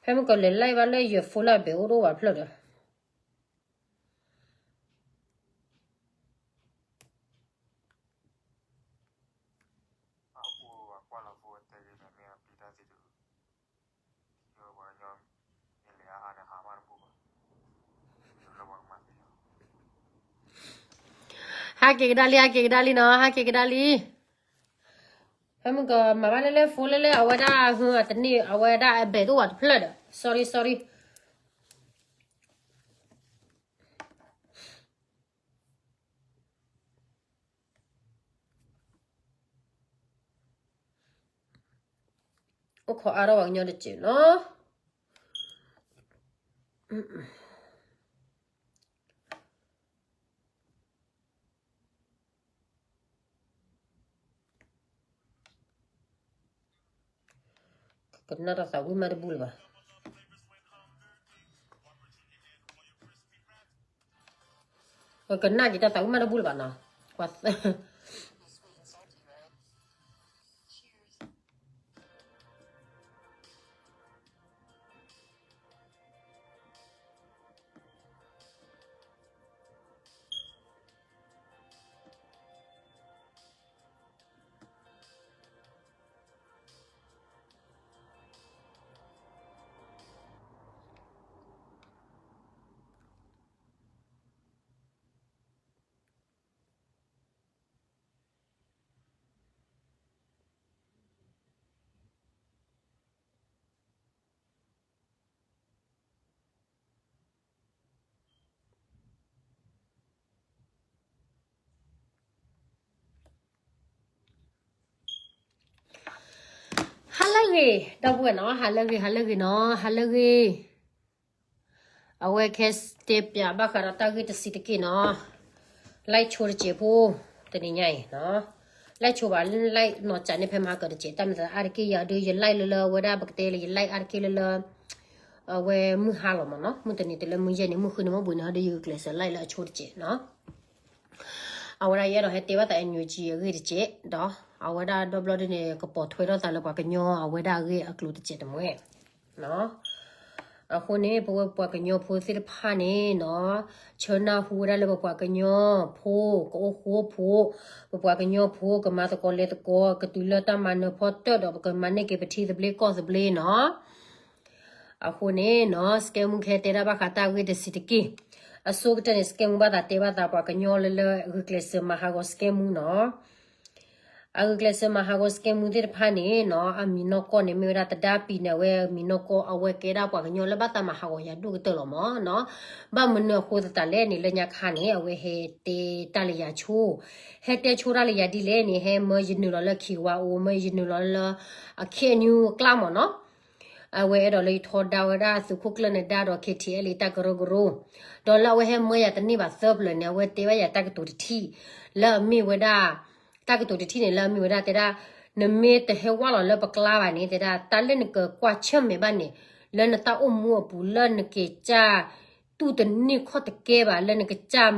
ဖဲမုၢ်ကီၢ်လဲၤ live ဘၣ်လၢယ phone လၢအဘဲၣ်အိၣ်တအိၣ်ဘၣ်ဖျၢၣ်ဒီး ဟးက့ၤကဒါလံ ဟးက့ၤကဒါလံနီၤ ဟးက့ၤကဒါလံ. ဖဲမုၢ်ကီၢ်မၤဘၣ်လၢလၢ phone လၢလၢ အဝဲဒၣ်ဟူအတန့ၢ် အဝဲဒၣ်အဘဲၣ်တအိၣ်ဘၣ်တဖျၢၣ်ဒီး sorry sorry. အိၣ်ခိးအါထီၣ်ပှၤကညီတစဲးနီၤ. ကနၣ်တၢ်သးဝံၣ်မးတဘူၣ်လၢၤဘၣ်. ကနၣ်က့ၤတၢ်သးဝံၣ်မးတဘူၣ်လၢၤဘၣ်နီၤ.ဟါလၢအဂ့ၤ ဒီပုၢ်ဝဲၢ်နီၤ, ဟါလၢအဂ့ၤ ဟါလၢအဂ့ၤနီၤ, ဟါလၢအဂ့ၤ. အဝဲခဲတဲပၠးဘၣ်ဃးဒီးတၢ်ဂ့ၢ်တဆံးတက့ၢ်နီၤ. လဲဆိတစဲးဖိ တနံၤညါအံၤနီၤ, လဲဆိဘၣ် လဲနီၢ်ကၠးန့ၣ် ဖဲမဟါကတစဲး တၢ်မၤသးအါတက့ၢ်ယၤဒီး ယလဲလၢလၢ အဝဲဒၣ်ပကတဲလၢ ယလဲအါတက့ၢ်လၢလၢ အဝဲမုၢ်ဟါလီၤမးနီၤ, မုၢ်တနံၤတလၢမုၢ်ယဲၢ်န့ၣ် မုၢ်ဃုန့ၣ် မ့ၢ်ဘှံးန့ၣ် ဟီဒီး ယဂုာ်ကျဲးစၢးလဲလၢအဆိတစဲးနီၤ. အဝဲဒၣ်ယအဲၣ်ဒိးဟဲတဲဘၣ်သး NUG အဂ့ၢ်တစဲးဒီး အဝဲဒၣ်ဒီဘျီဒ်န့ၣ် ကပိာ်ထွဲထီၣ်သးလၢပှၤကညီအဝဲဒၣ်အဂ့ၢ်အကျိၤတစဲးတမှဲ အဃိန့ၣ် ပဝဲပပှၤကညီဖိသ့ၣ်တဖၣ်န့ၣ်နီၤ, ဆၢနၢ်ဟူဝဲဒၣ်လၢပပှၤကညီဖိ ကအိၣ်ဃူအိၣ်ဖိး, ပပှၤကညီဖိကမၤသကိးလဲၤသကိး ကတုၤလၢတၢ်မၤနၢၤဖီတၢၣ်ဒီး ပကမၤန့ၢ်က့ၤပထံသဘျ့ကီၢ်သဘျ့နီၤ. အဃိန့ၣ်နီၤ စကဲမူခဲတဲဒၣ်ဘၣ်ဃးတၢ်ဂ့ၢ်တဆံးတက့ၢ်. အဆိကတၢၢ်န့ၣ် စကဲမူဘၣ်သးတဲဘၣ်သးပှၤကညီလၢလၢ ဂုာ်ကျဲးစၢးမၤဟးဂီၤစကဲမူနီၤ. အဂုာ်ကျဲးစၢးမၤဟးဂီၤစကဲမူသ့ၣ်တဖၣ်န့ၣ်နီၤ အမံၤနီၢ်ကီၢ်န့ၣ် မ့ၢ်ဝဲဒၣ်သဒါပံၤန့ၣ် အဝဲမံၤနီၢ်ကီၢ် အဝဲကဲဒၣ်ပှၤကညီလၢဘၣ်သးမၤဟးဂီၤယၤဒိၣ်ကတၢၢ်လီၤမးနီၤ. ဘၣ်မနုၤအဃိသတးလဲၣ်န့ၣ် လၢညါခါန့ၣ် အဝဲဟဲတဲတၢ်လၢယၤဆိ, ဟဲတဲဆိတၢ်လၢယၤဒ်လဲၣ်န့ၣ် ဟဲမၢယနုာ်လီၤလၢ ခံဝါအိၣ် မၢယနုာ်လီၤလၢ အခဲအနူအကျါမးနီၤ. အဝဲအဲၣ်ဒိးလၢယထီဒါဝဲဒၣ်သုးခိၣ်ကျၢၢ်နဒါဒီး KTLA တၢ်ကရၢကရိ, ဒီးလၢအဝဲဟဲမၢယၤတန့ၢ်ဘၣ်သၢပျၢၤန့ၣ် အဝဲတဲဘၣ်ယၤတၢ်ကတိၤတထံၣ် လၢအမ့ၢ်ဝဲဒၣ်, တၢ်ကတိၤတထံၣ်န့ၣ် လၢအမ့ၢ်ဝဲဒၣ်တဲဒၣ်, နမ့ၢ်တဟဲဝဲလီၤလၢပကျါဘၣ်န့ၣ် တဲဒၣ် တၢ်လၢနကကွၢ်ဆၢၣ်မဲာ်ဘၣ်န့ၣ်, လၢနတၢ်အိၣ်မူအပူၤ လၢနကစၢ်တူၢ်တန့ၢ်ခီၣ်တကဲဘၣ် လၢနကစၢ်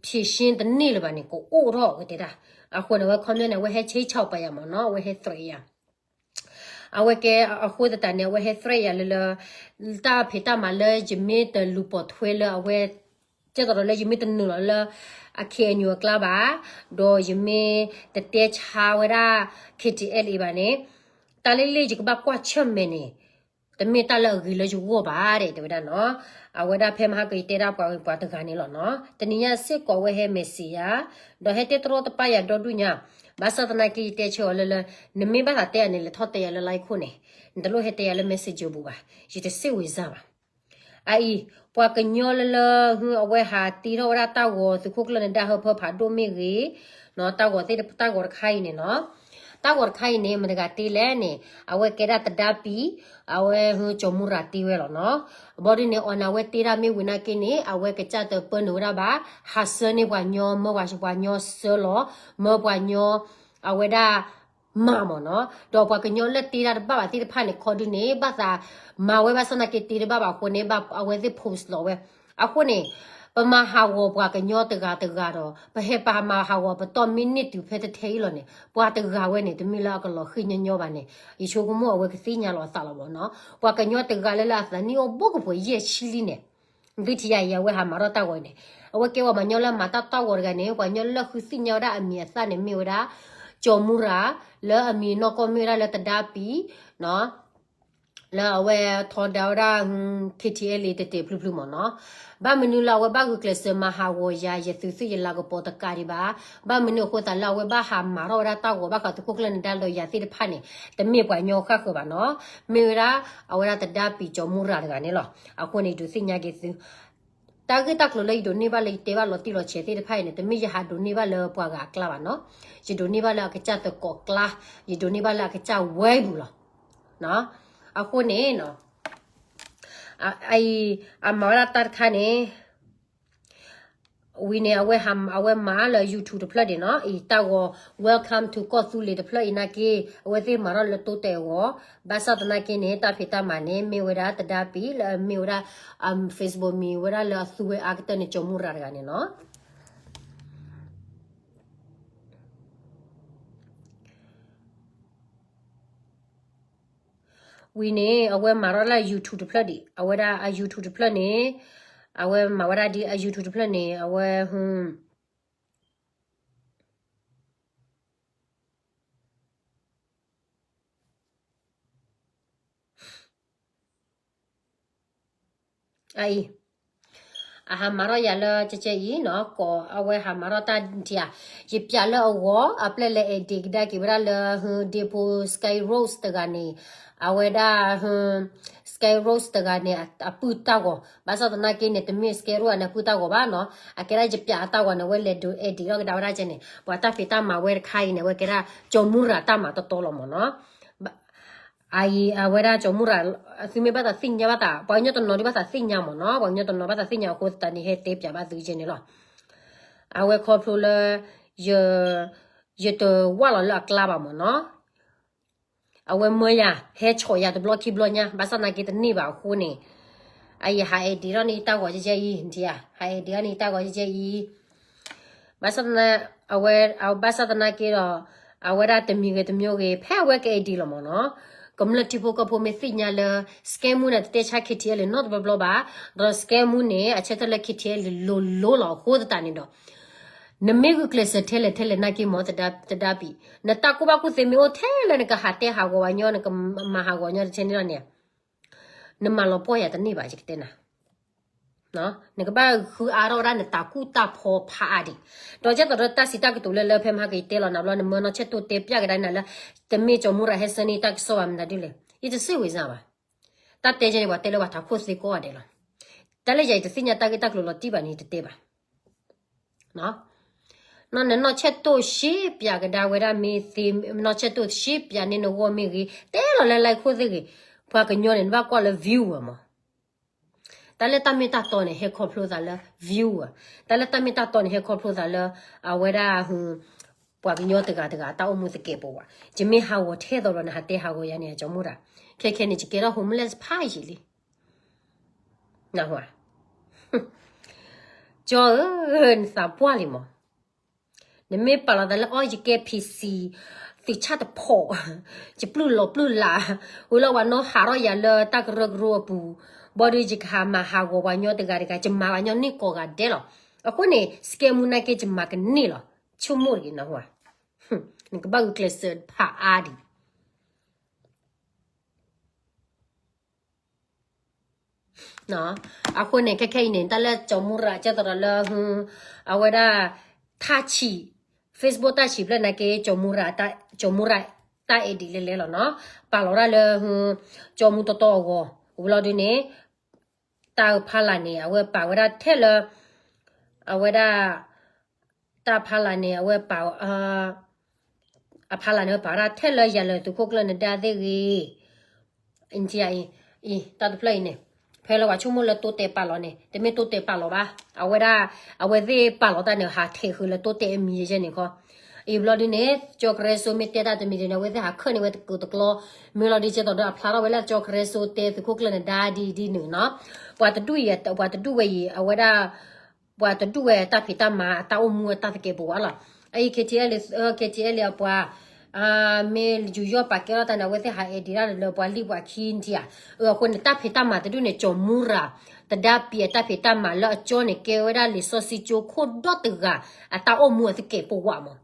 ဖြေရှင်းတန့ၢ်လၢၤဘၣ်န့ၣ် ကအိၣ်ထီၣ်ဝဲတဲဒၣ်. အဃိန့ၣ် အဝဲ comment န့ၣ် အဝဲဟဲ ခြိမ်းခြောက် ပာ်ယၤမးနီၤ, အဝဲဟဲ threat ယၤ. အဝဲကဲအဃိသတးန့ၣ် အဝဲဟဲ threat ယၤလၢလၢ တၢ်ဖံးတၢ်မၤလၢယမ့ၢ်တလူၤပိာ်ထွဲလၢအဝဲ ကဲသိးဒီးလၢယမ့ၢ်တနုာ်လီၤလၢ အ KNU အကျါဘၣ်, ဒီးယမ့ၢ်တတဲဆါဝဲဒၣ် KTLA ဘၣ်န့ၣ်, တၢ်လၢလၢယကဘၣ်ကွၢ်ဆၢၣ်မဲာ်န့ၣ် တမ့ၢ်တၢ်လၢအဂ့ၤလၢယဂီၢ်ဘၣ် တဲဝဲဒၣ်နီၤ. အဝဲဒၣ်ဖဲမဟါကယတဲဒၣ်ပှၤတဂၤန့ၣ်လီၤနီၤ. တနံၤညါစ့ၢ်ကီးအဝဲဟဲ message ယၤ, ဒီးဟဲတဲတြီတပါယၤဒီဒူၣ်ညါ, ဘၣ်ဆၣ်သနာ်က့ယတဲဆၢအီၤလၢလၢ, နမ့ၢ်ဘၣ်သးတဲယၤန့ၣ် လဲၤထီၣ်တဲယၤလၢ line ခိၣ်န့ၣ်, နတလိၣ်ဟဲတဲယၤလၢ messenger ပူၤဘၣ်, ယတစိတ်ဝင်စားဘၣ်. အအံၤ, ပှၤကညီလၢလၢ အဝဲဟးတ့ထီၣ်ဝဲဒၣ်တၢ်ဂီၤ သုးခိၣ်ကျၢၢ်နဒါဟၢဖၢဖးဒိၣ်မ့ၢ်ဂ့ၤ, တၢ်ဂီၤသ့ၣ်တဖၣ် တၢ်ဂီၤတခါအံၤန့ၣ်နီၤ, တၢ်ဂီၤတခါအံၤန့ၣ် မတၤတဂၤတ့လဲၣ်န့ၣ် အဝဲကဲဒၣ်သဒါပံၤ, အဝဲ ကၠီၤမူရၤတ့ဝဲလီၤနီၤ. ဘီဒ်န့ၣ် အီၤန့ၣ် အဝဲတ့ဒၣ်မ့ၢ်ဝံၤနာ်က့န့ၣ် အဝဲကစၢ်တပၢနုာ်ဝဲဒၣ်ဘၣ်, ဟးဆၢန့ၢ်ပှၤညီ, မၢပှၤညီဆၢလီၤ, မၢပှၤညီ, အဝဲဒၣ် မၤမ့ၢ်နီၤ. ဒီးပှၤကညီလၢတ့တၢ်တဘၣ်ဘၣ်သ့ၣ်တဖၣ်န့ၣ် ခီဒုန့ၣ် ဘၣ်သးမၤဝဲဘၣ်ဆၣ်သနာ်က့တ့တဘၣ်ဘၣ်အဃိန့ၣ် အဝဲသ့ၣ် post လီၤဝဲ. အဃိန့ၣ် ပမၤဟးဂီၤပှၤကညီတဂၤတဂၤဒီး ပဟဲပာ်မၤဟးဂီၤပတီၢ်မ့ၢ်န့ၢ်တုၤဖဲတထဲအံၤလီၤန့ၣ် ပှၤတဂၤဝဲန့ၣ် တမ့ၢ်လၢအကလီၤဃံၣ်ညီညီဘၣ်န့ၣ် ယဆိကမိၣ်အဝဲကသ့ၣ်ညါလီၤအသးလီၤမ့ၢ်နီၤ. ပှၤကညီတဂၤလၢလၢအသးနံၣ်အိၣ်ဘိကပှဲၤယဲၢ်ဆံလံန့ၣ် ဒုးထံၣ်ယၤအံၤ အဝဲဟးမၤထီၣ်တၢ်ဂီၤန့ၣ် အဝဲကဲဝဲပှၤကညီလၢမၤတၢ်တီၢ်ဂီၤတဂၤန့ၣ် ပှၤကညီလၢဃုသ့ၣ်ညါဝဲဒၣ်အမံၤအသၣ်န့ၣ် မ့ၢ်ဝဲဒၣ် ကၠီၤမူရၤ လၢအမံၤနီၢ်ကီၢ်မ့ၢ်ဝဲဒၣ်လၢတဒါပံၤ လၢအဝဲထီဒါဝဲဒၣ် KTLA တဲာ်တဲာ်ဖျုးဖျုးမ့ၢ်နီၤ. ဘၣ်မနုၤလၢအဝဲဘၣ်ဂုာ်ကျဲးစၢးမၤဟးဂီၤယၤ ယသုးသုးယလၤကပီၤတကးဒံးဘၣ်. ဘၣ်မနုၤအဃိသတးလၢအဝဲဘၣ်ဟးမၤထီၣ်ဝဲဒၣ်တၢ်ဂီၤဘၣ်ဃးသုးခိၣ်ကျၢၢ်နဒါဒီးယၤသ့ၣ်တဖၣ်န့ၣ် တမ့ၢ်ပှၤကညီဃၣ်ဃၢၤဘၣ်နီၤ. မ့ၢ်ဝဲဒၣ် အဝဲဒၣ်တဒါပံၤကၠီၤမူရၤတဂၤန့ၣ်လီၤ. အဃိန့ၣ် ယဒုးသ့ၣ်ညါက့ၤသု တၢ်ဂ့ၢ်တၢ်ကျိၤလၢယဒိးန့ၢ်ဘၣ်လၢယတဲဘၣ်လီၤတံၢ်လီၤဆဲးသ့ၣ်တဖၣ်အံၤန့ၣ် တမ့ၢ်ယဟးဒိးန့ၢ်ဘၣ်လၢပှၤဂၤအကျါဘၣ်နီၤ. ယဒိးန့ၢ်ဘၣ်လၢအကစၢ်သကိးကျါ, ယဒိးန့ၢ်ဘၣ်လၢအကစၢ်ဝဲပူၤလီၤ. အဃိန့ၣ် အအံၤ အမၤဝဲဒၣ်တၢ်တခါန့ၣ် ဝံၤန့ၣ် အဝဲမၤလၢ YouTube တဖျၢၣ်ဒံးနီၤ, အံၤတၢ်ဂီၤ Welcome to ကီၢ်သူလ့ၤတဖျၢၣ်အံၤနာ်က့ အဝဲသ့ၣ်မၤထီၣ်လၢတိတဲာ်အဂီၢ်, ဘၣ်ဆၣ်သနာ်က့န့ၣ် တၢ်ဖံးတၢ်မၤန့ၣ် မ့ၢ်ဝဲဒၣ်တဒါပံၤလၢအမ့ၢ်ဝဲဒၣ် Facebook မံၤဝဲဒၣ်လၢအသူဝဲအါကတၢၢ်န့ၣ် ကၠီၤမူရၤတဂၤန့ၣ်နီၤ. ဝံၤန့ၣ် အဝဲမၤထီၣ်လၢ YouTube တဖျၢၣ်ဒံး, အဝဲဒၣ်အ YouTube တဖျၢၣ်န့ၣ် အဝဲမၤဝဲဒၣ်ဒ်အ YouTube တဖျၢၣ်န့ၣ် အဝဲ အအံၤ အဟးမၤထီၣ်ယၤလၢကဲကဲအံၤနီၤ, ကိးအဝဲဟးမၤထီၣ်တၢ်ဒံးဧါ, ယပျးလၢအဂီၢ် အပျဲၢ်လၢ edit ကဒါက့ၤဝဲဒၣ်လၢ ဒ့ဖိ Sky Rose တဂၤန့ၣ်, အဝဲဒၣ် Sky Rose တဂၤန့ၣ် အပုၢ်တၢ်ဂီၤ, ဘၣ်ဆၣ်သနာ်က့န့ၣ် တမ့ၢ် Sky Rose န့ၣ် အပုၢ်တၢ်ဂီၤဘၣ်နီၤ, အကဲဒၣ်ယပျးအတၢ်ဂီၤန့ၣ် အဝဲလဲၤဒိး edit ထီၣ်ကဒါဝဲဒၣ်ကဲန့ၣ်, ပှၤတၢ်ဖံးတၢ်မၤဝဲတခါအံၤန့ၣ် အဝဲကဲဒၣ်ကၠီၤမူရၤတၢ်မၤတီတီလီၤမ့ၢ်နီၤ. အအံၤ အဝဲဒၣ်ကၠီၤမူရၤ သုမ့ၢ်ဘၣ်သးသ့ၣ်ညါဘၣ်သး ပှၤကညီတနီၤဒ်ဘၣ်သးသ့ၣ်ညါမ့ၢ်နီၤ, ပှၤကညီတနီၤဘၣ်သးသ့ၣ်ညါအဃိသတးန့ၣ် ဟဲတဲပျးဘၣ်သုကဲန့ၣ်လီၤ. အဝဲခီဖျိလၢ ယ ယတဝၢ်လီၤလၢအကျါဘၣ်မ့ၢ်နီၤ. အဝဲမၢယၤ ဟဲဆီၣ်ယၤတဘျီခံဘျီညါ ဘၣ်ဆၣ်သနာ်က့တန့ၢ်ဘၣ်အဃိန့ၣ်, အအံၤ ဟး edit ထီၣ်န့ၢ်တၢ်ဂီၤကဲကဲအံၤ နထံၣ်ဧါ, ဟး edit ထီၣ်န့ၢ်တၢ်ဂီၤကဲကဲအံၤ ဘၣ်ဆၣ်သနာ် အဝဲ ဘၣ်ဆၣ်သနာ်က့ဒီး အဝဲဒၣ်တမံၤဂ့ၤတမံၤဂ့ၤ ဖဲအဝဲက edit လီၤမ့ၢ်နီၤ. ကမျၢၢ်ထံဖိကီၢ်ဖိမ့ၢ်သ့ၣ်ညါလၢ scam မူန့ၣ် တတဲဆါ KTLA နီတဘျီဘျီဘၣ်, ဒီး scam မူန့ၣ် အဆၢထၢၣ်လၢ KTLA လိၤလိၤလီၤအဃိသတးန့ၣ်ဒီး နမ့ၢ်ဂုာ်ကျဲးစၢးထဲလဲၣ်ထဲလဲၣ်နာ်က့မ့ၢ် တဒါပံၤ, နတၢ်ကူၣ်ဘၣ်ကူၣ်သ့မ့ၢ်အိၣ်ထဲလၢနကဟးတဲဟးဂီၤဝဲညီ နကမၤဟးဂီၤညီတထဲန့ၣ်လီၤန့ၣ် နမၤလီၤပှီၢ်ယၤတန့ၢ်ဘၣ် ယကတဲနၤ နကဘၣ်ဃုအါထီၣ်ဝဲဒၣ်နတၢ်ကူၣ်တၢ်ဖီဖးအါဒံး, ဒီးကဲသိးဒီးတၢ်စံးတၢ်ကတိၤလၢလၢဖဲမဟါကယတဲလီၤနၤဘျီ နမၢနီၢ်ဆဲးတိၢ်တဲပျဲကဒါနၤလၢ တမ့ၢ်ကၠီၤမူရၤဟဲဆၢန့ၢ်တၢ်ကစီၣ်ဘၣ်မနုၤဒ်လဲၣ်, ယတစ့ဝံၤစၢ်ဘၣ်. တၢ်တဲကဲန့ၣ် ပှၤတဲလၢပှၤထးခိၣ်သ့ကိးဂၤဒဲးလီၤ. တၢ်လၢယၤအံၤတသ့ၣ်ညါတၢ်ဂ့ၢ်တၢ်ကျိၤလီၤတံၢ်ဘၣ်န့ၣ် တတဲဘၣ်. နီၢ်နနီၢ်ဆဲးတိၢ်ရှဲပၠးကဒါဝဲဒၣ်မ့ၢ်သ့, နီၢ်ဆဲးတိၢ်ရှဲပၠးန့ၢ်နဂီၢ်မ့ၢ်ဂ့ၤ, တဲလီၤလၢ like ခိၣ်သ့ၣ်ဂ့ၤ, ပှၤကညီန့ၣ် နဘၣ်ကွၢ်လၢ viewer မး. တၢ်လၢတၢ်မ့ၢ်တၢ်တီန့ၣ် ဟဲခီဖျိသးလၢ viewer, တၢ်လၢတၢ်မ့ၢ်တၢ်တီန့ၣ် ဟဲခီဖျိသးလၢ အဝဲဒၣ် ပှၤကညီတဂၤတဂၤ တၢ်အိၣ်မူသကဲးပဝး, ယမ့ၢ်ဟးဂီၤထဲသိးဒီးနဟးတဲဟးဂီၤယၤန့ၣ် ကၠီၤမူရၤ, ခဲခဲန့ၣ် ယကဲထီၣ် homeless ဖးယံာ်လံ. နၢ်ဟူဧါ, ကၠီၤဧၢ, နသးပှၢ်လံမး. နမ့ၢ်ပာ်လီၤသးလၢ အီ ယကဲ PC, သုးဆၣ်တဖီၣ်, ယပျုၢ်လီၤပျုၢ်လၢ်, ဝံၤလီၤပှၤနီၣ်ဟးထီၣ်ယၤလၢတၢ်ကရၢကရိအပူၤ, ဘၣ်ဒီးယကဟးမၤဟးဂီၤပှၤကညီတဂၤတဂၤ, ယမၤပှၤကညီန့ၢ်ကိးဂၤဒဲးလီၤ. အဃိန့ၣ် scam မူနာ်က့ ယမၤကန့ၢ်လီၤ, ဆိကမိၣ်တဂ့ၤနၢ်ဟူဧါ, နကဘၣ်ဂုာ်ကျဲးစၢးဖးအါဒံး အဃိန့ၣ် ခဲခဲအံၤန့ၣ် တၢ်လၢကၠီၤမူရၤ ကဲသိးဒီးလၢ အဝဲဒၣ် တၢ်ဆံး Facebook တၢ်ဆံးဖျၢၣ်နာ်က့ ကၠီၤမူရၤ ကၠီၤမူရၤ တၢ် edit လဲၤလဲၤလီၤနီၤ, ပာ်လီၤဝဲဒၣ်လၢ ကၠီၤမူတီတီအဂီၢ်, ဝံၤလီၤဒုန့ၣ် တၢ်ဖးလၢ်န့ၣ် အဝဲပာ်ဝဲဒၣ်ထဲလၢ အဝဲဒၣ် တၢ်ဖးလၢ်န့ၣ် အဝဲပာ် အဖးလၢ်န့ၣ် အဝဲပာ်ဝဲဒၣ်ထဲလၢယၤလၢသုးခိၣ်ကျၢၢ်နဒါသ့ၣ်ဂ့ၤ, အံၤ တၢ်တဖျၢၣ်အံၤန့ၣ် ဖဲလၢပှၤဆိကမိၣ်လၢတိတဲာ်ပာ်လီၤန့ၣ် တမ့ၢ်တိတဲာ်ပာ်လီၤဘၣ်, အဝဲဒၣ် အဝဲသ့ၣ်ပာ်လီၤတၢ်န့ၣ် ဟးထဲးဃုာ်လၢတိတဲာ်အမံၤယဲန့ၣ်ခီ, အံၤဘျီဒုန့ၣ် ကၠီကရၢစိမ့ၢ်တဲတၢ်တမံၤဒုန့ၣ် အဝဲသ့ၣ်ဟးခၢၣ်န့ၢ်ဝဲတကူာ်တကျီ, မ့ၢ်လီၤဒုကဲသိးဒီးအဖျါထီၣ်ဝဲလၢကၠီကရၢစိတဲသုးခိၣ်ကျၢၢ်နဒါဒ်ဒ်န့ၣ်နီၤ, ပှၤတဒူၣ်အံၤ ပှၤတဒူၣ်ဝဲအံၤ အဝဲဒၣ် ပှၤတဒူၣ်ဝဲတၢ်ဖံးတၢ်မၤ အတၢ်အိၣ်မူအတၢ်သကဲးပဝးလီၤ. အအံၤ KTLA အ KTLA အပှၤ မ့ၢ်ယူးယီၣ်ပာ်ကဲထီၣ်တၢ်န့ၣ် အဝဲသ့ၣ်ဟးအဲၣ်ဒိးဒၣ်လၢပှၤလံၣ်ပှၤခံ နထံၣ်ဧါ. အဃိန့ၣ် တၢ်ဖံးတၢ်မၤတဒူၣ်န့ၣ် ကၠီၤမူရၤ တဒါပံၤအတၢ်ဖံးတၢ်မၤလၢအကၠီန့ၣ် ကဲဝဲဒၣ်လံာ်စီဆှံကၠိခိၣ်ဒီတဂၤ အတၢ်အိၣ်မူအသကဲးပဝးမး.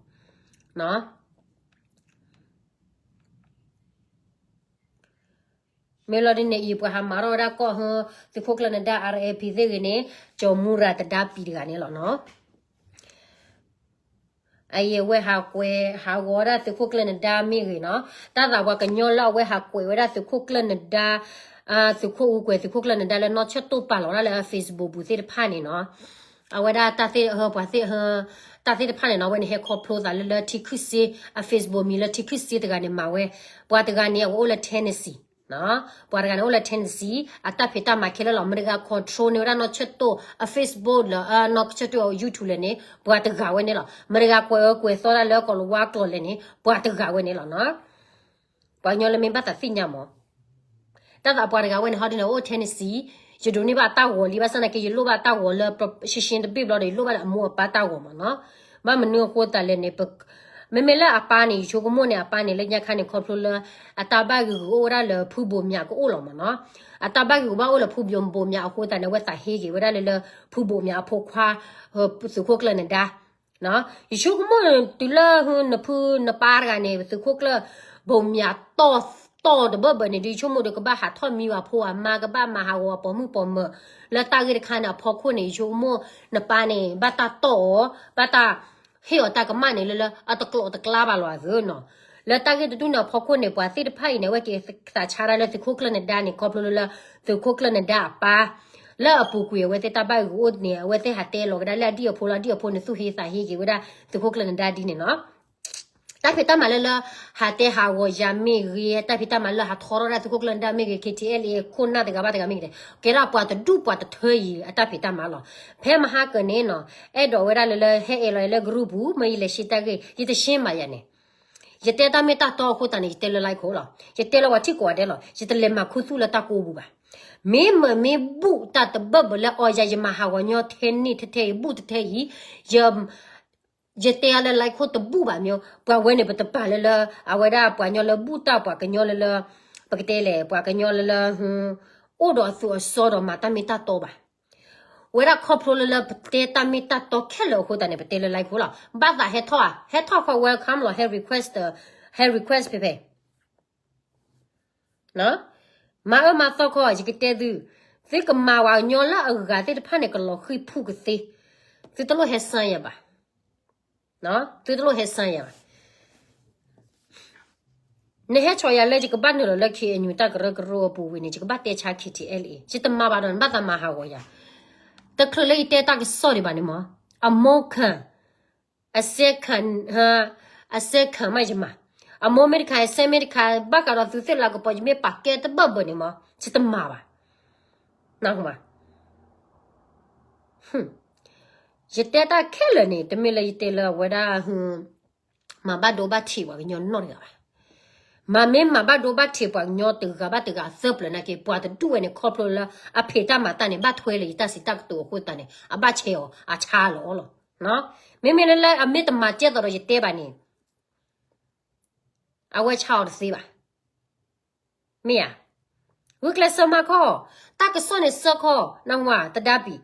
မ့ၢ်လီၤဒ်န့ၣ်အံၤ ပှၤဟးမၤထီၣ်ဝဲဒၣ်ကီၢ်ဟၢ သုးခိၣ်ကျၢၢ်နဒါ R A P သ့ၣ်ဂ့ၤန့ၣ် ကၠီၤမူရၤတဒါပံၤတဂၤန့ၣ်လီၤနီၤ. အအံၤအဝဲဟးကွဲးဟးဂီၤဝဲဒၣ်သုးခိၣ်ကျၢၢ်နဒါမ့ၢ်ဂ့ၤနီၤ, တၢ်သးပှၤကညီလၢအဝဲဟးကွဲးဝဲဒၣ်သုးခိၣ်ကျၢၢ်နဒါ, သုးခိၣ်အူကွဲးသုးခိၣ်ကျၢၢ်နဒါလၢနီၢ်ဆၢၣ်တိၢ်ပာ်လီၤဝဲဒၣ်လၢအ Facebook ပူၤသ့ၣ်တဖၣ်န့ၣ်နီၤ, အဝဲဒၣ်တၢ်သ့ၣ်အဟၢ ပှၤသ့ၣ်အဟၢ တၢ်သ့ၣ်တဖၣ်န့ၣ်နီၤ အဝဲန့ၣ်ဟဲခီဖျိသးလၢလၢထံခုၣ်စ့ အ Facebook မံၤလၢထံခုၣ်စ့တဂၤန့ၣ်မၤဝဲ, ပှၤတဂၤန့ၣ် အဝဲအိၣ်လၢ Tennessee ပှၤတဂၤန့ၣ်အိၣ်လၢ Tennessee အတၢ်ဖံးတၢ်မၤခဲလၢာ်လီၤ. မတၤတဂၤ control န့ၢ်ဝဲဒၣ်နီၢ်ဆၢၣ်တိၢ်အ Facebook လၢနီၢ်ဆၢၣ်တိၢ်အ YouTube လဲၣ်န့ၣ် ပှၤတဂၤဝဲန့ၣ်လီၤ. မတၤတဂၤကွဲးအၢကွဲးသီတၢ်လၢကီၢ်လၤဝါကျိာ်လဲၣ်န့ၣ် ပှၤတဂၤဝဲန့ၣ်လီၤနီၤ. ပှၤကညီလၢမ့ၢ်ဘၣ်သးသ့ၣ်ညါမး တၢ်သးပှၤတဂၤဝဲန့ၣ် ဟီဒ်န့ၣ် အိၣ် Tennessee, ယဒိးန့ၢ်ဘၣ်အတၢ်ဂီၤလံ ဘၣ်ဆၣ်သနာ်က့ ယလိၣ်ဘၣ်တၢ်ဂီၤလၢ ရှင်းရှင်း တဘ့ၣ်ဘျီဒီး ယလိၣ်ဘၣ်ဒီးအမိၢ်အပၢ်တၢ်ဂီၤမးနီၤ. ဘၣ်မနုၤအဃိသတးလဲၣ်န့ၣ် မ့မ့ၢ်လၢအပၢ်န့ၣ် ယဆိကမိၣ်န့ၣ် အပၢ်န့ၣ် လၢညါခါန့ၣ် ခီဖျိလၢ အတၢ်ဘၣ်ဂ့ၤဂ့ၤအိၣ်ဝဲဒၣ်လၢဖုဘိးမၠးကအိၣ်လီၤမးနီၤ. အတၢ်ဘၣ်ဂ့ၤဂ့ၤဘၣ်အိၣ်လၢဖုဘိးမၠးအဃိသတးန့ၣ် အဝဲသးဟ့က့ၤဝဲဒၣ်လၢလၢ ဖုဘိးမၠးအဖိခွါ သုးခိၣ်ကျၢၢ်နဒါ ယဆိကမိၣ်တုၤလၢနဖုနပၢ်တဂၤန့ၣ် သုးခိၣ်ကျၢၢ်ဘိးမၠးတီၢ်တီၢ်တဘၢၣ်ဘၢၣ်န့ၣ် ယဆိကမိၣ်ဒီးကဘၣ်ဟးထီၣ်မံဝဲအဖိအမါ ကဘၣ်မၤဟးဂီၤအပိာ်မုၣ်ပိာ်မၢၤ လၢတၢ်ဂ့ၢ်တခါန့ၣ်အဖီခိၣ်န့ၣ် ယဆိကမိၣ်နပၢ်န့ၣ် ဘၣ်တၢ်တီၢ်အီၤ ဘၣ်တၢ်ဟ့ၣ်အီၤတၢ်ကမၣ်န့ၣ် လၢလၢအတကျိးတကျါဘၣ်လီၤအသးနီၤ. လၢတၢ်ဂ့ၢ်တဒူၣ်န့ၣ်အဖီခိၣ်န့ၣ် ပှၤသ့ၣ်တဖၣ်အံၤန့ၣ် အဝဲက့ၤသးဆါတၢ်လၢသုးခိၣ်ကျၢၢ်နဒါန့ၣ် ခီဖျိလၢလၢ သုးခိၣ်ကျၢၢ်နဒါအပၢ် လၢအပူၤကွံာ်အဝဲသ့ၣ်တၢ်ဘၣ်ဂ့ၤအိၣ်န့ၣ် အဝဲသ့ၣ်ဟးတဲလီၤကဒါလၢအဒံၣ်အဖိလီၤ. အဒံၣ်အဖိန့ၣ် သူၣ်ဟ့သးဟ့က့ၤဝဲဒၣ်သုးခိၣ်ကျၢၢ်နဒါဒ်န့ၣ်နီၤ. တၢ်ဖံးတၢ်မၤလၢလၢ ဟးတဲဟးဂီၤယၤမ့ၢ်ဂ့ၤ, တၢ်ဖံးတၢ်မၤလၢဟးထီထီၣ်ဒၣ်သုးခိၣ်ကျၢၢ်နဒါမ့ၢ်ဂ့ၤ, KTLA ခိၣ်နၢ်တဂၤဘၣ်တဂၤမ့ၢ်ဂ့ၤ, ကဲဒၣ်ပှၤတဒူၣ်ပှၤတထၢအံၤ အတၢ်ဖံးတၢ်မၤလီၤ. ဖဲမဟါကၢန့ၣ်နီၤ အဲၣ်ဒိးဝဲဒၣ်လၢလၢ ဟဲအဲၣ်လီၤလၢ group ပူၤ မ့ၢ်ယလဲၤရှဲတၢ်ဂ့ၢ် ယတရှဲမးယၤန့ၣ် ယတဲတၢ်မ့ၢ်တၢ်တီအဃိသတးန့ၣ် ယတဲလၢ live ခိၣ်လီၤ. ယတဲလၢပှၤထံၣ်ကိးဂၤဒဲးလီၤ. ယတလဲၤမၤခူသူၣ်လၢတၢ်ကိးပူၤဘၣ်. မ့မ့ၢ်မ့ၢ်ဘူၣ်တၢ်တဘၢၣ်ဘၢၣ်လၢအီၤယၤ ယမၤဟးဂီၤညီထဲန့ၣ်ထဲထဲအံၤ ဘူၣ်ထဲထဲအံၤ ယ ယတဲအါလၢ live ခိၣ်တဘူၣ်ဘၣ်မ့ၢ် ပှၤဝဲန့ၣ် ပတပာ်လၢလၢ အဝဲဒၣ်ပှၤကညီလၢဘူၣ်တၢ် ပှၤကညီလၢလၢ ပကတဲလဲၣ် ပှၤကညီလၢလၢ အိၣ်ဒီးအသူးအစီဒီးမၤတၢ်မ့ၢ်တၢ်တီဘၣ်. ဝဲဒၣ်ခီဖျိလၢလၢပတဲတၢ်မ့ၢ်တၢ်တီခဲလၢာ်အဃိသတးန့ၣ် ပတဲလၢ live ခိၣ်လီၤ. ဘၣ်သးဟဲထီၣ်ဧါ, ဟဲထီၣ်ခီ welcome လီၤ, ဟဲ request, ဟဲ request ဖဲဖဲ မၤအၢမၤသီခီ ယကတဲသု, သုကမၤဝဲကညီလၢအဂၤသ့ၣ်တဖၣ်န့ၣ် ကလီၤဃံၤဖူကသ့, သုတလိၣ်ဟဲစၢယၤဘၣ်, သုတလိၣ်ဟဲစၢယၤဘၣ်. နဟဲဆီၣ်ယၤလၢယကဘၣ်နုာ်လီၤလၢ KNU တၢ်ကရၢကရိအပူၤဝံၤန့ၣ် ယကဘၣ်တဲဆါ KTLA, ယတမၤဘၣ်ဒီးနဘၣ်သးမၤဟးဂီၤယၤ. တချုးလၢယတဲတၢ်ကစီၣ်ဒံးဘၣ်န့ၣ်မး, အမိၢ်ခၢၣ် အစဲခၣ်, အစဲခၣ်မးယမၤ, အမိၢ်မ့ၢ်တခါ အစဲမ့ၢ်တခါ ဘၣ်ဃးဒီးသုသ့ၣ်လၤကပီၤ ယမ့ၢ်ပာ်ကဲတဘၢၣ်ဘၢၣ်န့ၣ်မး ယတမၤဘၣ်. ယတဲတၢ်ခဲလၢာ်န့ၣ် တမ့ၢ်လၢယတဲလၢအဝဲဒၣ် မၤဘၣ်ဒိဘၣ်ထံးပှၤကညီနီတဂၤဘၣ်. မၤမ့ၢ်မၤဘၣ်ဒိဘၣ်ထံးပှၤကညီတဂၤဘၣ်တဂၤအသၢပျၢၤနာ်က့ ပှၤတဒူၣ်ဝဲန့ၣ် ခီဖျိလၢအဖံးတၢ်မၤတၢ်န့ၣ် ဘၣ်ထွဲလၢယတၢ်စံးတၢ်ကတိၤအဃိသတးန့ၣ် အဘၣ်ဆဲးအီၤ အဆါလီၤလီၤ. မ့မ့ၢ်လၢလၢအမ့ၢ်တမၤကဲသိးဒီးယတဲဘၣ်န့ၣ် အဝဲဆါအီၤတသ့ဘၣ်. မ့ၢ်ဧါ. ဂုာ်ကျဲးစၢးမၤခီ, တၢ်ကစီၣ်န့ၣ်စၢခီ, နဝၤတဒါပံၤ,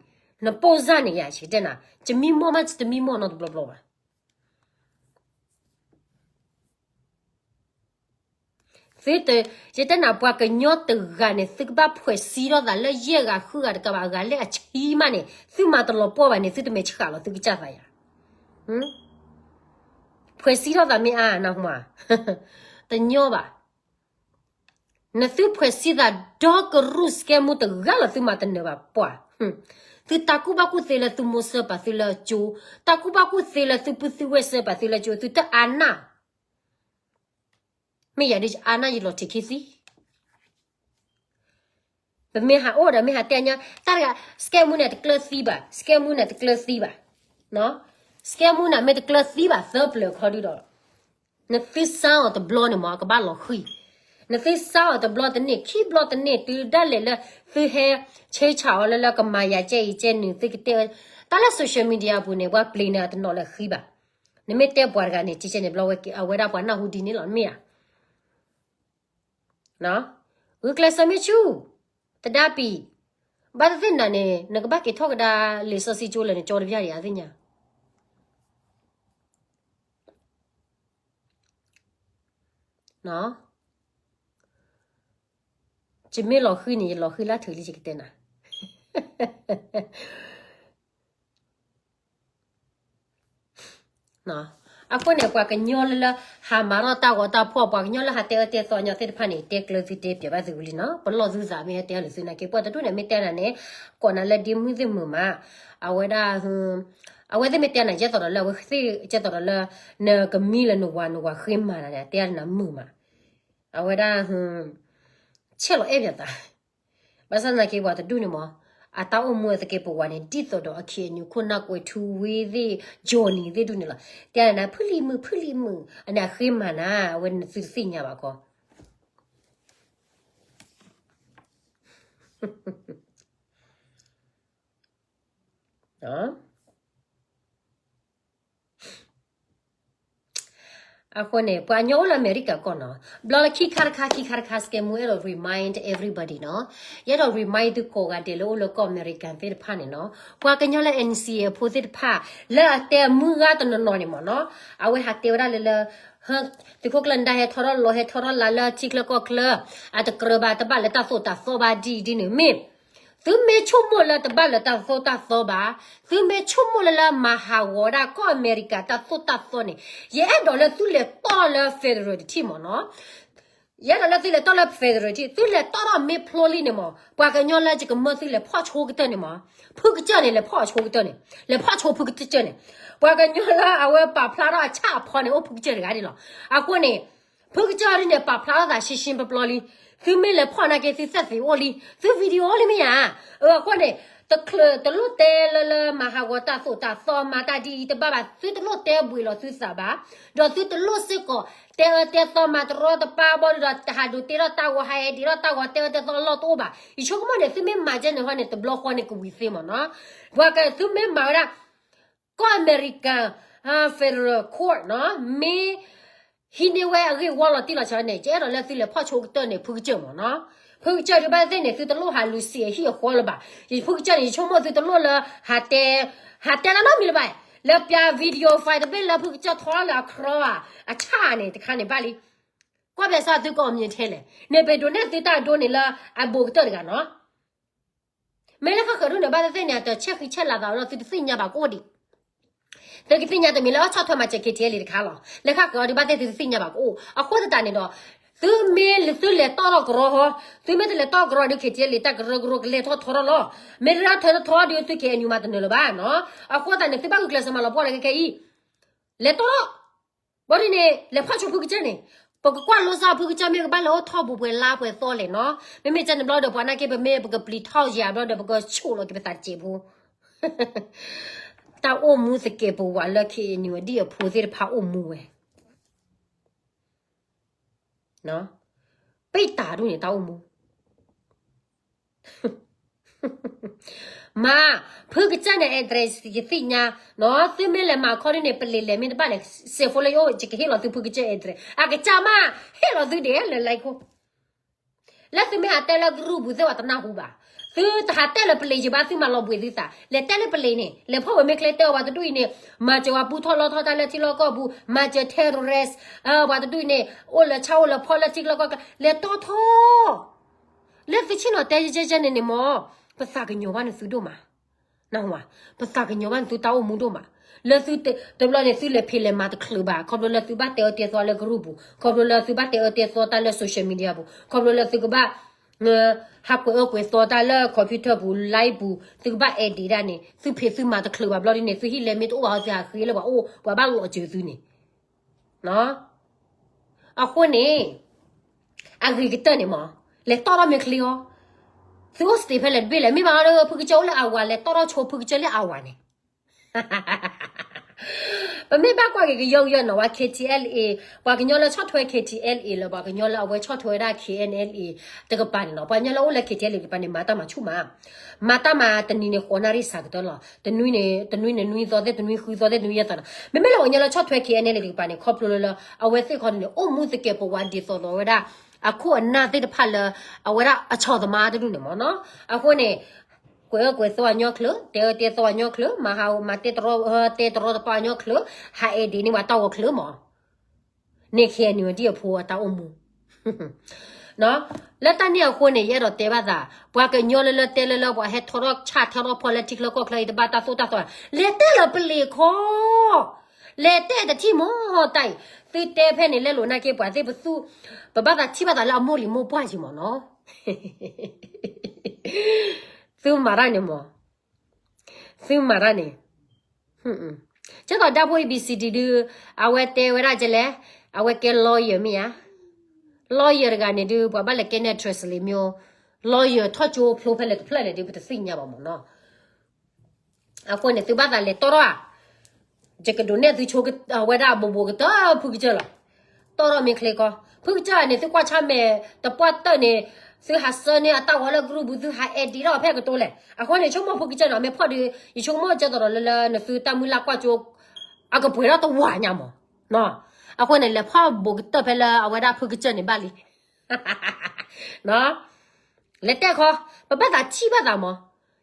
နပိၢ်စၢ်န့ၣ်ယၤ ယတဲနၤ, ယမံမီၢ်မး ယတမံမီၢ်နီတဘျီဘျီဘၣ်. သုတ, ယတဲနၤပှၤကညီတဂၤန့ၣ် သုကဘၣ်ဖှဲးစံထီၣ်သးလၢယဲၢ်ဂၤဃုဂၤတကးဘၣ် အဂၤလၢအဆံမးန့ၣ် သုမၤတလီၤပှီၢ်ဘၣ်န့ၣ် သုတမဲာ်ဆှးလီၤ သုကစၢ်သးယၤ. ဖှဲးစံထီၣ်သးမ့ၢ်အါနမါ, တညီဘၣ်. နသုဖှဲးစံသးဒီကရူၢ် စကဲမူတဂၤလီၤ သုမၤတနၢၤဘၣ်ပှၤ. သုတၢ်ကူၣ်ဘၣ်ကူၣ်သ့လၢသုမိၢ်စၢၤပာ်သုလၢကၠိ, တၢ်ကူၣ်ဘၣ်ကူၣ်သ့လၢသုပုၢ်သုဝဲၢ်စၢၤပာ်သုလၢကၠိ, သုတအါနၢ် မ့ၢ်ယၤဒ်အါနၢ်ယလီၤထံးခံသံ. ပမ့ၢ်ဟးအိၣ်ဒီးမ့ၢ်ဟးတဲညါ, တၢ်တဂၤ, စကဲမူန့ၣ်တကျၢၤသံဘၣ်, စကဲမူန့ၣ်တကျၢၤသံဘၣ်, စကဲမူန့ၣ်မ့ၢ်တကျၢၤသံဘၣ် သၢပျၢၤခီဒုဒီး, နသုစါအီၤတဘျီန့ၣ်မး ကဘၣ်လီၤဃံၤ, နသုစါအီၤတဘျီတန့ၢ် ခံဘျီတန့ၢ် တုၤဒၣ်လဲာ်လၢ သုဟဲဆ့ဆးအီၤလၢလၢကမၤယၤကဲအံၤကဲနုၤ သုကတဲဝဲ, တၢ်လၢ social media အပူၤန့ၣ် ပှၤပျ့ၤန့ၣ် အတနီၤလၢဃံဘၣ်. နမ့ၢ်တဲပှၤတဂၤန့ၣ် ကဲကဲန့ၣ် ဘျီဝဲ အဝဲဒၣ်ပှၤနၢ်ဟူဒ်န့ၣ်လီၤ မ့ၢ်ဧါ. ဂုာ်ကျဲးစၢးမ့ၢ်ဆူၣ်, တဒါပံၤ, ဘၣ်သ့ၣ်သ့ၣ်နၤန့ၣ် နကဘၣ်က့ၤထီၣ်ကဒါလံာ်စီဆှံကၠိလၢနကၠီတဘျီဒံး အသ့ၣ်ညါ. ယမ့ၢ်လီၤဃံန့ၣ် ယလီၤဃံလၢထုးလံ ယကတဲနၤ. အဃိန့ၣ် ပှၤကညီလၢလၢ ဟးမၤထီၣ်တၢ်ဂီၤတၢ်ဖီၣ် ပှၤကညီလၢဟးတဲအၢတဲသီညီသ့ၣ်တဖၣ်န့ၣ် တဲကျၢၤသုတဲပျဲဘၣ်သုဝံၤလံနီၤ. ပလီၢ်သုသးမ့ၢ်ဟဲတဲအီၤလၢသုနာ်က့ ပှၤတဒူၣ်န့ၣ် မ့ၢ်တဲနၤန့ၣ် ကိးနၤလၢဒ့မုၢ်သ့ၣ်မုာ်မး, အဝဲဒၣ် အဝဲသ့ၣ်မ့ၢ်တဲနၤ ယဲသိးဒီးလၢ အဝဲသ့ၣ်ကဲသိးဒီးလၢ နကမံလၢနဝၤနဝၤဃ့မၤနၤန့ၣ် တဲနၤမုာ်မး. အဝဲဒၣ် ဆဲးလီၤအဲၣ်ပသး. ဘၣ်ဆၣ်သနာ်က့ ပှၤတဒူၣ်န့ၣ်မး အတၢ်အိၣ်မူအသကဲးပဝးန့ၣ် ဒ်သိးဒီး အခံအနု ခိၣ်နၢ်ကွဲးထူဝ့သ့ၣ် Johnny သ့ၣ်ဒူၣ်န့ၣ်လီၤ. တဲနၤ ဖုလံၤမုာ် ဖုလံၤမုာ် အန့ၣ်အဃ့မၤနၤ အဝဲန့ၣ်သုတသ့ၣ်ညါဘၣ်ခီ အဃိန့ၣ် ပှၤကညီအိၣ်လၢအမဲရကၤကီၢ်နီၤ, ဘျီလၢခံခါတခါ ခံခါတခါ စကဲမူ အဲၣ်ဒိး remind everybody နီၤ, ယအဲၣ်ဒိး remind သုကိးဂၤဒဲးလၢအိၣ်လၢကီၢ်အမဲရကၤသ့ၣ်တဖၣ်န့ၣ်နီၤ, ပှၤကညီလၢ N C A အဖိသ့ၣ်တဖၣ် လၢအတဲမုၢ်ဂၤတနီၤနီၤန့ၣ်မးနီၤ, အဝဲဟးတဲဝဲဒၣ်လၢလၢ သုးခိၣ်ကျၢၢ်နဒါဟဲထီထီၣ်လီၤ ဟဲထီထီၣ်လါလၢထံချၢကီၢ်ချၢ, အတကြၢးဘၣ် တဘၣ်လၢတၢ်သိၣ်တၢ်သီဘၣ်ဒ်အံၤဒ်န့ၣ်မ့ၢ် သုမ့ၢ်ဆိကမိၣ်လၢတဘၣ်လၢတၢ်သိၣ်တၢ်သီဘၣ်, သုမ့ၢ်ဆိကမိၣ်လၢလၢမၤဟးဂီၤဒၣ်ကီၢ်အမဲရကၤတၢ်သိၣ်တၢ်သီန့ၣ်, ယအဲၣ်ဒိးလၢသုလဲၤတီၢ်လၢ federal တထံၣ်မးနီၤ, ယအဲၣ်ဒိးလၢသုလဲၤတီၢ်လၢ federal တထံၣ်, သုလဲၤတီၢ်ထီၣ်မ့ၢ်ဖျိလံန့ၣ်မး, ပှၤကညီလၢယကမၢသုလဲၤဖီၣ်ဆိကတၢၢ်န့ၣ်မး, ဖုကစၢၢ်န့ၣ် လဲၤဖီၣ်ဆိကတၢၢ်န့ၣ်, လဲၤဖီၣ်ဆိဖုကစၢၢ်န့ၣ်, ပှၤကညီလၢအဝဲပာ်ဖျါထီၣ်အဆၣ်အဖီန့ၣ် အိၣ်ဖုကစၢၢ်တဂၤန့ၣ်လီၤ. အဃိန့ၣ် ဖုကစၢၢ်ဒ်န့ၣ် ပာ်ဖျါထီၣ်သးရှင်းရှင်းပျီပျီလံ. သုမ့ၢ်လဲၤဖီၣ်နာ်က့ သုသက်သေအိၣ်လံ, သု video အိၣ်လံမ့ၢ်ဧါ. အဃိန့ၣ် တချုးတလိၣ်တဲလၢလၢမၤဟးဂီၤတၢ်သိၣ်တၢ်သီ မၤတၢ်ဒ်အံၤတဘၣ်ဘၣ်, သုတလိၣ်တဲဘှံးလီၤသုသးဘၣ်, ဒီးသုတလိၣ်စ့ၢ်ကီး တဲအၢတဲသီမၤတရီတပါဘၣ်ဒီး တဟးဒိးတ့ထီၣ်တၢ်ဂီၤ ဟးဟဲဒ့ထီၣ်တၢ်ဂီၤ တဲအၢတဲသီအလီၢ်တအိၣ်ဘၣ်. ယဆိကမိၣ်န့ၣ် သုမ့ၢ်မၤကဲန့ၣ်ဟီန့ၣ် တဘျီဃီန့ၣ်ကဝံၤသ့မးနီၤ. ပှၤကသုမ့ၢ်မၤဝဲဒၣ် ကီၢ်အမဲရကၤ federal court နီၤ, မ့ၢ်ဟံးန့ၢ်ဝဲအဂ့ၢ်ဝီလီၤတံၢ်လီၤဆဲးန့ၣ် ယအဲၣ်ဒိးလၢသုလဲၤဖီၣ်ဆိကတၢၢ်န့ၣ် ဖုကစၢၢ်မးနီၤ. ဖုကစၢၢ်ဒုးဘၣ်သ့ၣ်န့ၣ် သုတလိၣ်ဟးလူၤစံးအဟံၣ်အဃီလၢၤဘၣ်. ယဖုကစၢၢ်န့ၣ် ယဆိကမိၣ်သုတလိၣ်လၢ ဟးတဲ ဟးတဲတၢ်နီတမံၤလၢၤဘၣ်. လၢပျး video file တဘ့ၣ်လၢဖုကစၢၢ်ထီလၢအခီဧါ အဆၣ်န့ၣ် တခါန့ၣ်ဘၣ်လံ. ကွၢ်ဘၣ်ဆၣ်သုကအီၣ်မ့ၢ်ထဲလဲၣ်, န့ၣ်ပဒိးန့ၢ်သုတၢ်ဒိန့ၣ်လၢအဘူးကတၢၢ်တဂၤနီၤ. မ့ၢ်လၢဃၣ်ဃၢၤဒိၣ်န့ၣ် ဘၣ်သ့ၣ်သ့ၣ်န့ၣ် အတဆဲးဃံဆဲးလၤသးလီၤ သုတသ့ၣ်ညါဘၣ်ကအိၣ်ဒံး. သုကသ့ၣ်ညါတမံၤလၢအဆီၣ်ထွဲမၤစၢၤ K T L A တခါလီၤ. လၢဃၣ်ဃၢၤအီၤဒုးဘၣ်သ့ၣ်သုတသ့ၣ်ညါဘၣ်ကအိၣ်. အဃိသတးန့ၣ်ဒီး သုမ့ၢ်သုလဲၤတီၢ်ထီၣ်ကရီဟီ, သုမ့ၢ်တလဲၤတီၢ်ကရီဒုး K T L A တၢ်ကရၢကရိကလဲၤထီၣ်ထီထီၣ်လီၤ. မ့ၢ်တထီၣ်ထီထီၣ်ဒုး သု K N U မၤတနၢၤလၢၤဘၣ်နီၤ. အဃိသတးန့ၣ် သုဘၣ်ဂုာ်ကျဲးစၢးမၤလီၤပှီၢ်လၢခဲခဲအံၤ လဲၤတီၢ် ဘၣ်ဒ်န့ၣ် လဲၤဖီၣ်ဆိဖုကစၢၢ်န့ၣ်, ပကကွၢ်လိာ်စၢ်ဖုကစၢၢ်မ့ၢ်ကဘၣ်လဲၤအိၣ်ထီၣ်ပူၤပှဲၤလါပှဲၤသီလဲၣ်နီၤ. မ့မ့ၢ်ကဲန့ၣ်ဘျီဒီး ပှၤနာ်က့ ပမ့ၢ်ပကပျံၤထီၣ်ယၤဘျီဒီး ပကဆိၣ်လီၤက့ၤပသးတစဲးဖိ. တၢ်အိၣ်မူသကဲးပဝးလၢ K N U ဒ်အဖိသ့ၣ်တဖၣ်အိၣ်မူဝဲ ပ့ၢ်တၢ်ဒိၣ်န့ၣ် တၢ်အိၣ်မူ မၤ ဖုကစၢၢ်န့ၣ် address ယသ့ၣ်ညါနီၤ. သုမ့ၢ်လဲၤမၤခီဒ်န့ၣ် ပလံၤလဲၤမ့ၢ်တဘၣ်န့ၣ် စဲးဖိလၢယအိၣ် ယကဟ့ၣ်လီၤသုဖုကစၢၢ် address အကစၢ်မး ဟ့ၣ်လီၤသုဒဲးလၢ like ခိၣ် လၢသုမ့ၢ်ဟးတဲလၢ group ပူၤသ့ၣ်ဝဲတနၢ်ဟူဘၣ်. သုတဟးတဲလၢပလံၤယဘၣ် သုမၤလီၤဘှံးသုသး လဲၤတဲလၢပလံၤန့ၣ် လဲၤဖီၣ်ဝဲမ့ၢ်ချ့တဲအီၤ ပှၤတဒူၣ်အံၤန့ၣ် မၤစၢၤဝဲပူထီၣ်လီထီၣ်တၢ်လၢထံလီၢ်ကီၢ်ပူၤ မၤစၢၤ terrorist ပှၤတဒူၣ်အံၤန့ၣ် အိၣ်လၢဆၣ်အိၣ်လၢဖီလၢထံလီၢ်ကီၢ်ချၢ လဲၤတီၢ်ထီၣ် လၢသုဆ့ၣ်နီၤတဲယဲၢ်ယဲၢ်န့ၣ်န့ၣ်မး ပသးကညီၤဘၣ်န့ၣ်သုဒိၣ်မး, နၢ်ဟူဧါ, ပသးကညီၤဘၣ်န့ၣ်သုတၢ်အိၣ်မူဒိၣ်မး, လၢသုတဘျီန့ၣ် သုလဲၤဖံးလဲၤမၤတချုးဘၣ် ခီဖျိလၢသုဘၣ်တဲအၢတဲသီလၢ group ပူၤ ခီဖျိလၢသုဘၣ်တဲအၢတဲသီတၢ်လၢ social media ပူၤ ခီဖျိလၢသုကဘၣ် ဟးကွဲးအၢကွဲးသီတၢ်လၢ computer ပူၤ live ပူၤ သုကဘၣ် edit ဒၣ်န့ၣ် သုဖံးသုမၤတချုးဘၣ်ဘျီဒ်န့ၣ် သုဟံၣ်လဲၤမ့ၢ်တအိၣ်ဘၣ်ဟီ သုဟးဃ့လၢပှၤအိၣ် ပှၤဘၣ်လီၤစၢၤသုန့ၣ် အဃိန့ၣ် အဂ့ၤကတၢၢ်န့ၣ်မး လဲၤတီၢ်ထီၣ်မ့ၢ်ချ့အီၤ, သုအိၣ် state ဖဲလဲၣ်တဘ့ၣ်လဲၣ် မ့ၢ်ဘၣ်ဒီး ဖုကစၢၢ်အိၣ်လၢအဝၤ လဲၤတီၢ်ထီၣ်ဆိဖုကစၢၢ်လၢအဝၤန့ၣ် ပမ့ၢ်ဘၣ်ကွၢ်က့ၤကယီကယီနီၤ ဝဲ K T L A ပှၤကညီလၢဆီၣ်ထွဲ K T L A လၢပှၤကညီလၢအဝဲဆီၣ်ထွဲဝဲဒၣ် K N L A တကပၤန့ၣ်နီၤ ပှၤကညီလၢအိၣ်လၢ K T L A တကပၤန့ၣ် မၤတၢ်မၤဆူၣ်မး မၤတၢ်မၤတနံၤန့ၣ် ဃိးနၣ်ရံၣ်စှၤကတၢၢ်လီၤ. တနွံန့ၣ် တနွံန့ၣ် နွံသီသ့ၣ် တနွံဃုသီသ့ၣ် တနွံယဲၢ်သီနီၤ. မ့မ့ၢ်လၢပှၤကညီလၢဆီၣ်ထွဲ K N L A တကပၤန့ၣ် ခီဖျိလၢလၢ အဝဲသ့ၣ်ခီန့ၣ် အိၣ်မူသကဲးပဝးဒ်သိးသိးဝဲဒၣ် အခိၣ်အနၢ်သ့ၣ်တဖၣ်လၢ အဝဲဒၣ်အဆီၣ်သမါတဒူၣ်န့ၣ်မ့ၢ်နီၤ. အဃိန့ၣ် ကွဲးအၢကွဲးသီအညီချၢ, တဲအၢတဲသီအညီချၢ, မၤဟးဂီၤမၤတဲတရီ တဲတရီတပါအညီချၢ, ဟးအဲၣ်ဒိးန့ၢ်ပှၤတၢ်ဂီၤချၢမး. န့ၣ် K N U ဒ်အဖိအတၢ်အိၣ်မူ လၢတၢ်န့ၣ်အဃိန့ၣ် ယအဲၣ်ဒိးတဲဘၣ်သး, ပှၤကညီလၢလၢတဲလၢလၢ ပှၤဟဲထီထီၣ်ဆၣ်ထီထီၣ်ဖီလၢထံချၢကီၢ်ချၢအံၤ တဘၣ်တၢ်သိၣ်တၢ်သီ, လဲၤတဲလၢပလံၤခီ, လဲၤတဲတထံၣ်မ့ၢ်တၢ်အံၤ, သုတဲဖဲန့ၣ် လဲလိာ်နာ်က့ပှၤသ့ၣ်ပသူ, ပဘၣ်သးထံၣ်ဘၣ်သးလၢအမိၢ်လံၤမိၢ်ပှၢ်က့ၤမ့ၢ်နီၤ. သုမၤတၢ်န့ၣ်မ့ၢ် သုမၤတၢ်န့ၣ်, ကဲသိးဒၣ်ဖိ A B C D ဒုး, အဝဲတဲဝဲဒၣ်ကလဲၣ်, အဝဲကဲ lawyer မ့ၢ်ဧါ, lawyer တဂၤန့ၣ်ဒုး ပှၤဘၣ်လဲၤကဲန့ၢ် translate မ့ၢ်, lawyer ထီၣ်ကၠိဖျိဖဲလဲၣ်တဖျၢၣ်လဲၣ်ဒုး ပတသ့ၣ်ညါဘၣ်မ့ၢ်နီၤ. အဃိန့ၣ် သုဘၣ်သးလဲၤတီၢ်ထီၣ်ဧါ, ယကဒိးနဲၣ်သုဆိဝဲဒၣ်ဘိးဘိးကတၢၢ်ဖုကစၢၢ်လီၤ. တီၢ်ထီၣ်မ့ၢ်ချ့ကီ, ဖုကစၢၢ်န့ၣ် သုကွၢ်ဆၣ်မဲာ်တပှၢ်တၢၢ်န့ၣ်, သုဟးဆှၢန့ၢ်အတၢ်ဂီၤလၢ group ပူၤ သုဟးအဲၣ်ဒိးထီၣ်ဖဲကတိၤလဲၣ်. အဃိန့ၣ် ဆိကမိၣ်ဖုကစၢၢ်နီၤ မ့ၢ်ဖီၣ်ဒုး ယဆိကမိၣ်ကဲသိးဒီးလၢလၢ နသုတၢ်မုၢ်လၢ်ကွၢ်ကၠိ အကပှဲၤထီၣ်တဝာ်ညါမ့ၢ်နီၤ. အဃိန့ၣ် လဲၤဖီၣ်ဘိးကတၢၢ်ဖဲလၢအဝဲဒၣ်ဖုကစၢၢ်န့ၣ်ဘၣ်လံ လဲၤတဲခီ, ပဘၣ်သးထံၣ်ဘၣ်သးမ့ၢ်,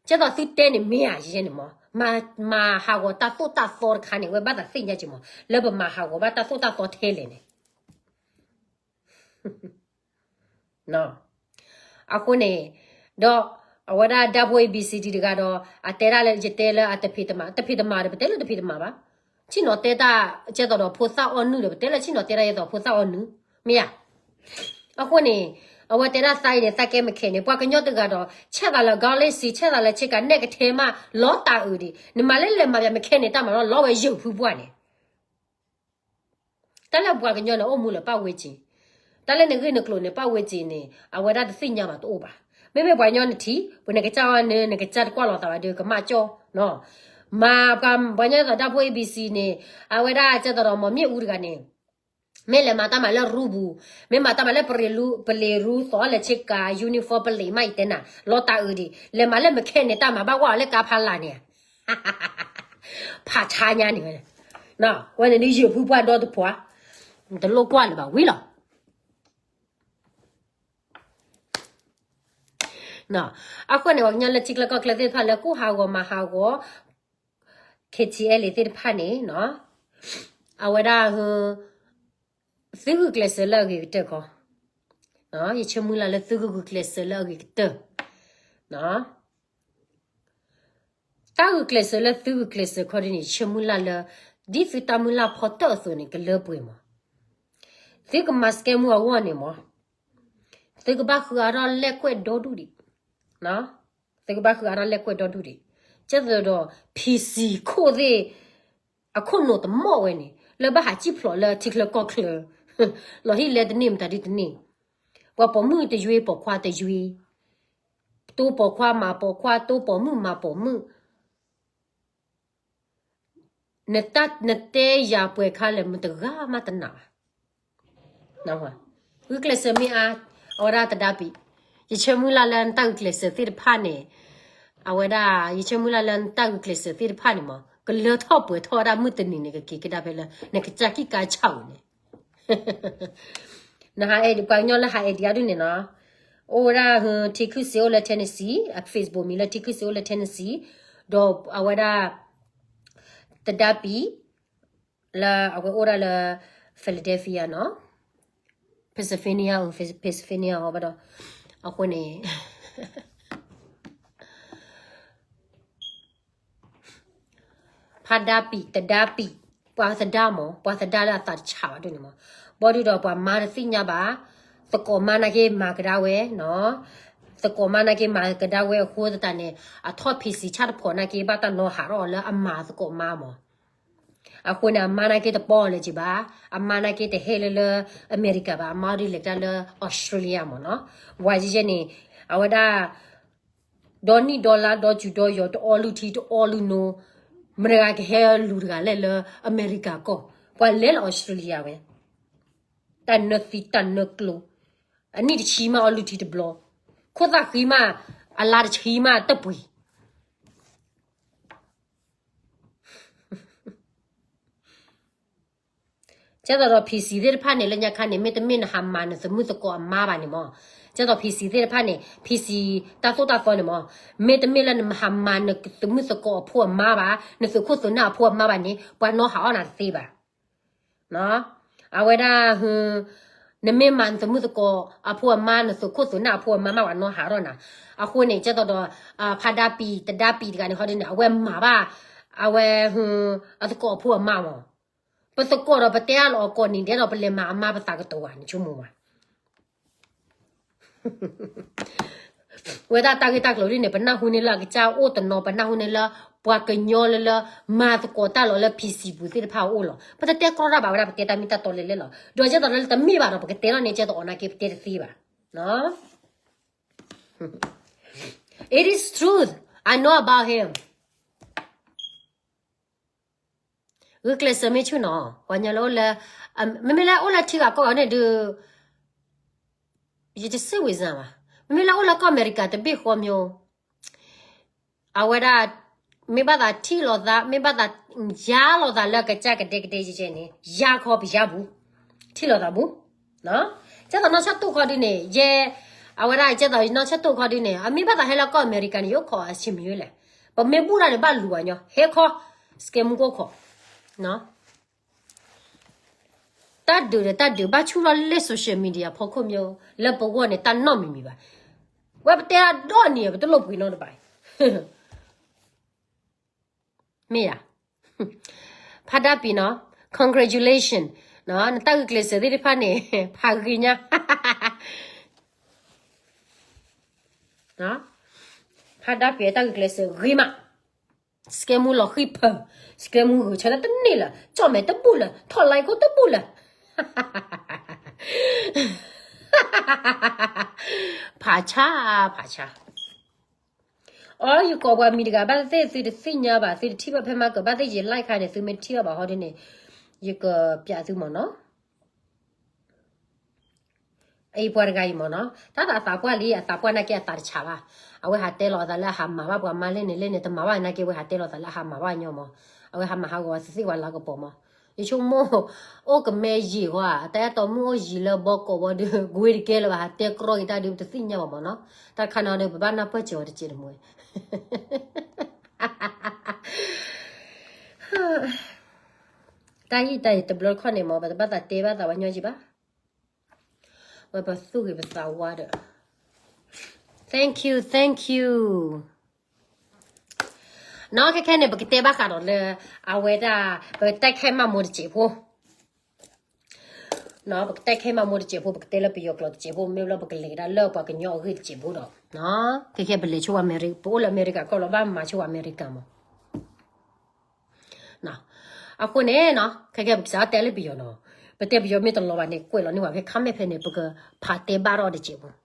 ကဲသိးသုတဲန့ၣ်မ့ၢ်ဧါ ယဲန့ၣ်မ့ၢ်, မၤဟးဂီၤတၢ်သိၣ်တၢ်သီတခါန့ၣ် ဝဲဘၣ်သးသ့ၣ်ညါက့ၤမ့ၢ်, လၢပမၤဟးဂီၤဘၣ်တၢ်သိၣ်တၢ်သီထဲလဲၣ်န့ၣ် အဃိန့ၣ်, ဒီးအဝဲဒၣ်ဒၣ်ဖိ A B C D တဂၤဒီး အတဲဒၣ်လၢယတဲလၢအတဖံးတမၤ, တဖံးတမၤဒီး ပတဲလၢတဖံးတမၤဘၣ်. ဆ့ၣ်နီၤတဲတၢ်ကဲသိးဒီးဖိသၣ်အီနုၢ်ဒီး ပတဲလၢဆ့ၣ်နီၤတဲတၢ်ကဲသိးဖိသၣ်အီနုၢ်, မ့ၢ်ဧါ. အဃိန့ၣ်, အဝဲတဲဒၣ်သးအံၤန့ၣ် သးကဲ mechanic န့ၣ် ပှၤကညီတဂၤဒီး ဆဲးသးလၢ college ဆဲးသးလၢဆ့ကၤ နဲၣ်ကထဲမး လီၤတၢ်အုးဒံး နမၤလၢလဲၤမၤပှၤ mechanic တၢ်မၤလီၤ လီၤဝဲယုာ်ဖုပှၢ်န့ၣ် တၢ်လၢပှၤကညီန့ၣ် အိၣ်မူလၢၤဘၣ်ဝဲက့ၤ, တၢ်လၢနဂ့ၢ်နကျိၤန့ၣ် ဘၣ်ဝဲက့ၤန့ၣ် အဝဲဒၣ်တသ့ၣ်ညါဘၣ်တအိၣ်ဘၣ်. မ့မ့ၢ်ပှၤကညီနထံၣ် ပနကစၢ်အီၤန့ၣ် နကစၢ်တကွၢ်လီၤသးဘၣ်ဒီး ကမၣ်ကၠီၣ်, မၤပှၤကညီသိးဒၣ်ဖိ A B C န့ၣ် အဝဲဒၣ်ကဲသိးဒီး မီၤမ့ၣ်အူတဂၤန့ၣ် မ့ၢ်လဲၤမၤတၢ်မၤလၢရူပူၤ, မ့ၢ်မၤတၢ်မၤလၢပလံၤရူသီလၢဆ့ကၤ uniform ပလံၤမးအံၤတဲနၤ လီၤတၢ်အုးဒံး လဲၤမၤလၢ mechanic န့ၣ် တၢ်မၤဘၣ်ဝဲအီၤလၢကါဖးလာ်န့ၣ် ဖးဆါညါန့ၣ်ဝဲ, ဝဲန့ၣ်ဒုးယုာ်ဖုပှၢ်ဒီတဖှီၣ်, တလိၣ်ကွၢ်လၢၤဘၣ်ဝံၤလီၤ. အဃိန့ၣ် ပှၤကညီလၢထံချၢကီၢ်ချၢသ့ၣ်တဖၣ်လၢကိၢ်ဟးဂီၤမၤဟးဂီၤ K T L A သ့ၣ်တဖၣ်န့ၣ်, အဝဲဒၣ် သုဂုာ်ကျဲးစၢးလၢအဂ့ၤကတၢၢ်ခီ, ယဆၢမုၢ်လၢ်လၢသုဂုာ်ကျဲးစၢးလၢအဂ့ၤကတၢၢ်, တၢ်ဂုာ်ကျဲးစၢးလၢသုဂုာ်ကျဲးစၢးခီဒ်န့ၣ် ယဆၢမုၢ်လၢ်လၢ ဒ်သုတၢ်မုၢ်လၢ်ဖီတၢၣ်အသိးန့ၣ် ကလၢပှဲၤမး, သုကမၤစကဲမူအဂီၢ်န့ၣ်မး, သုကဘၣ်ဃုအါထီၣ်လဲၣ်ကွဲးဒီဒူၣ်ဒံး, သုကဘၣ်ဃုအါထီၣ်လဲၣ်ကွဲးဒီဒူၣ်ဒံး, ကဲသိးဒီး P C ခိၣ်သ့ၣ် အခိၣ်နူာ်တမီၣ်ဝဲန့ၣ် လၢဘၣ်ဟးစံၣ်ဖျိးလၢထံချၢကီၢ်ချၢ, လီၤဟံၣ်လဲတန့ၢ် မတၤဒုတန့ၢ်, ပှၤပိာ်မုၣ်တယွ့ ပိာ်ခွါတယွ့, တိၢ်ပိာ်ခွါမၤပိာ်ခွါ တိၢ်ပိာ်မုၣ်မၤပိာ်မုၣ်, နတဲယၤပှဲၤခါလဲၣ် မတဂၤမးတနာ်ဘၣ်. ဂုာ်ကျဲးစၢးမ့ၢ်အါ, အဝဲဒၣ်တဒါပံၤ, ယဆၢမုၢ်လၢ်လၢနတၢ်ဂုာ်ကျဲးစၢးသ့ၣ်တဖၣ်န့ၣ်, အဝဲဒၣ် ယဆၢမုၢ်လၢ်လၢနတၢ်ဂုာ်ကျဲးစၢးသ့ၣ်တဖၣ်န့ၣ်မး ကလၢထီၣ်ပှဲၤထီၣ်ဝဲဒၣ်မုၢ်တနံၤန့ၣ် ကက့ၤကဒါဖဲလၢ နကစၢ်ကံၣ်ကါဆၣ်ဧိၤန့ၣ် နဟးအဲၣ်ဒိး ပှၤကညီလၢဟးအဲၣ်ဒိးအါဒုန့ၣ်နီၤ, အိၣ်ဝဲဒၣ် ထံခုၣ်စ့အိၣ်လၢ Tennessee, အ Facebook မံၤလၢထံခုၣ်စ့အိၣ်လၢ Tennessee, ဒီးအဝဲဒၣ် တဒါပံၤ လၢအဝဲအိၣ်ဒၣ်လၢ Philadelphia နီၤ, Pennsylvania, Pennsylvania အီၤဘၣ်ဒီး, အဃိန့ၣ် ဖါဒါပံၤ တဒါပံၤ, ပှၤသဒါမး ပှၤသဒါလၢအသးတဆးဘၣ်ဒ်န့ၣ်မး, ဘၣ်ဒုဒီးပှၤမါတသ့ၣ်ညါဘၣ်, သကိးမါနာ်က့မၤကဒါဝဲနီၤ, သကိးမါနာ်က့မၤကဒါဝဲအဃိသတးန့ၣ်, အထီၣ် P C ဆၣ်တဖီးနာ်က့ ဘၣ်တၢ်နီၤဟးထီၣ်အီၤလၢအမၤသကိးမါမး, အဃိန့ၣ် အမါနာ်က့တပီၢ်အီၤလၢၤက့ဘၣ်, အမါနာ်က့တဟဲလၢလၢ America ဘၣ်, အမါဒုးလဲၤကဒါလၢ Australia မးနီၤ, ဝဲယဲန့ၣ်, အဝဲဒၣ် ဒီနံၣ်ဒီလါဒီစူၤဒီယီၤ တအီလုၢ်ထံတအီလုၢ်နိ, မတၤတဂၤကဟဲလူၤတဂၤလဲၣ်လၢအမဲရကၤကီၢ်, ပှၤလဲၤလၢ Australia ဝဲ, တၢ်နၢသံတၢ်နၢကျိ, အနံၣ်တဆံမးအီလုၢ်ထံတဘျီ, ခိၣ်သၣ်ဃံမး, အလါတဆံမးတပှ့ၤ ကဲသိးဒီး PC သ့ၣ်တဖၣ်န့ၣ် လၢညါခါန့ၣ် မ့တမ့ၢ်နဟးမၤနသမုၣ်သကိးအမါဘၣ်န့ၣ်မၢ်, ကဲသိး PC သ့ၣ်တဖၣ်န့ၣ် PC တၢ်သိၣ်တၢ်သီန့ၣ်မၢ်, မ့တမ့ၢ်လၢနမၤနသမုၣ်သကိးအဖိအမါဘၣ်, နသုးခိၣ်သုးနၢ်အဖိအမါဘၣ်န့ၣ် ပှၤနီၢ်ဟးအီၣ်နၤတသ့ဘၣ်. အဝဲဒၣ်, နမ့ၢ်မၤနသမုၣ်သကိးအဖိအမါ, နသုးခိၣ်သုးနၢ်အဖိအမါမး ပှၤနီၢ်ဟးအီၣ်နၤ. အဃိန့ၣ် ကဲသိးဒီး ဖါဒါပံၤ တဒါပံၤတဂၤန့ၣ် ဟီဒ်န့ၣ် အဝဲမၤဘၣ်, အဝဲ, အသကိးအဖိအမါမၢ်. ပသကိးဒီးပတဲအါလီၤအကိးနံၤ ဒဲးဒီးပလဲၤမၤအမါပသးကတိၤဘၣ်န့ၣ် ဆိကမိၣ်ဘၣ်. ဝဲဒၣ်တၢ်ဂ့ၢ်တၢ်ကျိၤဒ်န့ၣ် ပနၢ်ဟူန့ၢ်လၢအကစၢ်အိၣ်တနီၤ, ပနၢ်ဟူန့ၢ်လၢ ပှၤကညီလၢလၢ မၤသကိးတၢ်လီၤလၢ PC ပူၤသ့ၣ်တဖၣ်အအိၣ်လီၤ. ပတတဲကြီတၢ်ဘၣ်ဝဲဒၣ် ပတဲတၢ်မ့ၢ်တၢ်တီလဲၣ်လဲၣ်လီၤ. ဒီးကဲသိးလၢတမ့ၢ်ဘၣ်ဒီး ပကတဲလီၤန့ၣ် ကဲသိးအီၤနာ်က့ ပတဲတသ့ဘၣ်. It is truth. I know about him. ဂုာ်ကျဲးစၢးမ့ၢ်ဆူၣ်နီၤ, ပှၤကညီလၢအိၣ်လၢ, မ့မ့ၢ်လၢအိၣ်လၢထံဂၤကီၢ်ဂၤန့ၣ်ဒုး, ယတစံးဝံၤစၢ်ဘၣ်, မ့မ့ၢ်လၢအိၣ်လၢကီၢ်အမဲရကၤတဘ့ၣ်ဃီမၠိ, အဝဲဒၣ်, မ့ၢ်ဘၣ်သးထံၣ်လိာ်သး, မ့ၢ်ဘၣ်သးယါလိာ်သးလၢကစၢ်ကဒဲကဒဲယဲယဲန့ၣ် ယါခီပယါပူၤ, ထံၣ်လိာ်သးပူၤ ကဲသိးနီၢ်ဆၢၣ်တိၣ်ခီဒုးန့ၣ် ယဲ, အဝဲဒၣ်ကဲသိးနီၢ်ဆၢၣ်တိၣ်ခီဒုးန့ၣ် အမ့ၢ်ဘၣ်သးဟဲလၢကီၢ်အမဲရကၤန့ၣ် ယအိၣ်ခိးအဆံးမံၤလဲၣ်. ပမ့ၢ်ဘူၣ်တၢ်န့ၣ် ဘၣ်လူၤအညီ ဟဲခီ, စကဲမူကအိၣ်ခိး, တၢ်ဒုးဒီးတၢ်ဒုး ဘၣ်ဆူၣ်ထီၣ်လၢ social media ဖီခိၣ်မၠိ လၢပဂီၢ်န့ၣ် တၢ်နီတမံၤမံၤဘၣ်. ဝဲပတဲဒိၣ်န့ၣ် ပတလိၣ်ပှ့ၤနီတဘၣ် မ့ၢ်ဧါ. ဖါဒါပံၤနီၤ, congratulation နီၤ, နတၢ်ဂုာ်ကျဲးစၢးသ့ၣ်တဖၣ်န့ၣ် ဖးဂ့ၤညါ, ဖါဒါပံၤအတၢ်ဂုာ်ကျဲးစၢးဂ့ၤမး, စကဲမူလီၤဃံၢ်ဖၢ, စကဲမူဂုာ်ဆၢထၢၣ်တန့ၢ်လၢၤ, ကၠီၣ်မဲာ်တဘူၣ်လၢၤ, ထီၣ်လၢခိၣ်တဘူၣ်လၢၤ ဖးဆါ, ဖးဆါ. အီ ယကိးပှၤမံၤတဂၤဘၣ်သ့ၣ် သုတသ့ၣ်ညါဘၣ်, သုတထံၣ်ဘၣ်ဖဲမၤကဘၣ်သ့ၣ် ယ like ခါန့ၣ် သုမ့ၢ်ထံၣ်ဘၣ်ဘၣ်ဟီဒ်န့ၣ် ယကပျးသုမ့ၢ်နီၤ. အအံၤပှၤတဂၤအံၤမ့ၢ်နီၤ, တၢ်သးအသးပှၢ်လံ, အသးပှၢ်နာ်က့အသးတဆးဘၣ်. အဝဲဟးတဲလီၤအသးလၢအဟးမၤဘၣ်ပှၤမါလဲၣ်န့ၣ်လဲၣ်န့ၣ် တမၤဘၣ်နာ်က့ အဝဲဟးတဲလီၤအသးလၢအဟးမၤဘၣ်ညီမ့ၢ်, အဝဲဟးမၤဟးဂီၤသ့ၣ်ဝဲလါကပီၤမ့ၢ်. ယဆိကမိၣ် အိၣ်ကမဲယံာ်ဃီဧါ, တၢ်အဲၣ်တီမုၣ်အိၣ်ယံာ်လၢဘီကိးဘီဒီး ကွ့တကဲလၢၤဘၣ်, ဟးတဲကြီက့ၤတၢ်ဒုး ပတသ့ၣ်ညါဘၣ်မ့ၢ်နီၤ. တၢ်တခါန့ၣ်ဒီး ပဘၣ်နၢ်ပၢၢ်စၢၤအီၤတစဲးတမှဲၤ. တၢ်ဟံၣ်တၢ်ယံၤတဘျီတခီၣ်န့ၣ်မ့ၢ် ပတဘၣ်သးတဲဘၣ်သးဝဲညီယံၤဘၣ်. ဝဲပသူၣ်ဂ့ၤပသးဝါဒီး thank you, thank you. နီၢ် ခဲခဲန့ၣ် ပကတဲဘၣ်ဃးဒီးလၢ အဝဲဒၣ် ပကတဲခဲမးမိၢ်တစဲးဖိ, ပကတဲခဲမးမိၢ်တစဲးဖိ, ပကတဲလၢပယီၤကျိာ်တစဲးဖိ, မ့ၢ်လၢပကလဲၤကဒါလၢပှၤကညီအဂ့ၢ်တစဲးဖိဒီး ခဲခဲပလဲၤဆိဝဲအမဲရကၤ, ပအိၣ်လၢအမဲရကၤကီၢ်လီၤ, ဘၣ်မၤဆိဝဲအမဲရကၤမ့ၢ်. အဃိန့ၣ်နီၤ ခဲခဲပကစးတဲလၢပယီၤနီၤ, ပတဲပယီၤမ့ၢ်တလီၤဘၣ်န့ၣ် ကွဲးလီၤန့ၢ်ဝဲဖဲ comment ဖဲန့ၣ် ပကဖးတဲဘၣ်ထီၣ်တစဲးဖိ.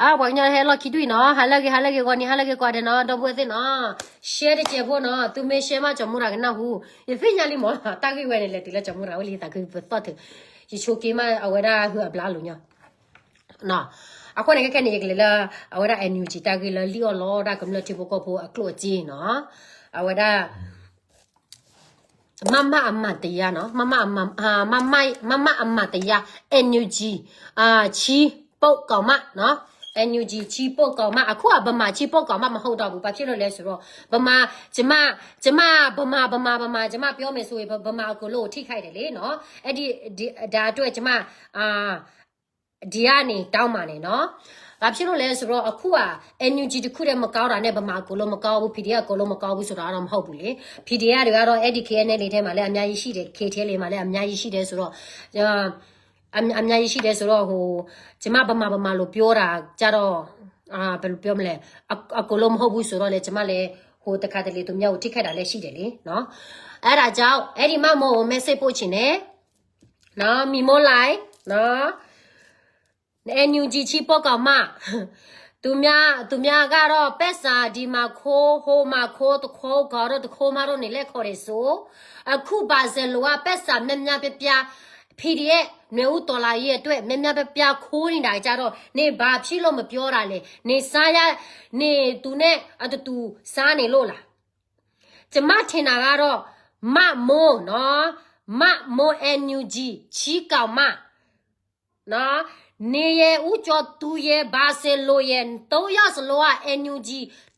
အါ ပှၤကညီဟဲလီၢ်ခံဒူၣ်အံၤနီၤ, ဟါလၢဂ့ၤ ဟါလၢဂ့ၤ ဂီၤနံၤ ဟါလၢဂ့ၤ ကွၢ်ဒဲးနီၤ, ဒီပုၢ်ဝဲၢ်သ့ၣ်နီၤ, share တစဲးဖိနီၤ, သုမ့ၢ် share မး ကၠီမူရၤကနၢ်ဟူ, ယသ့ၣ်ညါလံမ့ၢ်, တၢ်ဂ့ၢ်ဝဲန့ၣ် လဲၤတုၤလၢကၠီမူရၤဝဲလံ သးခုပသီၣ်ထုး, ယဆိက့ၤမး အဝဲဒၣ်ဟုအဘျါလိာ်ညီ အဃိန့ၣ် ခဲခဲန့ၣ် ယကလဲၤလၢ အဝဲဒၣ် NUG တၢ်ဂ့ၢ်လၢလံၣ်အီၣ်လီတၢ်ကမျၢၢ်ထံဖိကီၢ်ဖိအကျိၣ်အစ့နီၤ, အဝဲဒၣ် မမအမၤတယါနီၤ, မမအမၤတယါ NUG အဆံးပိၢ်ကီၤမးနီၤ, NUG ဆံးပိၢ်ကီၤမး, အခုအဗမာဆံးပိၢ်ကီၤမး မဟုတ်တော့ဘူး, ဘာဖြစ်လို့လဲဆိုတော့ ဗမာ, ကျမ, ကျမ, ဗမာ, ဗမာ, ဗမာ, ကျမပြောမယ်ဆိုရင် ဗမာအကုန်လုံးကိုထိခိုက်တယ်လေနော်, အဲ့ဒီ, ဒီ, ဒါအတွက်ကျမ, အာ, ဒီကနေတောင်းပါတယ်နော်, ဘာဖြစ်လို့လဲဆိုတော့ အခုက NUG တစ်ခုတည်းမကောင်းတာနဲ့ ဗမာအကုန်လုံးမကောင်းဘူး, PDF အကုန်လုံးမကောင်းဘူးဆိုတာကတော့မဟုတ်ဘူးလေ, PDF တွေကတော့ အဲ့ဒီ KNLA ထဲမှာလည်းအများကြီးရှိတယ်, KTLA မှာလည်းအများကြီးရှိတယ်ဆိုတော့, အ, အများကြီးရှိတယ်ဆိုတော့ ဟို, ကျမဗမာဗမာလို့ပြောတာကြတော့, အာ, ဘယ်လိုပြောမလဲ, အ, အကုန်လုံးမဟုတ်ဘူးဆိုတော့လေ, ကျမလည်း ဟိုတခါတလေသူများကိုထိခိုက်တာလည်းရှိတယ်လေနော်, အဲ့ဒါကြောင့် အဲ့ဒီမမောကို message ပို့ချင်တယ်နော်, မီမိုလိုက်နော်, NUG ချီးပို့ကောင်မ, သူများ သူများကတော့ ပိုက်ဆံ ဒီမှာခိုး ဟိုမှာခိုး တခိုး ကတော့ တခိုး မတော့ နေလဲ ခေါ်တယ်ဆို အခု ဘၣ်ဆဲလိၤ က ပိုက်ဆံ များများပြားပြား ဖီၣ်ဒ်အဲၣ် နွေဦးတော်လှန်ရေးအတွက် များများပြားပြား ခိုးနေတာကြတော့ နင် ဘာဖြစ်လို့ မပြောတာလဲ နင် စားရ နင် သူနဲ့ အတူတူ စားနေလို့လား ကျမထင်တာကတော့ မမိုးနော် မမိုး NUG ချီးကောင်းမ နော် နေရယ် ဦးကျော်သူရယ် ဘၣ်ဆဲလိၤရယ် သုံးယောက်စလုံးက NUG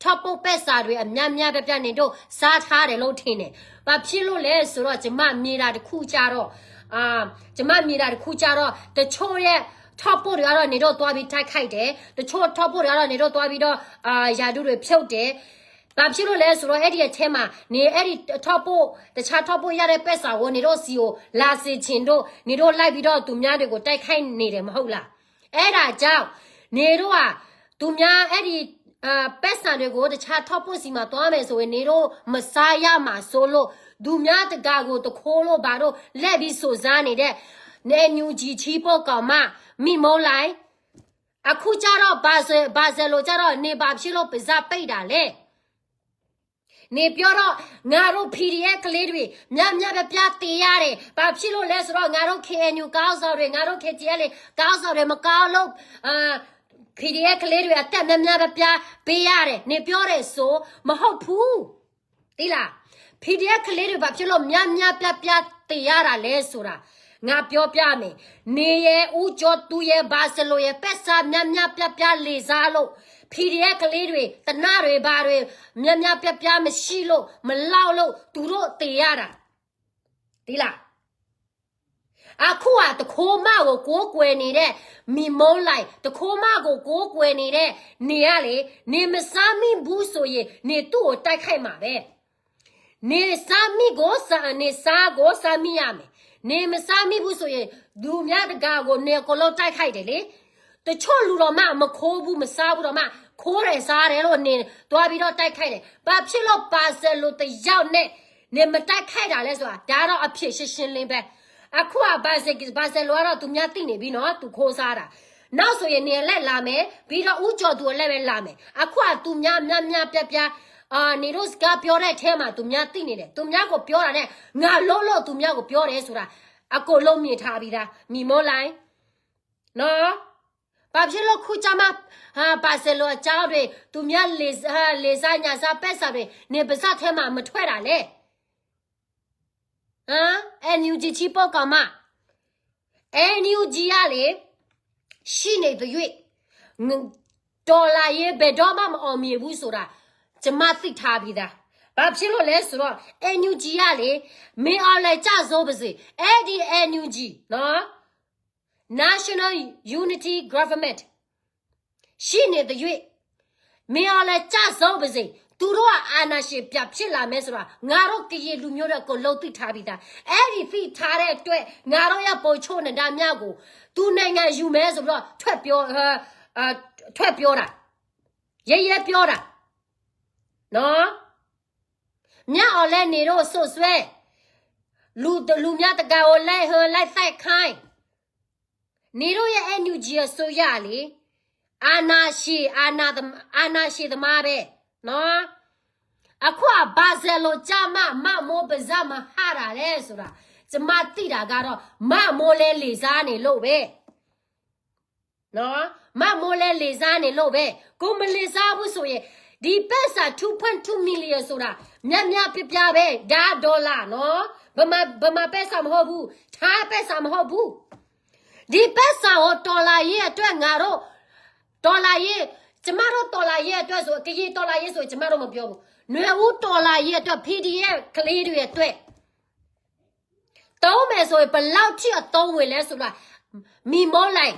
ထောက်ပို့ပိုက်ဆံတွေ အများများပြားပြား နင်တို့ စားထားတယ်လို့ ထင်တယ်။ ဘာဖြစ်လို့လဲဆိုတော့ ကျမမြင်တာတစ်ခုကျတော့ အာ ကျမမြင်တာတစ်ခုကျတော့ တချို့ရဲ့ ထောက်ပို့တွေကတော့ နင်တို့ သွားပြီး တိုက်ခိုက်တယ်။ တချို့ ထောက်ပို့တွေကတော့ နင်တို့ သွားပြီးတော့ အာ ရာထူးတွေ ဖြုတ်တယ်။ ဘာဖြစ်လို့လဲဆိုတော့ အဲ့ဒီအထဲမှာ နင် အဲ့ဒီ ထောက်ပို့ တခြား ထောက်ပို့ရတဲ့ ပိုက်ဆံကို နင်တို့ဆီကို လာစေချင်လို့ နင်တို့ လိုက်ပြီးတော့ သူများတွေကို တိုက်ခိုက်နေတယ် မဟုတ်လား။ အဲ့ဒါကြောင့် နင်တို့က သူများ အဲ့ဒီ အာ ပိုက်ဆံတွေကို တခြား ထောက်ပို့ဆီမှာ သွားမယ်ဆိုရင် နင်တို့ မစားရမှာစိုးလို့ သူများတဂၤကို တခိုးလို့ ဘာလို့ လိုက်ပြီး စုဆောင်းနေတဲ့ NUG ချီးပို့ကောင်းမ မမိုးလိုင်း အခုကျတော့ ဘၣ်ဆဲ ဘၣ်ဆဲလိၤကျတော့ နင် ဘာဖြစ်လို့ ပါးစပ်ပိတ်တာလဲ။ နင်ပြောတော့ ငါတို့ PDF ကလေးတွေ များများပြားပြား သေရတယ်။ ဘာဖြစ်လို့လဲဆိုတော့ ငါတို့ KNU ခေါင်းဆောင်တွေ ငါတို့ KTLA ခေါင်းဆောင်တွေ မကောင်းလို့ အာ PDF ကလေးတွေ အသက်များများပြားပြား ပေးရတယ်။ နင်ပြောတယ်ဆို မဟုတ်ဘူး။ သိလား။ PDF ကလေးတွေ ဘာဖြစ်လို့ များများပြားပြား သေရတာလဲဆိုတာ ငါပြောပြမယ်။ နင်ရယ် ဦးကျော်သူရယ် ဘၣ်ဆဲလိၤရယ် ပိုက်ဆံ များများပြားပြား လှုပ်စားလို့ PDF ကလေးတွေ သေနတ်တွေ ဘာတွေ များများပြားပြား မရှိလို့ မလောက်လို့ သူတို့ သေရတာ။ သိလား။ အခုက တခိုးမကို ကိုးကွယ်နေတဲ့ မမိုးလိုင်း တခိုးမကို ကိုးကွယ်နေတဲ့ နင်ကလေ နင် မစားမိဘူးဆိုရင် နင် သူ့ကို တိုက်ခိုက်မှာပဲ။ နင် စားမိကို စား နင် စားကို စားမိရမယ်။ နင် မစားမိဘူးဆိုရင် သူများတဂၤကို နင် အကုန်လုံး တိုက်ခိုက်တယ်လေ။ တချို့လူတော့မှ မခိုးဘူး မစားဘူးတော့မှ ခိုးတယ် စားတယ်လို့ နင် သွားပြီးတော့ တိုက်ခိုက်တယ်။ ဘာဖြစ်လို့ ဘၣ်ဆဲလိၤ တစ်ယောက်နဲ့ နင် မတိုက်ခိုက်တာလဲဆိုတာ ဒါတော့ အဖြေရှင်းရှင်းလင်းပဲ။ အခုက ဘၣ်ဆဲ ဘၣ်ဆဲလိၤ ကတော့ သူများ သိနေပြီနော် သူ ခိုးစားတာ။ နောက်ဆိုရင် နင် အလှည့်လာမယ် ပြီးတော့ ဦးကျော်သူ အလှည့်ပဲ လာမယ်။ အခုက သူများ များများပြားပြား အာ နင်တို့ စကားပြောတဲ့အထဲမှာ သူများ သိနေတယ်။ သူများကို ပြောတာနဲ့ ငါလုပ်လို့ သူများကို ပြောတယ်ဆိုတာ အကုန်လုံး မြင်ထားပြီးသား မမိုးလိုင်း နော်။ ဘာဖြစ်လို့ ခုကျမှ အာ ဘၣ်ဆဲလိၤ အကြောင်းတွေ သူများ လှုပ် အာ လှုပ်စား ညာစား ပိုက်ဆံတွေ နင် ပါးစပ်ထဲမှာ မထွက်တာလဲ။ ဟမ် NUG ချီးပို့ကောင်းမ NUG ကလေ ရှိနေသရွေ့ င- တော်လှန်ရေး ဘယ်တော့မှ မအောင်မြင်ဘူးဆိုတာ ကျမ သိထားပြီးသား။ ဘာဖြစ်လို့လဲဆိုတော့ NUG ကလေ မင်းအောင်လှိုင် ကျဆုံးပါစေ အဲ့ဒီ NUG နော် National Unity Government ရှိနေသရွေ့ မင်းအောင်လှိုင် ကျဆုံးပါစေ သူတို့က အာဏာရှင် ပြန်ဖြစ်လာမယ်ဆိုတာ ငါတို့ ကရင်လူမျိုးတွေ အကုန်လုံး သိထားပြီးသား။ အဲ့ဒီ သိထားတဲ့အတွက် ငါတို့ရဲ့ ဗိုလ်ချုပ် နန္ဒမြကို သူနိုင်ငံယူမယ်ဆိုပြီးတော့ ထွက်ပြော အာ အာ ထွက်ပြောတာ ရဲရဲပြောတာ နော်။ မြောက်အောင်လှိုင် နေတို့ စွပ်စွဲ လူတ- လူများတဂၤကို လိုက်ဟို လိုက်သတ်ခိုင်း နေတို့ရဲ့ NUG အစိုးရလေ အာဏာရှင် အာဏာသ- အာဏာရှင်သမားပဲနော်။ အခုက ဘာဆဲလိၤကျမှ မမိုး ပါးစပ် မဟတ်တာလဲဆိုတာ ကျမ သိတာကတော့ မမိုး လည်း လှုပ်စားနေလို့ပဲနော်။ မမိုး လည်း လှုပ်စားနေလို့ပဲ။ ကို မလှုပ်စားဘူးဆိုရင် ဒီပိုက်ဆံ two point two million ဆိုတာ များများပြားပြားပဲ။ ဒါ ဒေါ်လာနော်။ ဗမာ- ဗမာပိုက်ဆံ မဟုတ်ဘူး။ ထိုင်းပိုက်ဆံ မဟုတ်ဘူး။ ဒီပိုက်ဆံကို တော်လှန်ရေးအတွက် ငါတို့ တော်လှန်ရေး ကျမတို့ တော်လှန်ရေးအတွက်ဆို ကရင်တော်လှန်ရေးဆို ကျမတို့ မပြောဘူး။ နွေဦး တော်လှန်ရေးအတွက် PDF ကလေးတွေအတွက် သုံးမယ်ဆိုရင် ဘယ်လောက်ထိ အသုံးဝင်လဲဆိုတာ မမိုးလိုင်း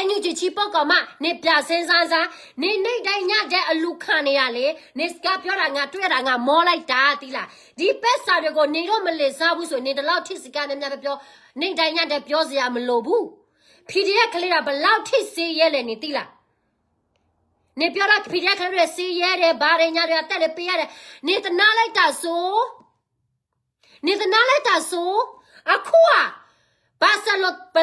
NUG ချီးပို့ကောင်းမ နင် ပြန်စဉ်းစားစမ်း။ နင် နေ့တိုင်းညတိုင်း အလူခံနေရလေ။ နင် စကားပြောတာ ငါတွေ့တာ ငါမောလိုက်တာ သိလား။ ဒီပိုက်ဆံတွေကို နင်တို့ မလှုပ်စားဘူးဆိုရင် နင် ဒီလောက်ထိ စကားများများပြော နေ့တိုင်းညတိုင်း ပြောစရာ မလိုဘူး။ PDF ကလေးတွေ ဘယ်လောက်ထိ ဆင်းရဲလဲ နင် သိလား။ နင် ပြောတာ PDF ကလေးတွေ ဆင်းရဲတယ် ဘာတွေ ညာတွေ အသက်တွေ ပေးရတယ် နင် သနားလိုက်တာဆို နင် သနားလိုက်တာဆို အခုက ဘာစဲလိ ဘ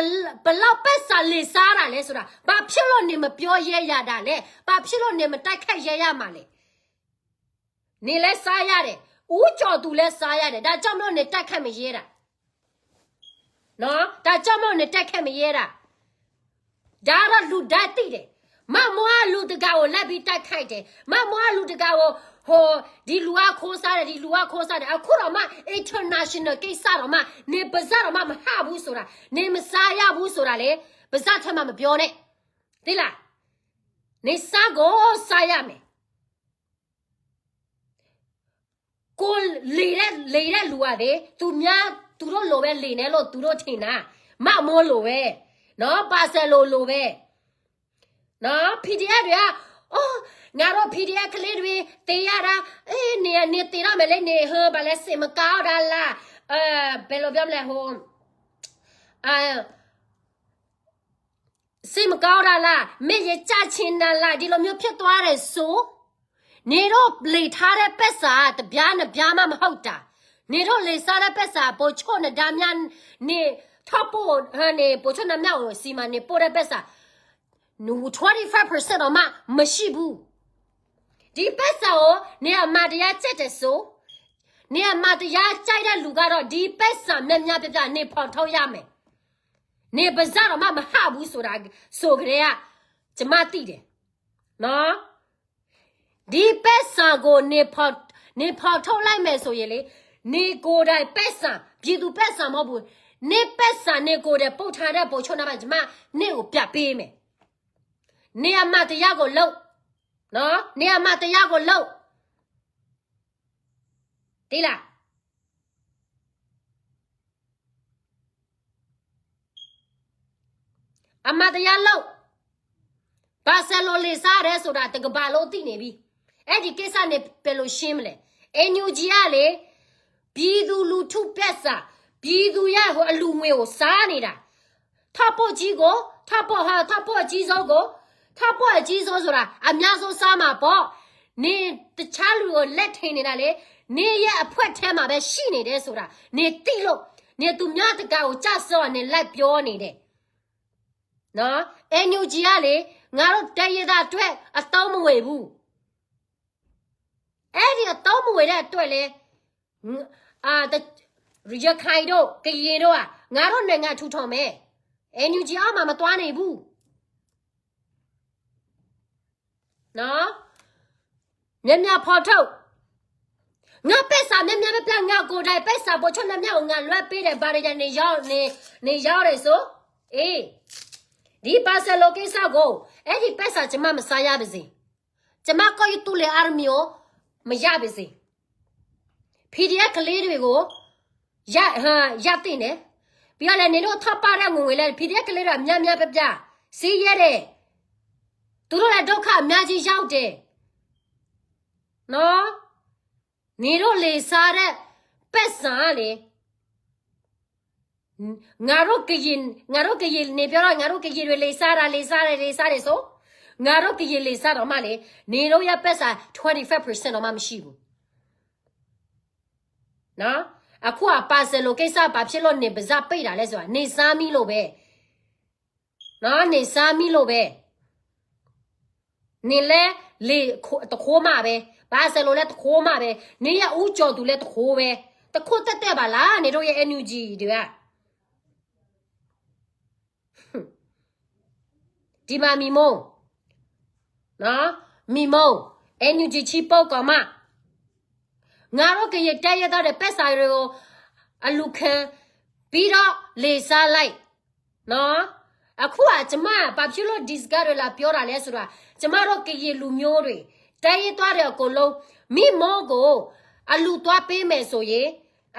ယ်လောက်ပဲစာ လီၤစၢ်တၢ်လဲဆိုတာ ဘာဖြစ်လို့နင်မပြောရဲရတာလဲ ဘာဖြစ်လို့နင်မတိုက်ခိုက်ရဲရမှာလဲ နင်လည်းစားရတယ် ဦးကျော်သူလည်းစားရတယ် ဒါကြောင့်မလို့နင်တိုက်ခိုက်မရဲတာ နော် ဒါကြောင့်မလို့နင်တိုက်ခိုက်မရဲတာ ဒါကတော့လူတိုင်းသိတယ် မမွားလူတကာကိုလိုက်ပြီးတိုက်ခိုက်တယ် မမွားလူတကာကို ဟို ဒီလူကခိုးစားတယ် ဒီလူကခိုးစားတယ် အခုတော့မှ international ကိစ္စတော့မှ နင်ပါးစပ်တော့မှ မဟဘူးဆိုတာ နင်မစားရဘူးဆိုတာလေ ပါးစပ်ထဲမှာ မပြောနဲ့ သိလား နင်စားကိုစားရမယ် ကိုယ်လေတဲ့လေတဲ့လူကလေသူများသူတို့လိုပဲလေနဲ့လို့သူတို့ထင်တာမမိုးလိုပဲနော်ပါစယ်လိုလိုပဲနော် PDF တွေကအော်ငါတို့ PDF ကလေးတွေသေရတာအေးနေနေသေတော့မယ်လေနေဟိုဘာလဲစင်မကောင်းတာလားအဲဘယ်လိုပြောမလဲဟိုအဲ စိတ်မကောင်းတာလားမ့ၢ်ရကြချင်တာလားဒီလိုမျိုးဖြစ်သွားတယ်ဆိုနေတော့လေထားတဲ့ပက်စာတစ်ပြားနှစ်ပြားမှမဟုတ်တာနေတော့လေစားတဲ့ပက်စာပိုချို့နဒါများနေထောက်ပို့ဟာနေပိုချို့နများကိုစီမံနေပို့တဲ့ပက်စာ25%တော့မှမရှိဘူးဒီပက်စာကိုနေအမတရားကြက်တယ်ဆိုနေအမတရားကြိုက်တဲ့လူကတော့ဒီပက်စာများများပြပြနေဖော်ထုတ်ရမယ် နေပါးစပ်တော့မှမဟဘူးဆိုတာဆိုကတည်းကကျမသိတယ်နော်ဒီပဲစာကိုနေဖော်နေဖော်ထုတ်လိုက်မယ်ဆိုရင်လေနေကိုယ်တိုင်ပဲစာပြည်သူပဲစာမဟုတ်ဘူးနေပဲစာနေကိုယ်တိုင်ပို့ထားတဲ့ပုံချုပ်နံပါတ်ကျမနေကိုပြပေးမယ်နေအမတရားကိုလုပ်နော်နေအမတရားကိုလုပ်တိလား အမတရားလုပ်ဘာစဲလို့လေစားရဲဆိုတာတကဘာလုံးသိနေပြီအဲ့ဒီကိစ္စနဲ့ပဲလို့ရှင်းမလဲ NUG ကလေပြည်သူလူထုပျက်စာပြည်သူရဟိုအလူငွေကိုစားနေတာထောက်ပို့ကြီးကိုထောက်ပို့ဟာထောက်ပို့အကြီးဆုံးကိုထောက်ပို့အကြီးဆုံးဆိုတာအများဆုံးစားမှာပေါ့နေတခြားလူကိုလက်ထင်နေတာလေနေရဲ့အဖွက်ထဲမှာပဲရှိနေတယ်ဆိုတာနေသိလို့နေသူများတကာကိုကြစော်နေလိုက်ပြောနေတယ်နော် NUG ကလေငါတို့တိုင်းရင်းသားအတွက်အသုံးမဝင်ဘူးအဲ့ဒီအသုံးမဝင်တဲ့အတွက်လေအာရခိုင်တို့ကရင်တို့ကငါတို့နိုင်ငံထူထောင်မယ် NUG အောက်မှာမသွားနိုင်ဘူးနော် များများဖော်ထုတ်ငါပဲစာများများပဲပြငါကိုယ်တိုင်ပဲစာပို့ချုပ်များများကိုငါလွှဲပေးတယ်ဘာတွေရနေရောက်နေနေရောက်တယ်ဆိုအေးဒီပါစလိုကိစ္စကိုအဲ့ဒီပဲစာကျမမစားရပါစေကျမကောက်ယူတူလေအာရမီကိုမရပါစေ PDF ကလေးတွေကိုရဟရသင့်တယ်ပြီးတော့လည်းနေတို့ထောက်ပံ့တဲ့ငွေငွေလဲ PDF ကလေးတွေအများများပြပြစီးရဲတယ်သူတို့လည်းဒုက္ခအများကြီးရောက်တယ်နော်နေတို့လေစားတဲ့ပက်ဆံလေငါတို့ကရင်ငါတို့ကရင်နေပြောတော့ငါတို့ကရင်တွေလေစားတာလေစားတယ်လေစားတယ်ဆိုငါတို့ကရင်လေစားတော့မှလေနေတို့ရပက်ဆံ25%တော့မှမရှိဘူးနော်အခုအပါစလိုကိစ္စဘာဖြစ်လို့နေပါးစပ်ပိတ်တာလဲဆိုတာနေစားမီးလို့ပဲနော်နေစားမီးလို့ပဲနေလဲလေတခိုးမပဲဘာစလိုလဲတခိုးမပဲနေရဦးကျော်သူလဲတခိုးပဲတခိုးတက်တက်ပါလားနေတို့ရဲ့ NUG တွေကဒီမှာမီမိုနော်မီမို NUG ချီပုတ်ကော်မငါတို့ကရင်တိုင်းရင်းသားတွေပဲစာတွေကိုအလူခံပြီးတော့လေစားလိုက်နော်အခုကကျမဘာဖြစ်လို့ဒီစကားတွေလာပြောတာလဲဆိုတော့ကျမတို့ကရင်လူမျိုးတွေတိုင်းရင်းသားတွေအကုန်လုံးမိမောကိုအလူသွားပေးမယ်ဆိုရင်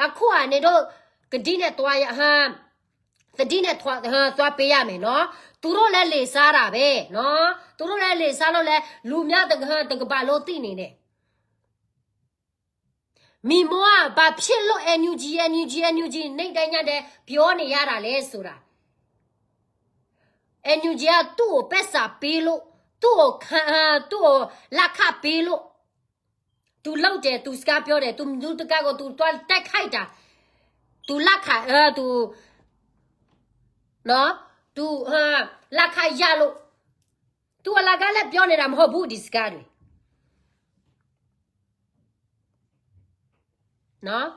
အခုကနေတော့ကတိနဲ့သွားရဟမ်သတိနဲ့သွားသွားပေးရမယ်နော်သူတို့လည်းလေစားတာပဲနော်သူတို့လည်းလေစားလို့လည်းလူများတကတကဘာလို့သိနေတယ်မိမောကဘာဖြစ်လို့ NUG NUG NUG နေ့တိုင်းညတိုင်းပြောနေရတာလဲဆိုတာ NUG ကသူ့ကိုပက်စာပေးလို့သူ့ကိုခံသူ့ကိုလက်ခပေးလို့သူလောက်တယ်သူစကားပြောတယ်သူသူတကားကိုသူသွားတိုက်ခိုက်တာသူလက်ခအဲသူ နော်, တူၢ်, လၢခါယၢ်လိာ်, တူၢ်အလၢ်ကါလဲၣ် ပြောနေတာမဟုတ်ဘူး ဒီစကားတွေ. နော်,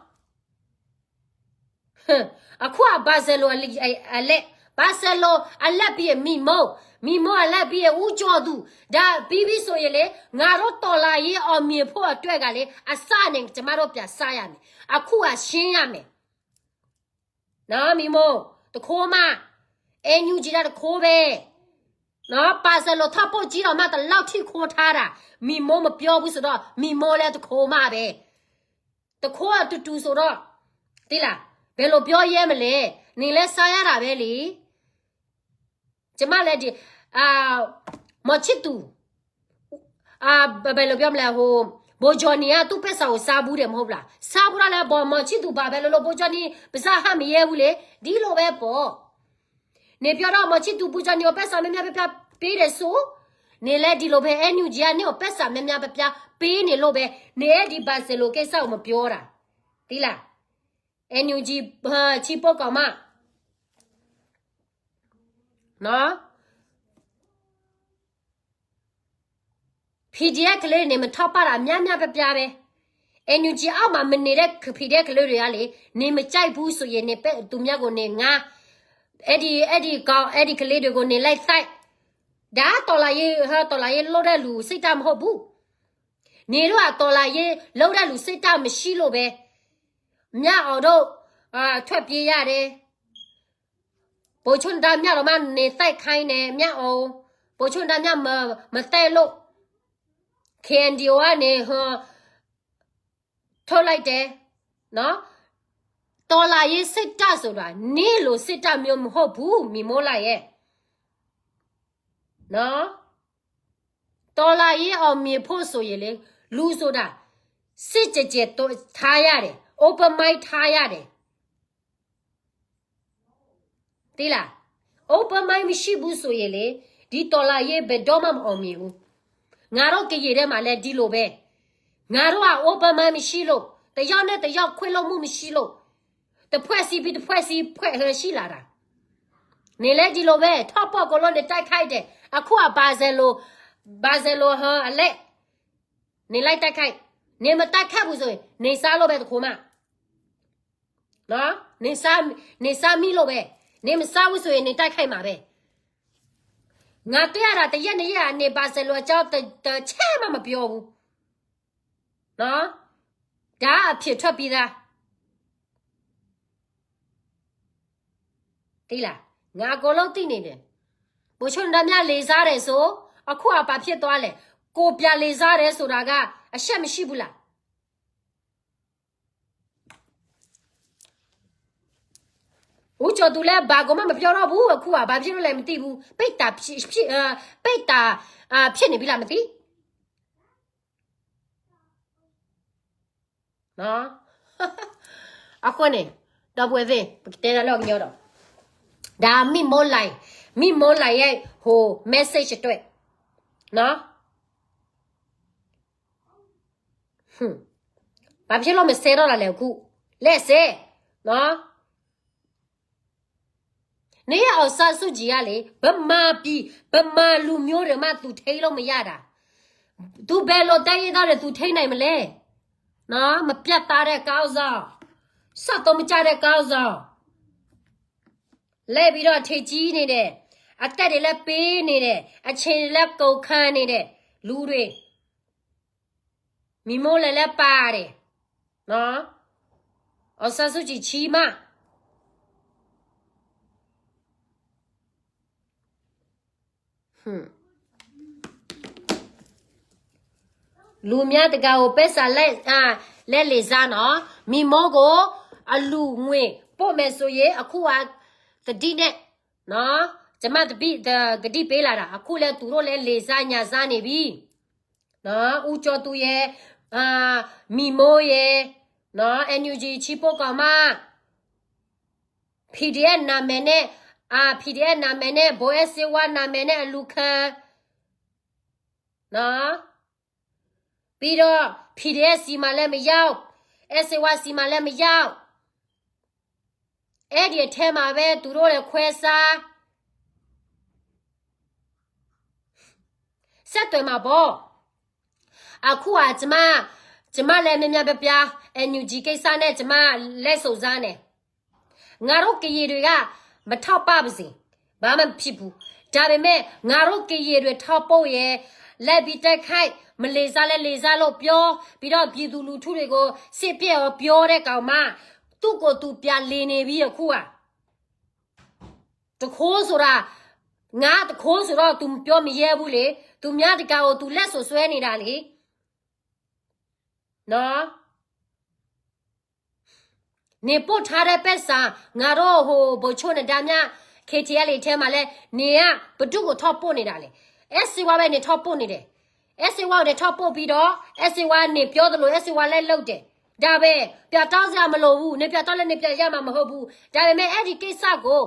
အခုက ဘၣ်စဲလိာ်အလဲၣ်, ဘၣ်စဲလိာ်အလဲၣ် ပြီးရင် မီမို, မီမိုအလဲၣ် ပြီးရင် ဦးကျော်သူ, ဒါပြီးပြီဆိုရင်လေ, ငါတို့တော်လှန်ရေးအောင်မြင်ဖို့အတွက်ကလေ, အစနဲ့ ကျမတို့ပြန်စရမယ်, အခုကရှင်းရမယ်. နော်, မီမို, တခိမး, NUG ကတခိဘဲ, နော်, ဘၣ်စဲလိာ်ထီၣ်ပိၢ်ကံဒီးမး တလောက်ထိခိထားတာ, မီမိုမပြောဘူးဆိုတော့ မီမိုလည်းတခိမးပဲ, တခိအတူတူဆိုတော့, သိလား, ဘယ်လိုပြောရဲမလဲ, နင်လည်းစားရတာပဲလေ. ကျမလည်းဒီ, အာ, မောင်ချစ်သူ, အာ, ဘယ်လိုပြောမလဲ, ဟို, ဘိုဂျော်နီက သူ့ပဲစာကိုစားဘူးတယ်မဟုတ်လား, စားဘူးတော့လဲ, ဘို, မောင်ချစ်သူ ဘာပဲလုပ်လို့ ဘိုဂျော်နီ ပါးစပ်ဟပ်မရဲဘူးလေ, ဒီလိုပဲပေါ့. နင်ပြောတော့ မောင်ချစ်သူ ဘိုဂျော်နီကို ပဲစာများများပြပြပေးတယ်ဆို, နင်လည်းဒီလိုပဲ NUG က နင့်ကိုပဲစာများများပြပြပေးနေလို့ပဲ, နင်အဲ့ဒီ ဘၣ်စဲလိာ်ကိစ္စကို မပြောတာ, သိလား. NUG ချီးပိၢ်ကီၤမး, နော်, PDF ကလေးတွေ နင်မထောက်ပံ့တာ များများပြပြပဲ. NUG အောက်မှာ မနေတဲ့ PDF ကလေးတွေကလေ, နင်မကြိုက်ဘူးဆိုရင် နင်ပဲ သူများကို နင်ငါ, အဲ့ဒီ, အဲ့ဒီကောင်, အဲ့ဒီကလေးတွေကို နင်လိုက်တိုက်. ဒါတော်လှန်ရေး, ဟဲ, တော်လှန်ရေးလုပ်တဲ့လူစိတ်ဓာတ်မဟုတ်ဘူး. နင်တို့က တော်လှန်ရေးလုပ်တဲ့လူစိတ်ဓာတ်မရှိလို့ပဲ, မြအောင်တို့, အာ, ထွက်ပြေးရတယ်. ဗိုလ်ချုပ်နဒါမြတော်မး နင်တိုက်ခိုင်းတယ်, မြအောင်, ဗိုလ်ချုပ်နဒါမြ မ, မတိုက်လို့, KNDO ကနေ, ဟို, ထုတ်လိုက်တယ်, နော်. တော်လှန်ရေးစိတ်ဓာတ်ဆိုတာ နင်လိုစိတ်ဓာတ်မျိုးမဟုတ်ဘူး, မီမိုလာရဲ့, နော်. တော်လှန်ရေးအောင်မြင်ဖို့ဆိုရင်လေ, လူဆိုတာ စိတ်ကြယ်ကြယ်ထားရတယ်, open mind ထားရတယ်. သိလား. Open mind မရှိဘူးဆိုရင်လေ, ဒီတော်လှန်ရေးဘယ်တော့မှမအောင်မြင်ဘူး. ငါတို့ကရင်ထဲမှာလည်းဒီလိုပဲ. ငါတို့က open mind မရှိလို့, တစ်ယောက်နဲ့တစ်ယောက်ခွင့်လွှတ်မှုမရှိလို့, တစ်ဖွဲ့စည်းပြီးတစ်ဖွဲ့စည်းဖွဲ့, ဟဲ, ရှိလာတာ. နင်လည်းဒီလိုပဲ, ထောက်ပို့ကိုလို့ နင်တိုက်ခိုက်တယ်. အခုက ဘၣ်စဲလိာ်, ဘၣ်စဲလိာ် ဟဲ, အလဲၣ်, နင်လိုက်တိုက်ခိုက်. နင်မတိုက်ခိုက်ဘူးဆိုရင် နင်စားလို့ပဲ တခိမး. နော်, နင်စား, နင်စားမိလို့ပဲ. နင်မစားဘူးဆိုရင် နင်တိုက်ခိုက်မှာပဲ. ငါတွေ့ရတာ တစ်ရက်နှစ်ရက် နင် ဘၣ်စဲလိာ် အကြောင်း တစ်, တစ်ချက်မှ မပြောဘူး. နော်, ဒါ အဖြေထွက်ပြီးသား. သိလား. ငါအကုန်လုံးသိနေတယ်. ဗိုလ်ချုပ်နဒါမြ လီၤစၢ်တယ်ဆို, အခုက ဘာဖြစ်သွားလဲ. ကိုပြလီၤစၢ်တယ်ဆိုတာက အရှက်မရှိဘူးလား. ဦးကျော်သူလည်း ဘာကိုမှ မပြောတော့ဘူး. အခုက ဘာဖြစ်လို့လဲ မသိဘူး. ပိတ်တာဖြစ်, ဖြစ်, အာ, ပိတ်တာ, အာ, ဖြစ်နေပြီလား မသိ. နော်, အဃိန့ၣ်, ဒီပုၢ်ဝဲၢ်သ့ၣ်, ပကတဲတၢ်လၢကညီဒီး, ဒါ မီမိုလာ, မီမိုလာရဲ့ ဟို, message အတွက်, နော်. ဘာဖြစ်လို့ မစဲတော့တာလဲ အခု. လဲၣ်စဲ, နော်. နင် အောင်ဆန်းစုကြည်ကလေ, ဗမာပြည်, ဗမာလူမျိုးတွေမှ သူထိန်းလို့မရတာ. သူဘယ်လိုတိုင်းရင်းသားတွေ သူထိန်းနိုင်မလဲ. နော်, မပြတ်သားတဲ့ ခေါင်းဆောင်, စက်သုံးမကျတဲ့ ခေါင်းဆောင်. လဲပြီးတော့ ထင်ကြီးနေတယ်, အသက်တွေလည်းပေးနေတယ်, အချိန်တွေလည်းကုန်ခံနေတဲ့ လူတွေ. မီမိုလာလည်းပါတယ်, နော်. အောင်ဆန်းစုကြည်ချီးမၢ်. လူများတကာကို ပဲစာလက်, အာ, လက်လီၤစၢ် နော်. မီမိုကို အလှူငွေပို့မယ်ဆိုရင် အခုက သတိနဲ့, နော်. ကျမသတိ, သတိပေးလာတာ, အခုလဲ သူတို့လဲ လီၤစၢ်ညါစၢ်နေပြီ. နော်, ဦးကျော်သူရယ်, အာ, မီမိုရယ်, နော်, NUG ချီးပိၢ်ကီၤမၢ်, PDF နာမည်နဲ့, အာ, PDF နာမည်နဲ့, ဗိုလ်အဲၣ်စ့ဝါ နာမည်နဲ့ အလှူခံ, နော်. ပြီးတော့ PDF ဆီမှာလည်းမရောက်, အဲၣ်စ့ဝါ ဆီမှာလည်းမရောက်. အဲဒံးအထဲမှာပဲ သူတို့လည်းခွဲစား ဆက်သွယ်မှာပေါ့. အခုက ကျမ ကျမလည်းများများပြပြ NUG ကိစ္စနဲ့ ကျမလက်စုံစမ်းတယ်. ငါတို့ကရင်တွေက မထောက်ပံ့ပါစေ, ဘာမှမဖြစ်ဘူး. ဒါပေမဲ့ ငါတို့ကရင်တွေထောက်ပို့ရယ်, လိုက်ပြီးတိုက်ခိုက်, မလေးစားလဲလေးစားလို့ပြော, ပြီးတော့ပြည်သူလူထုတွေကို စစ်ပြစ်အောင်ပြောတဲ့ကောင်မှ သူ့ကိုယ်သူပြန်လည်နေပြီအခုက. တခိုးဆိုတာ, ငါတခိုးဆိုတော့ သူပြောမရဲဘူးလေ. သူများတကာကို သူလက်စုံစွဲနေတာလေ. နော်. နေပို့ထားတဲ့ပိုက်ဆံ, ငါတို့ဟို ဗိုလ်ချုပ်နဒါမြ KTLA ထဲမှာလဲ နေက ဘယ်သူ့ကို ထောက်ပို့နေတာလဲ. အဲးစ့ဝါပဲ နေ ထောက်ပို့နေတယ်. အဲးစ့ဝါကို နေ ထောက်ပို့ပြီးတော့ အဲးစ့ဝါ နေ ပြောသလို အဲးစ့ဝါ လိုက်လုပ်တယ်. ဒါပဲ, ပြန်တောင်းစရာမလိုဘူး. နေ ပြန်တောင်းလည်း နေ ပြန်ရမှာမဟုတ်ဘူး. ဒါပေမဲ့ အဲ့ဒီကိစ္စကို,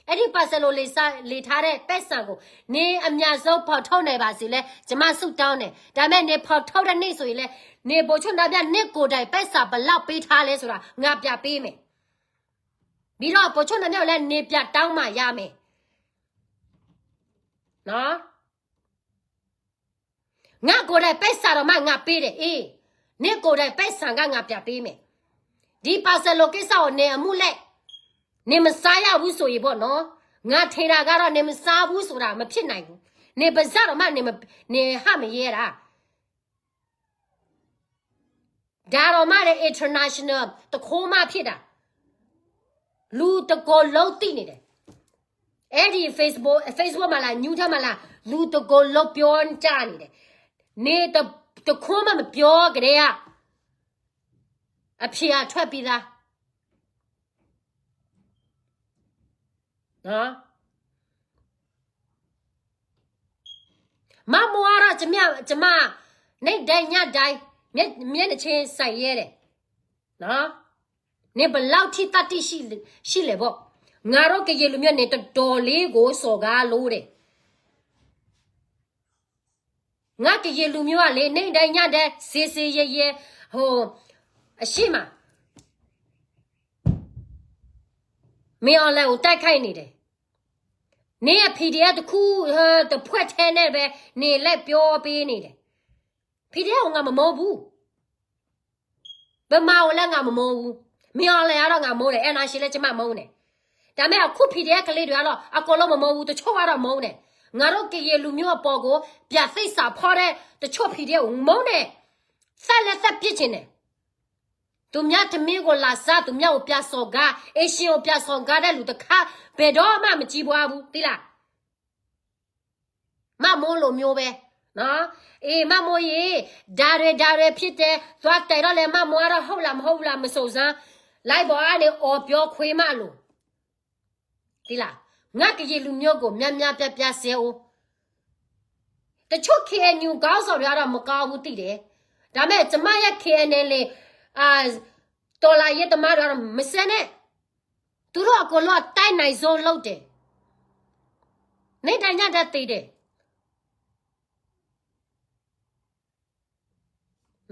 အဲ့ဒီ ပါဆယ်လို လေစား, လေထားတဲ့ပိုက်ဆံကို နေ အမြန်ဆုံး ဖော်ထုတ်နိုင်ပါစေလဲ ကျမဆုတောင်းတယ်. ဒါပေမဲ့ နေ ဖော်ထုတ်တဲ့နေ့ဆိုရင်လဲ နေ ဗိုလ်ချုပ်နဒါမြ နေကိုယ်တိုင် ပိုက်ဆံဘယ်လောက်ပေးထားလဲဆိုတာ ငါပြန်ပေးမယ်. ပြီးတော့ ဗိုလ်ချုပ်နဒါမြကိုလည်း နေ ပြန်တောင်းမှရမယ်. နော်. ငါကိုယ်တိုင်ပိုက်ဆံတောင်မှ ငါပေးတယ်. အေး, နေကိုယ်တိုင်ပိုက်ဆံက ငါပြန်ပေးမယ်. ဒီ ပါဆယ်လို ကိစ္စကို နေ အမှုလိုက်, နေ မစားရဘူးဆိုရင်ပေါ့နော်, ငါထင်တာကတော့ နေ မစားဘူးဆိုတာ မဖြစ်နိုင်ဘူး. နေ ပါးစပ်တောင်မှ နေ မ, နေ ဟပ်မရဲတာ. ဒါတောင်မှလည်း international သူခိုးမဖြစ်တာ. လူတစ်ကိုယ်လုံးသိနေတယ်. အဲ့ဒီ Facebook, Facebook မှာလား, ညူးထဲမှာလား, လူတစ်ကိုယ်လုံးပြောကြနေတယ်. နေတ, တစ်ခွန်းမှမပြောကတည်းက အဖြေကထွက်ပြီးသား. နော်. မမိုးကတော့ ကျမ, ကျမ နေ့တိုင်းညတိုင်း မျက်, မျက်နှာချင်းဆိုင်ရဲတယ်. နော်. နေ ဘယ်လောက်ထိ သတ္တိရှိလဲပေါ့. ငါတို့ကရင်လူမျိုး နေ တော်တော်လေးကို စော်ကားလို့တယ်. ငါကရင်လူမျိုးကလေ နေ့တိုင်းညတိုင်း စင်စင်ရဲရဲ ဟို အရှေ့မှာ မင်းအောင်လှိုင်ကို တိုက်ခိုက်နေတယ်. နေ PDF တစ်ခု, ဟို, တစ်ဖွဲ့ထဲနဲ့ပဲ နေ လိုက်ပြောပေးနေတယ်. PDF ကို ငါမမုန်းဘူး. ဗမာကိုလည်း ငါမမုန်းဘူး. မင်းအောင်လှိုင်ကတော့ ငါမုန်းတယ်. အဲ နာရှင်လည်း ကျမမုန်းတယ်. ဒါပေမဲ့ အခု PDF ကလေးတွေကတော့ အကုန်လုံးမမုန်းဘူး. တချို့ကတော့ မုန်းတယ်. ငါတို့ကရင်လူမျိုးအပေါ်ကို ပြန်သစ္စာဖောက်တဲ့ တချို့ PDF ကို မုန်းတယ်. သတ်လည်း သတ်ပစ်ချင်တယ်. သူများသမီးကို လာစား, သူများကို ပြန်စော်ကား, Asian ကို ပြန်စော်ကားတဲ့လူတစ်ခါ ဘယ်တော့မှ မကြီးပွားဘူး, သိလား? မမိုးလိုမျိုးပဲနော်. အေး, မမိုးရေ, ဒါတွေ, ဒါတွေဖြစ်တယ်. သွားတိုက်တော့လဲ မမိုးကတော့ ဟုတ်လား မဟုတ်ဘူးလား မစုံစမ်း. လိုက်ပေါ်ကနေ အော်ပြောခွေးမလို့. သိလား? ငါကရင်လူမျိုးကို များများပြားပြား ဆဲအိုး. တချို့ KNU ခေါင်းဆောင်တွေကတော့ မကောင်းဘူး သိတယ်. ဒါပေမဲ့ ကျမရဲ့ KNLA အာ, တော်လှန်ရေးသမားတွေကတော့ မဆဲနဲ့. သူတို့အကုန်လုံး အတတ်နိုင်ဆုံး လုပ်တယ်. နေ့တိုင်းညတိုင်း သေတယ်.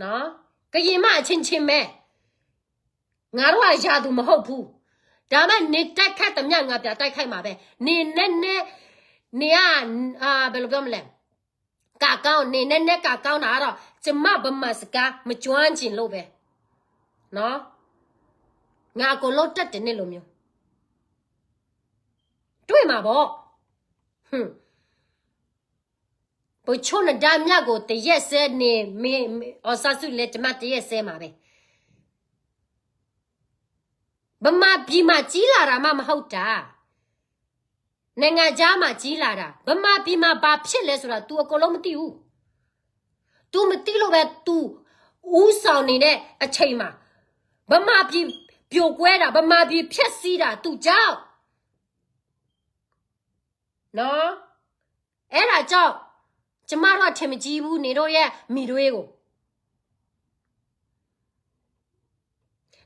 နော်. ကရင်မှ အချင်းချင်းပဲ. ငါတို့က ရန်သူမဟုတ်ဘူး. ဒါပေမဲ့ နေ တိုက်ခိုက်သမျှ ငါပြန်တိုက်ခိုက်မှာပဲ. နေ နည်းနည်း, နေ က, အာ, ဘယ်လိုပြောမလဲ, ကကောင်း, နေ နည်းနည်း ကကောင်းတာကတော့ ကျမ ဗမာစကား မကျွမ်းကျင်လို့ပဲ. နော်. ငါ အကုန်လုံး တတ်တယ် နေလိုမျိုး. တွေ့မှာပေါ့. ဟွန်း. ဗိုလ်ချုပ်နဒါမြကို တရက်စဲနေ, မင်း, မင်း, အောင်ဆန်းစုကြည်လည်း ကျမ တရက်စဲမှာပဲ. ဗမာပြည်မှာ ကြီးလာတာမှ မဟုတ်တာ. နိုင်ငံခြားမှာ ကြီးလာတာ. ဗမာပြည်မှာ ဘာဖြစ်လဲဆိုတာ သူ အကုန်လုံး မသိဘူး. သူ မသိလို့ပဲ သူ ဦးဆောင်နေတဲ့အချိန်မှာ ဗမာပြည် ပြိုကွဲတာ, ဗမာပြည် ဖျက်ဆီးတာ သူကြောင့်. နော်. အဲ့ဒါကြောင့် ကျမတို့က ထင်မကြီးဘူး နေတို့ရဲ့ မီဒွေးကို.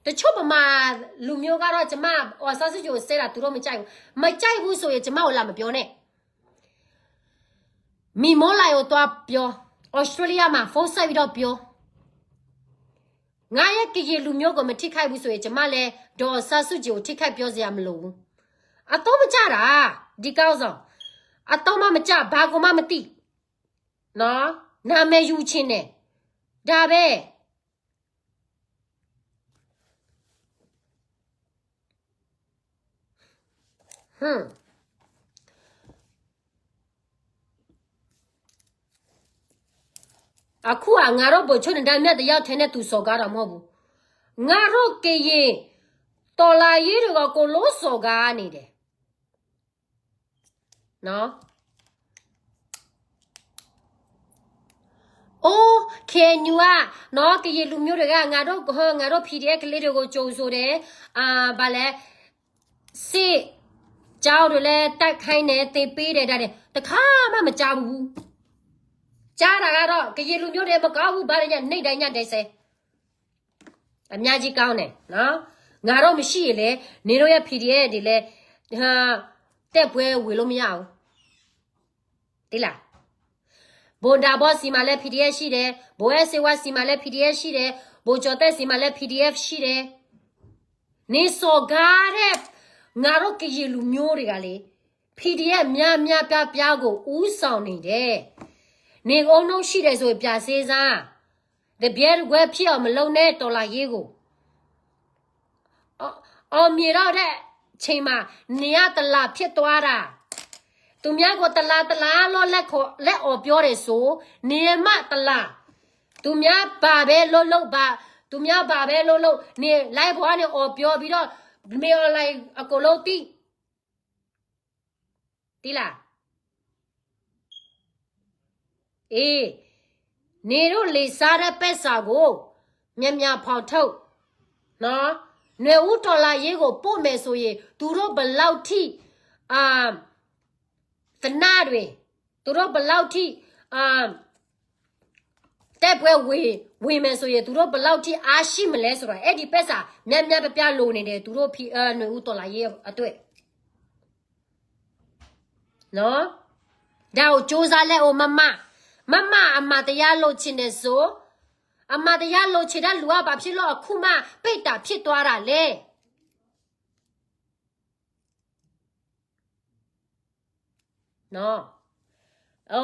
တချို့ ဗမာလူမျိုးကတော့ ကျမ အောင်ဆန်းစုကြည်ကို ဆဲတာ သူတို့ မကြိုက်ဘူး. မကြိုက်ဘူးဆိုရင် ကျမကို လာမပြောနဲ့. မီမိုးလိုင်ကို သွားပြော. ဩစတြေးလျမှာ ဖုန်းဆက်ပြီးတော့ ပြော. ငါရဲ့ကရင်လူမျိုးကို မထိခိုက်ဘူးဆိုရင် ကျွန်မလည်း ဒေါ်အောင်ဆန်းစုကြည်ကို ထိခိုက်ပြောစရာမလိုဘူး။ အသုံးမကျတာ ဒီကောင်စီ အသုံးမှမကျ ဘာကိုမှမသိ နော် နာမည်ယူချင်တယ် ဒါပဲ ဟွန်း အခုက ငါတို့ ဗိုလ်ချုပ် နဲ့ ဒါမျှတယောက်ထဲနဲ့ သူစော်ကားတာမဟုတ်ဘူး။ ငါတို့ ကရင် တော်လှန်ရေးတွေက ကိုလိုစော်ကားနေတယ်။ နော်။ အိုး KNU က နော် ကရင်လူမျိုးတွေက ငါတို့ ငါတို့ PDF ကလေးတွေကို ကြိုဆိုတယ်။ အာ ဘာလဲ စစ်ကြောင်းတွေလည်း တိုက်ခိုက်နေ သင်ပေးတယ် ဒါတွေ တစ်ခါမှ မကြားဘူး။ ကြားတာကတော့ ကရင်လူမျိုးတွေ မကောင်းဘူး ဘာတွေည နှိပ်တယ် ညတယ် စဲ အများကြီးကောင်းတယ်နော်။ ငါတို့မရှိရင်လေ နင်တို့ရဲ့ PDF တွေလည်း ဟမ် တိုက်ပွဲဝင်လို့မရဘူး။ သိလား။ ဗိုလ်ဒၣ်ဘီဆီမှာလည်း PDF ရှိတယ်။ ဗိုလ်အဲၣ်စ့ဝါဆီမှာလည်း PDF ရှိတယ်။ ဗိုလ်ကျော်သက်ဆီမှာလည်း PDF ရှိတယ်။ နင်စော်ကားတဲ့ ငါတို့ကရင်လူမျိုးတွေကလေ PDF များများပြားပြားကို ဦးဆောင်နေတယ်။ နင်အုံနောက်ရှိတယ်ဆိုရင် ပြန်စဉ်းစား။ တပြဲတကွဲဖြစ်အောင်မလုပ်နဲ့ တော်လှန်ရေးကို။ အောင်မြင်တော့တဲ့အချိန်မှာ နေရတလာဖြစ်သွားတာ။ သူများကိုတလာတလာလို့လက်ခေါ်လက်အော်ပြောတယ်ဆို နေမှတလာ။ သူများဘာပဲလုပ်လုပ်ပါ သူများဘာပဲလုပ်လုပ် နေ live ပေါ်ကနေအော်ပြောပြီးတော့ မင်းအောင်လှိုင်အကုန်လုံးသိ သိလား။ အေး နေတို့လေစားတဲ့ပက်စာကို မြန်မြန်ဖော်ထုတ်နော်။ နွေဦးတော်လှန်ရေးကိုပို့မယ်ဆိုရင် သူတို့ဘယ်လောက်ထိ အာ သနတွေ သူတို့ဘယ်လောက်ထိ အာ တိုက်ပွဲဝင်ဝင်မယ်ဆိုရင် သူတို့ဘယ်လောက်ထိအားရှိမလဲဆိုတာ အဲ့ဒီပက်စာများများပြားပြားလိုနေတယ် သူတို့ ဖီ အဲ နွေဦးတော်လှန်ရေးအတွက် နော်။ ဒါကိုကြိုးစားလက်ဦး မမ။ မမအမှန်တရားလိုချင်တယ်ဆို အမှန်တရားလိုချင်တဲ့လူက ဘာဖြစ်လို့အခုမှ ပိတ်တာဖြစ်သွားတာလဲ။ နော်။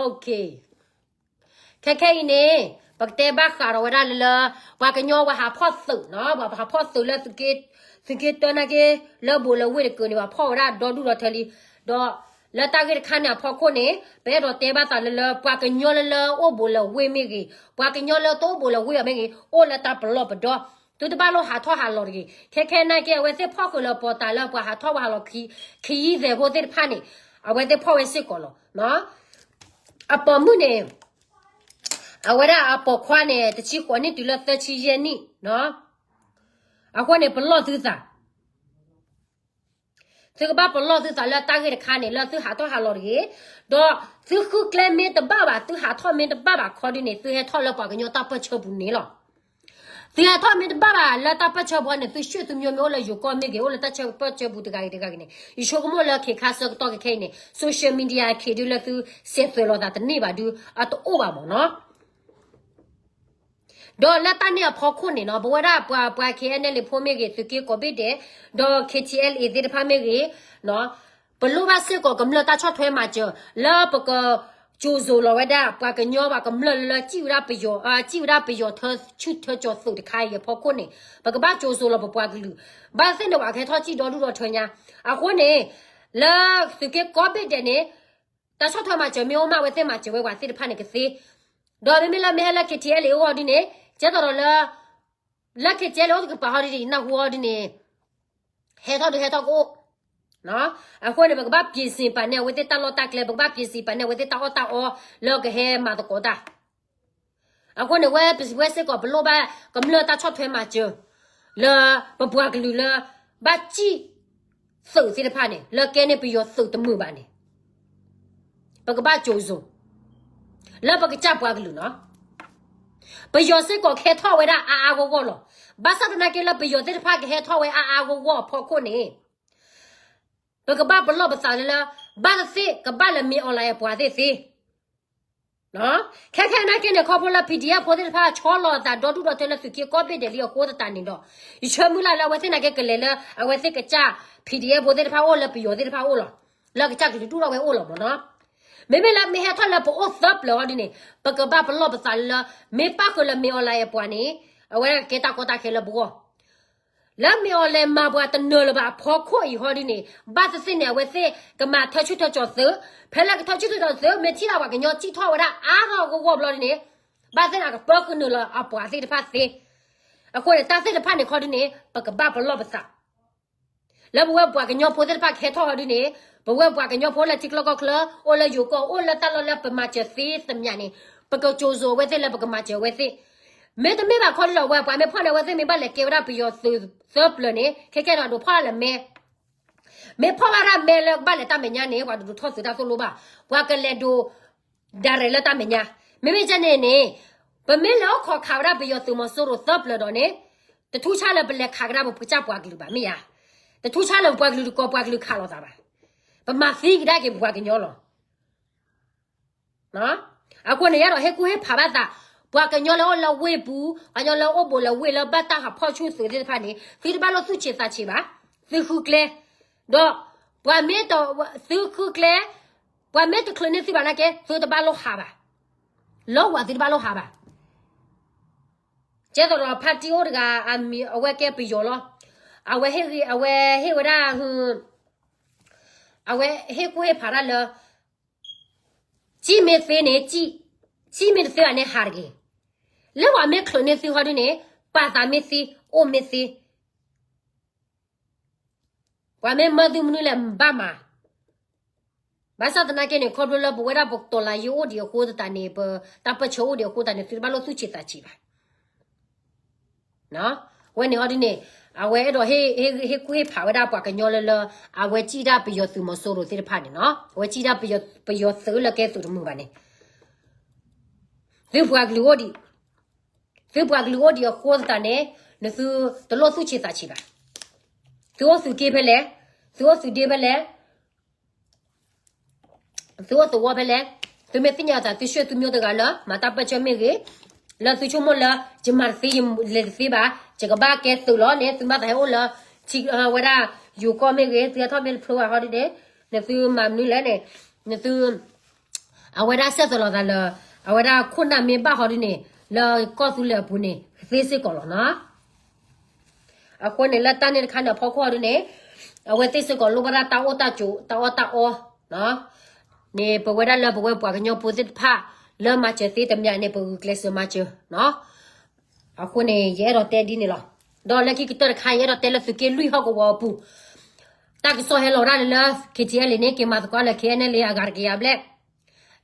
Okay. ခဲခဲအံၤန့ၣ် ပကတဲဘၣ်ဃးဒီးဝဲဒၣ်လၢ လၢ ပှၤကညီပှၤဟးဖီၣ်သုးနော် ပှၤဟးဖီၣ်သုးလၢ သုးက့တၢနာ်က့ လၢဘိးလၢဝ့ၢ်တကၢန့ၣ် ပှၤဖီၣ်ဝဲဒၣ်ဒီဒူၣ်ဒီထၢလံ. ဒီးလၢတၢ်ဂ့ၢ်တခါန့ၣ်အဖီခိၣ်န့ၣ် ပအဲၣ်ဒိးတဲဘၣ်သးလၢလၢ ပှၤကညီလၢလၢအိၣ်ဘိးလၢဝ့ၢ်မ့ၢ်ဂ့ၤ, ပှၤကညီလၢတအိၣ်ဘိးလၢဝ့ၢ်အီၤမ့ၢ်ဂ့ၤ, အိၣ်လၢတၢ်ပလီၢ်ပဒီ သုတဘၣ်လိၣ်ဟးထီၣ်ဟးလီၤတဂ့ၤ. ခဲခဲနာ်က့ အဝဲသ့ၣ်ဖီၣ်ဃုာ်လၢပီၤတၢ်လၢပှၤဟးထီၣ်ပှၤဟးလီၤ ခရီးသည်ဖိသ့ၣ်တဖၣ်န့ၣ် အဝဲသ့ၣ်ဖီၣ်ဝဲစ့ၢ်ကီးလီၤ. အပိာ်မုၣ်န့ၣ် အဝဲဒၣ်အပိာ်ခွါန့ၣ် တဆံဃိးနံၣ်တုၤလၢသၢဆံယဲၢ်နံၣ်နီၤ. အဃိန့ၣ် ပလီၢ်သုသး, သုကဘၣ်ပလီၢ်သုသးလၢတၢ်ဂ့ၢ်တခါန့ၣ် လၢသုဟးထီၣ်ဟးလီၤတဂ့ၤ, ဒီးသုဃုကျဲမ့ၢ်တဘၣ်ဘၣ်, သုဟးထီၣ်မ့ၢ်တဘၣ်ဘၣ်ခီဒုန့ၣ် သုဟဲထီၣ်လၢပှၤကညီတၢ်ပၢၢ်ဆၢပူၤန့ၣ်လီၤ. သုဟဲထီၣ်မ့ၢ်တဘၣ်ဘၣ်လၢတၢ်ပၢၢ်ဆၢပူၤန့ၣ် သုရှေ့သုမျိုးမ့ၢ်အိၣ်လၢယိၤကီၢ်မ့ၢ်ဂ့ၤ, အိၣ်လၢတၢ်ပၢၢ်ဆၢပူၤတဂၤဂ့ၤတဂၤဂ့ၤန့ၣ် ယဆိကမိၣ်လၢခဲခါဆၢကတီၢ်ခဲခဲအံၤန့ၣ် social media ခ့ဒုလၢသုစဲးသွဲးလိာ်သးတန့ၢ်ဘၣ်ဒု အတအိၣ်ဘၣ်မ့ၢ်နီၤ. ဒီးလၢတၢ်န့ၣ်အဖီခိၣ်န့ၣ်နီၤ ပဝဲဒၣ်ပှၤ ပှၤ KNLA ဖိမ့ၢ်ဂ့ၤ, သုးက့ကိးဘ့ၣ်ဒဲး, ဒီး KTLA သ့ၣ်တဖၣ်မ့ၢ်ဂ့ၤ, ပလိၣ်ဘၣ်စ့ၢ်ကီးကမျၢၢ်တၢ်ဆီၣ်ထွဲမၤစၢၤ လၢပက ကၠိၤစိၤလီၤဝဲဒၣ် ပှၤကညီဘၣ်ကမျၢၢ်လၢ စံၣ်ဝဲဒၣ်ပယီၤ စံၣ်ဝဲဒၣ်ပယီၤထၢဆူၣ်ထၢကၠီၤသုးတခါအံၤအဖီခိၣ်န့ၣ် ပကဘၣ်ကၠိၤစိၤလီၤပပှၤကလုာ်, ဘၣ်သ့ၣ်န့ၣ် ပှၤကဟဲထီၣ်စံၣ်ဒီဒူၣ်ဒီထၢညါ, အဃိန့ၣ် လၢသုးက့ကိးဘ့ၣ်ဒဲးန့ၣ် တၢ်ဆီၣ်ထွဲမၤစၢၤမ့ၢ်အိၣ်မး အဝဲသ့ၣ်မၤစၢၤဝဲပှၤသ့ၣ်တဖၣ်န့ၣ်ကသ့, ဒီးမ့မ့ၢ်လၢမ့ၢ်ဟဲလၢ KTLA အိၣ်အီၤဒ်န့ၣ် ကဲသိးဒီးလၢ လၢ KTLA အိၣ်တကပၤဟီဒ်န့ၣ် နၢ်ဟူအီၤဒ်န့ၣ် ဟဲထီၣ်ဒုးဟဲထီၣ်ကအိၣ်, အဃိန့ၣ် ပကဘၣ် ပြင်ဆင် ပာ်န့ၢ် အဝဲသ့ၣ်တၢ်လီၢ်တၢ်ကျဲ, ပကဘၣ် ပြင်ဆင် ပာ်န့ၢ် အဝဲသ့ၣ်တၢ်အီၣ်တၢ်အီလၢကဟဲမၤသကိးတၢ်, အဃိန့ၣ် ဝဲပဝဲစ့ၢ်ကီး ပလိၣ်ဘၣ် ကမျၢၢ်တၢ်ဆီၣ်ထွဲမၤစၢၤ လၢပပှၤကလုာ်လၢ ဘၣ်စံၣ်သုးသ့ၣ်တဖၣ်န့ၣ် လၢကဲန့ၣ်ပယီၤသုးတမုာ်ဘၣ်န့ၣ် ပကဘၣ်ကၠိၤစိၤ လၢပကစၢ်ပှၤကလုာ်နီၤ, ပယီၤစ့ၢ်ကီးကဟဲထီၣ်ဝဲဒၣ်အါအါဂီၢ်ဂီၢ်လီၤ. ဘၣ်ဆၣ်သနာ်က့လၢပယီၤသ့ၣ်တဖၣ်ကဟဲထီၣ်ဝဲအါအါဂီၢ်ဂီၢ်အဖီခိၣ်န့ၣ် ပကဘၣ်ပလီၢ်ပသးလၢလၢ ဘၣ်သ့ၣ်သ့ၣ်ကဘၣ်လၢ မင်းအောင်လှိုင် အပှၤသ့ၣ်သ့ၣ် ခဲခဲနာ်က့န့ၣ် ခီဖျိလၢ PDF ဖိသ့ၣ်တဖၣ် ဆီလီၤအသးဒီဒူၣ်ဒီထၢလၢသုးက့ကိးဘ့ၣ်ဒဲးလံအဃိသတးန့ၣ်ဒီး ယဆၢမုၢ်လၢ်လၢအဝဲသ့ၣ်နာ်က့ကလဲၤလၢ အဝဲသ့ၣ်ကစၢ် PDF ဖိသ့ၣ်တဖၣ်အိၣ်လၢပယီၤသ့ၣ်တဖၣ်အိၣ်လီၤ. လၢကစၢ်ကလုာ်ဒူၣ်ထီၣ်ဝဲအိၣ်လီၤမ့ၢ်နီၤ. မ့မ့ၢ်လၢမ့ၢ်ဟဲထီၣ်လၢပအိၣ်သၢပျၢၤဟီဒ်န့ၣ် ပကဘၣ်ပလီၢ်ပသးလၢ မ့ၢ်ပၣ်ဃုာ်လၢမ့ၢ်အီၤလၢအပှၤန့ၣ် အဝဲဒၣ်ကကဲတၢ်ကီတၢ်ခဲလၢပဂီၢ် လၢမ့ၢ်အီၤလဲၤမၤပှၤတနၢၤလၢၤဘၣ်အဖီခိၣ်အံၤဟီဒ်န့ၣ် ဘၣ်သ့ၣ်သ့ၣ်န့ၣ် အဝဲသ့ၣ်ကမၤထၢဆူၣ်ထၢကၠီၤသုး, ဖဲလၢကထၢဆူၣ်ထၢကၠီၤသုး မ့ၢ်ထံၣ်လၢပှၤကညီစံၣ်ထီၣ်ဝဲဒၣ်အါထီၣ်ဂီၢ်ဂီၢ်ဘျီဒ်န့ၣ် ဘၣ်သ့ၣ်န့ၣ် အကပၢဃုာ်နုာ်လၢၤအပှၤသ့ၣ်တဖၣ်သ့. အဃိန့ၣ် တၢ်သ့ၣ်တဖၣ်န့ၣ်ခီဒ်န့ၣ် ပကဘၣ်ပလီၢ်ပသး လၢပဝဲပှၤကညီဖိသ့ၣ်တဖၣ်ကဟဲထီၣ်ဟီဒ်န့ၣ် ပဝဲပှၤကညီဖိလၢထံချၢကီၢ်ချၢ အိၣ်လၢယိၤကီၢ် အိၣ်လၢတၢ်လီၢ်လၢပမၤစၢၤသ့သမျးန့ၣ် ပကစိၤစိၤအဝဲသ့ၣ်လၢပကမၤစၢၤအဝဲသ့ၣ်. မ့တမ့ၢ်ဘၣ်ခီဒ်လီၤ ဝဲပှၤမ့ၢ်ဖီၣ်န့ၣ် အဝဲသ့ၣ်မ့ၢ်ဘၣ်လဲၤကဲဝဲဒၣ်ပယီၤသုးသၢပျၢၤန့ၣ် ခဲခဲဒီးဒိးဖီၣ်လၢမဲ မ့ၢ်ဖီၣ်ဘၣ်ဒၣ်မဲလၢကဘၣ်လဲၤတၢ်မဲာ်ညါန့ၣ် ပှၤတဒိးထီၣ်သုးတၢ်သိၣ်လိဘၣ်, ပှၤကလဲၤဒိး direct လၢတၢ်မဲာ်ညါ. မ့မ့ၢ်ကဲန့ၣ်န့ၣ် ပမ့ၢ်လဲၤအိၣ်ခိးခးဝဲဒၣ်ပယီၤသုးမီၤစိရိၤသၢပျၢၤဒီးန့ၣ် တထူၣ်ဆါလၢပလဲၤခးကဒါပကစၢ်ပှၤကလုာ်ဘၣ်မ့ၢ်ဧါ. တထူၣ်ဆါလၢပပှၤကလုာ်တကိးပှၤကလုာ်ခးလိာ်သးဘၣ်. ပမၤသံကဒါက့ၤပပှၤကညီလီၤ. အဃိန့ၣ် ယအဲၣ်ဒိးဟ့ၣ်ကူၣ်ဟ့ၣ်ဖးဘၣ်သး ပှၤကညီလၢအိၣ်လၢဝ့ၢ်ပူၤ ပှၤကညီလၢအိၣ်ဘူးလၢဝ့ၢ်လၢဘၣ်တၢ်ဟးဖီၣ်ဆူၣ်သုးသ့ၣ်တဖၣ်န့ၣ် သုတဘၣ်လိၣ်သူၣ်ဆံးသးဆံးဘၣ်. သုဃုကျဲ ဒီးပှၤမ့ၢ်တ သုဃုကျဲ ပှၤမ့ၢ်တချုးန့ၢ်သုဘၣ်နာ်က့ သုတဘၣ်လိၣ်ဟးဘၣ်. လီၤဝၤသုတဘၣ်လိၣ်ဟးဘၣ်. ကဲသိးဒီးဖါတံၢ်အိၣ်တဂၤ အမံၤအဝဲကဲပယီၤလီၤ. အဝဲဟ့ၣ်ဂ့ၤ အဝဲဟ့ၣ်ဝဲဒၣ် အဝဲဟ့ၣ်ကူၣ်ဟ့ၣ်ဖးတၢ်လၢ စံၣ်မ့ၢ်သ့န့ၣ် စံၣ်မ့ၢ်တသ့ဘၣ်န့ၣ်ဟးတဂ့ၤ. လၢပှၤမ့ၢ်ချုးန့ၢ်သုဟီဒ်န့ၣ် ပာ်သးမ့ၢ်သ့ အိၣ်မ့ၢ်သ့ ပှၤမ့ၢ်မၢသုမနုၤလဲၣ်ဘၣ်မး. ဘၣ်ဆၣ်သနာ်က့န့ၣ် ခီဖျိလၢပဝဲဒၣ်ပကတီၤလၤယိအိၣ်ဒံးအဃိသတးန့ၣ် ပတၢ်ပၢၢ်ဆၢအိၣ်ဒံးအဃိသတးန့ၣ် သုတဘၣ်လိၣ်သူၣ်ဆံးသးဆံးဘၣ်. ဝဲန့ၣ်ဟီဒ်န့ၣ် အဝဲအဲၣ်ဒိးဟ့ၣ်ကူၣ်ဟ့ၣ်ဖးဝဲဒၣ်ပှၤကညီလၢလၢ အဝဲစံၣ်ဒၣ်ပယီၤသုးမီၤစိရိၤသ့ၣ်တဖၣ်န့ၣ်နီၤ အဝဲစံၣ်ဒၣ်ပယီၤသုးလၢကဲသုးတမုာ်ဘၣ်န့ၣ် သုပှၤကလုာ်အိၣ်ဒံး သုပှၤကလုာ်အိၣ်ဒံးအဃိသတးန့ၣ် နသုတလိၣ်သူၣ်ဆံးသးဆံးဘၣ်. သုအိၣ်သုးက့ဖဲလဲၣ်, သုအိၣ်သုးဒ့ဖဲလဲၣ်, သုအိၣ်သဝီဖဲလဲၣ်, သုမ့ၢ်သ့ၣ်ညါအသး သုဆှၢသုမိၢ်တဂၤလၢ မၤတၢ်ပၢၢ်ဆၢမ့ၢ်ဂ့ၤ, လၢသုဆိကမိၣ်လၢ ယမၤတသ့ ယလဲၤတသ့ဘၣ်, ယကဘၣ်ကဲသုးလီၤန့ၣ် သုမၤသးဟဲအိၣ်လၢ ထံဝဲဒၣ် ယိၤကီၢ်မ့ၢ်ဂ့ၤ, သုဟဲထီၣ်မ့ၢ်တဖျိဘၣ်ဟီဒ်န့ၣ် နသုမၤမနုၤလဲၣ်န့ၣ် နသု အဝဲဒၣ်ဆဲးသိးလိာ်သးလၢ အဝဲဒၣ်ခိၣ်နၢ်မ့ၢ်ဘၣ်ဟီဒ်န့ၣ် လၢကီၢ်သူလ့ၤအပူၤန့ၣ် သ့စ့ၢ်ကီးလီၤနီၤ. အဃိန့ၣ် လၢတၢ်န့ၣ်တခါန့ၣ်အဖီခိၣ်ဟီဒ်န့ၣ် အဝဲသ့ၣ်စ့ၢ်ကီးလိၣ်ဘၣ်ဒၣ်တၢ်အိၣ်တၢ်ကၠိ တၢ်အီၣ်တၢ်အီ န့ၣ် ပဝဲဒၣ်လၢပဝဲပှၤကညီဖိသ့ၣ်တဖၣ် လၢမၤစၢၤသ့တမံၤန့ၣ် ပဂုာ်ကျဲးစၢးမၤစၢၤနီၤ. အဃိန့ၣ် ယအဲၣ်ဒိးတဲဒ်န့ၣ်လီၤ. ဒီးလၢခံကတၢၢ်တခါ ယအဲၣ်ဒိးတဲလၢသုးက့လွံၢ်ဟီၣ်ကဝီၤအပူၤ တၢ်ကစီၣ်ဟဲလီၤဒၣ်လၢ KTLA န့ၣ် က့ၤမၤသကိးလၢ KNLA အဂၤတကယၤဘျဲၣ်.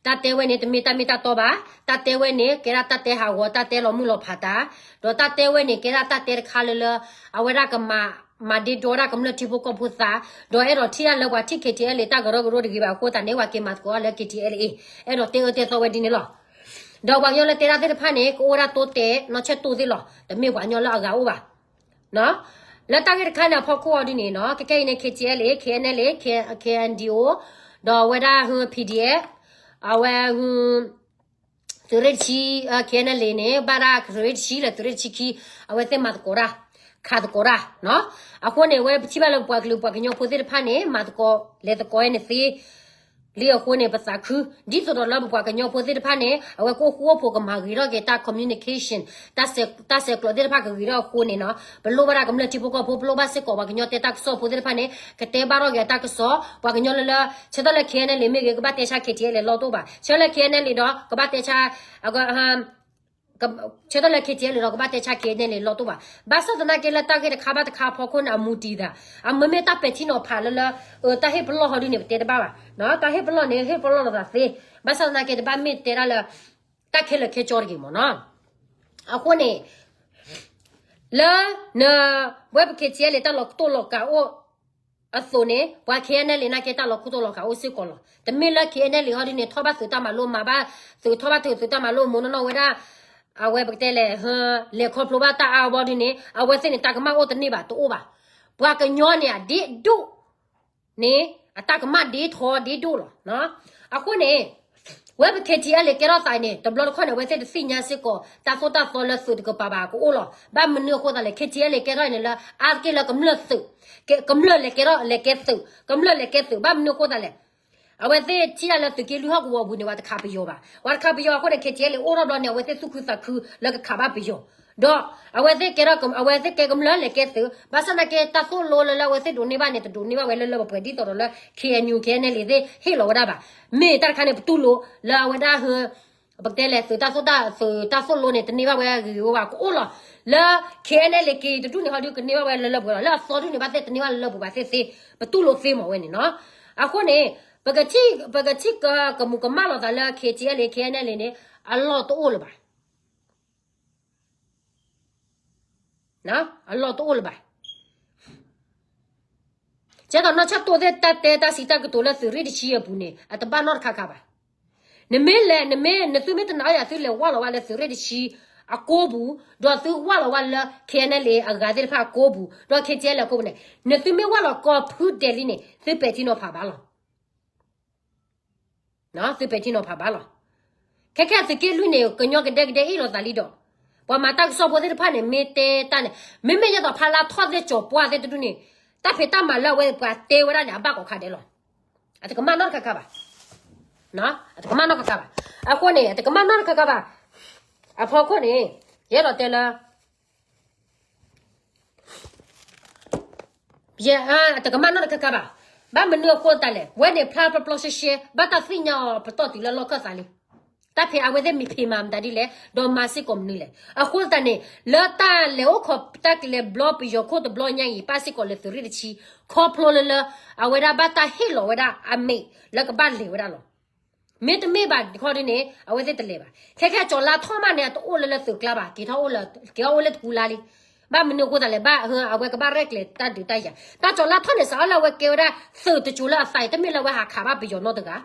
တၢ်တဲဝဲန့ၣ် တမ့ၢ်တၢ်မ့ၢ်တၢ်တီဘၣ်. တၢ်တဲဝဲန့ၣ် ကဲဒၣ်တၢ်တဲဟးဂီၤ တၢ်တဲလီၤမုၢ်လီၤဖးတၢ်, ဒီးတၢ်တဲဝဲန့ၣ် ကဲဒၣ်တၢ်တဲတခါလၢလၢ အဝဲဒၣ်ကမၤ မၤဒ့ဒီဒၣ်ကမျၢၢ်ထံဖိကီၢ်ဖိသး, ဒီးအဲၣ်ဒိးထံၣ်ဒၣ်လၢပှၤထံၣ် KTLA တၢ်ကရၢကရိတဂ့ၤဘၣ်အဃိသတးန့ၣ် ပှၤက့ၤမၤသကိးလၢ KTLA အဲၣ်ဒိးတဲအၢတဲသီဝဲဒ်န့ၣ်လီၤ. ဒီးပှၤကညီလၢတဲဒၣ်သ့ၣ်တဖၣ်န့ၣ် ကအိၣ်ဝဲဒၣ်တိတဲာ် နီၢ်ဆဲၣ်တိၢ်သ့ၣ်လီၤ. တမ့ၢ်ပှၤကညီလၢအဂၤအိၣ်ဘၣ်. လၢတၢ်ဂ့ၢ်တခါန့ၣ်အဖီခိၣ်အီၤဒ်န့ၣ်နီၤ ခဲခဲအံၤန့ၣ် KTLA KNLA KNDO ဒီးအဝဲဒၣ် PDF အဝဲ သုးရ့ၣ်တဆံ KNLA န့ၣ် ဘၣ်ဒၣ်သုးရ့ၣ်တဆံလၢသုးရ့ၣ်တဆံခံ အဝဲသ့ၣ်မၤသကိးတၢ် ခးသကိးတၢ်နီၤ. အဃိန့ၣ် အဝဲပထံၣ်ဘၣ်လၢပပှၤကလုာ်ပှၤကညီဖိသ့ၣ်တဖၣ်န့ၣ် မၤသကိးလဲၤသကိးဝဲန့ၣ်သ့ လံအဃိန့ၣ် ပသးခု ဒ်သိးဒီးလၢပပှၤကညီဖိသ့ၣ်တဖၣ်န့ၣ် အဝဲကအိၣ်ဃူအိၣ်ဖိးကမၤဂ့ၤထီၣ်က့ၤတၢ် communication တၢ်ဆဲးကျိးသ့ၣ်တဖၣ်ကဂ့ၤထီၣ်အဃိန့ၣ်နီၤ ပလိၣ်ဘၣ်ဒၣ်ကမျၢၢ်ထံဖိကီၢ်ဖိ ပလိၣ်ဘၣ်စ့ၢ်ကီးပှၤကညီတဲတၢ်ကစီၣ်ဖိသ့ၣ်တဖၣ်န့ၣ် ကတဲဘၣ်ထီၣ်က့ၤအတၢ်ကစီၣ် ပှၤကညီလၢလၢ ဆၢထၢၣ်လၢ KNLA မ့ၢ်ဂ့ၤ ကဘၣ်တဲဆါ KTLA လီၤတိၢ်ဘၣ် ဆၢထၢၣ်လၢ KNLA ဒီး ကဘၣ်တဲဆါ ဆၢထၢၣ်လၢ KTLA ဒီး ကဘၣ်တဲဆါ KNLA လီၤတိၢ်ဘၣ် ဘၣ်ဆၣ်သနာ်က့လၢတၢ်ဂ့ၢ်တခါဘၣ်တခါအဖီခိၣ်န့ၣ် အမူတံၤသး အမ့မ့ၢ်တၢ်ပဲာ်ထံနီၤဖးလၢလၢ တၢ်ဟ့ၣ်ပလီၢ်ဟီဒ်န့ၣ် ပတဲတဘၣ်ဘၣ် တၢ်ဟ့ၣ်ပလီၢ်န့ၣ် ဟ့ၣ်ပလီၢ်လိာ်သးသ့ ဘၣ်ဆၣ်သနာ်က့ တဘၣ်မ့ၢ်တဲဒၣ်လၢ တၢ်ခဲလၢာ်ခဲဆ့တဂ့ၤမ့ၢ်နီၤ အဃိန့ၣ် လၢ န ဝဲပ KTLA တၢ်လီၤတိၢ်လီၤကးအိၣ် အသိးန့ၣ် ပှၤ KNLA နာ်က့ တၢ်လီၤတိၢ်လီၤကးအိၣ်စ့ၢ်ကီးလီၤ. တမ့ၢ်လၢ KNLA ဟီဒ်န့ၣ် ထီၣ်ဘၣ်သုးတၢ်မၤလိမၤဘၣ်သုး ထီၣ်ဘၣ်သုးတၢ်မၤလိမိၢ်နီၢ်နီၢ်ဝဲဒၣ် အဝဲပကတဲလဲၣ် လဲၤခီဖျိဘၣ်တၢ်အါဘီဒ်န့ၣ် အဝဲသ့ၣ်န့ၣ် တၢ်ကမၣ်အိၣ်တန့ၢ်ဘၣ်တအိၣ်ဘၣ်. ပှၤကညီန့ၣ် အဒ့ဒိၣ် န့ၣ် အတၢ်ကမၣ်ဒ်ထီဒ်ဒိၣ်လီၤ. အဃိန့ၣ် ဝဲပ K T L A ကဲထီၣ်သးအံၤန့ၣ် တဘျီတခီၣ်န့ၣ် အဝဲသ့ၣ်တသ့ၣ်ညါစ့ၢ်ကီး တၢ်သိၣ်တၢ်သီလၢသုးတကပၤဘၣ်ကအိၣ်လီၤ. ဘၣ်မနုၤအဃိသတးလဲၣ် K T L A ကဲထီၣ်အံၤန့ၣ်လၢ အါတက့ၢ်လၢကမျၢၢ်သုး, ကမျၢၢ်လဲၤကဲထီၣ် လဲၤကဲသုး, ကမျၢၢ်လဲၤကဲသုး ဘၣ်မနုၤအဃိသတးလဲၣ် အဝဲသ့ၣ်ထံၣ်ဒၣ်လၢသုးက့လွံၢ်ဟီၣ်ကဝီၤပူၤန့ၣ် ပှၤတခးပယီၤဘၣ်. ပှၤတခးပယီၤအဃိန့ၣ် K T L A အိၣ်ထီၣ်ဘျီန့ၣ် အဝဲသ့ၣ်သူၣ်ခုသးခုလၢကခးဘၣ်ပယီၤ, ဒီးအဝဲသ့ၣ်ကဲထီၣ် အဝဲသ့ၣ်ကဲကမျၢၢ်လဲၤကဲသုး ဘၣ်ဆၣ်သနာ်က့ တၢ်သိၣ်လိလၢလၢအဝဲသ့ၣ်ဒိးန့ၢ်ဘၣ်န့ၣ် တဒိးန့ၢ်ဘၣ်ဝဲလၢလၢပှဲၤပှဲၤ ဒ်သိးဒီးလၢ K N U K N L A သ့ၣ်ဟ့ၣ်လီၤဝဲဒၣ်ဘၣ်. မ့ၢ်တၢ်တခါန့ၣ် ပတူၢ်လိာ်လၢအဝဲဒၣ်ဟ ပကတဲလဲၣ် သုးတၢ်သိၣ်တၢ် သုးတၢ်သိၣ်လိန့ၣ် တန့ၢ်ဘၣ်ဝဲဂ့ၤဂ့ၤဝါဝါ ကအိၣ်လီၤ. လၢ K N L A က့ၤတဒူၣ်န့ၣ်ဟီဒုး ကန့ၢ်ဘၣ်ဝဲလၢလၢပှဲၤပှဲၤလီၤ. လၢအသီဒူၣ်န့ၣ် ဘၣ်သ့ၣ်တန့ၢ်ဘၣ်လၢလၢပှဲၤပှဲၤသ့ၣ်သ့ၣ် ပတူၢ်လိာ်သ့မးဝဲန့ၣ်နီၤ. အဃိန့ၣ် ပကထံၣ် ပကထံၣ်ကမူးကမၣ်လိာ်သးလၢ K T L A K N L A န့ၣ် အလီၢ်တအိၣ်လၢၤဘၣ် အလီၢ်တအိၣ်လၢၤဘၣ်. ကဲသိးနီၢ်ဆၣ်တိၢ်သ့ၣ်တၢ်တဲတၢ်စံးတၢ်ကတိၤလၢသုးရ့ၣ်တဆံအပူၤန့ၣ် အတဘၣ်နီတခါခါဘၣ်. နမ့ၢ်လဲၤ နမ့ၢ် နသုမ့ၢ်တနာ်အီၤယၤ သုလဲၤဝၢ်လီၤဝဲလၢသုးရ့ၣ်တဆံအကိပူၤ, ဒီးသုဝၢ်လီၤဝဲလၢ K N L A အဂၤသ့ၣ်တဖၣ်အကိပူၤ, ဒီး K T L A အကိပူၤန့ၣ် နသုမ့ၢ်ဝၢ်လီၤကီဖုဒဲးလံန့ၣ် သုပဲာ်ထံနီၤဖးဘၣ်လီၤ. သုပဲာ်ထံနီၤဖးဘၣ်လီၤ. ခဲခဲသုးက့လွံၢ်န့ၣ် ကညီကဒဲကဒဲအ့ၣ်လိာ်သးလံဒီး ပှၤမၤတၢ်ကစီၣ်ဖိသ့ၣ်တဖၣ်န့ၣ် မ့ၢ်တဲတၢ်န့ၣ် မ့မ့ၢ်ယဲသိးဖါလါထီၣ်သ့ၣ်ကၠီၤပှၢ်သ့ၣ်တဒူၣ်န့ၣ် တၢ်ဖံးတၢ်မၤလၢအဝဲပှၤတဲဝဲဒၣ်န့ၣ် အဘၣ်ကိးခါဒဲးလီၤ. အတကမၣ်နီတခါခါဘၣ်. အတကမၣ်နီတခါခါဘၣ်. အဃိန့ၣ် အတကမၣ်နီတခါခါဘၣ်. အဖီခိၣ်န့ၣ် ယအဲၣ်ဒိးတဲလၢ ယ တကမၣ်နီတခါခါဘၣ်. ဘၣ်မနုၤအဃိသတးလဲၣ် ဝဲန့ၣ်ဖျါပျီပျီရှဲရှဲ ဘၣ်တၢ်သ့ၣ်ညါအီၤပတီၢ်တုၤလၢလီၢ်ခၢၣ်သးလံ. တၢ်ဖံးအဝဲသ့ၣ်မ့ၢ်ဖံးမၤမတၤဒ်လဲၣ် ဒီးမၤစ့ၢ်ကီးမနုၤလဲၣ်. အဃိသတးန့ၣ် လၢတၢ်လဲၤအိၣ်ခိးတၢ်ကလဲၤဘျီပယီၤခိၣ်တဘျီညါအံၤ ပၣ်စ့ၢ်ကီးလၢသုးရ့ၣ်တဆံ ခီဖျိလၢလၢ အဝဲဒၣ်ဘၣ်တၢ်ဟ့ၣ်လီၤဝဲဒၣ်အမ့ၢ်လၢကဘၣ်လဲၤဝဲဒၣ်လီၤ. မ့တမ့ၢ်ဘၣ်ခီဒ်န့ၣ် အဝဲသ့ၣ်တလဲၤဘၣ်. ခဲခဲကၠီၤလါထီၣ်မးန့ၣ် အတအိၣ်လၢလၢသုးကျါဘၣ် က့ၤထီၣ်အိၣ်လၢ က့ၤထီၣ်အိၣ်လၢတကူလါလံ. ဘၣ်မနုၤအဃိသတးလဲၣ် ဘၣ်အဝဲကဘၣ်ရဲၣ်ကျဲၤတၢ်ဒုးတၢ်ယၤ တၢ်ကၠီၤလါထီၣ်န့ၣ် စးအီၣ်လၢအဝဲကဲဝဲဒၣ် သုးတစိၤလၢအသးအံၤ တမ့ၢ်လၢအဝဲဟးခးဘၣ်ပယီၤနီတဂၤ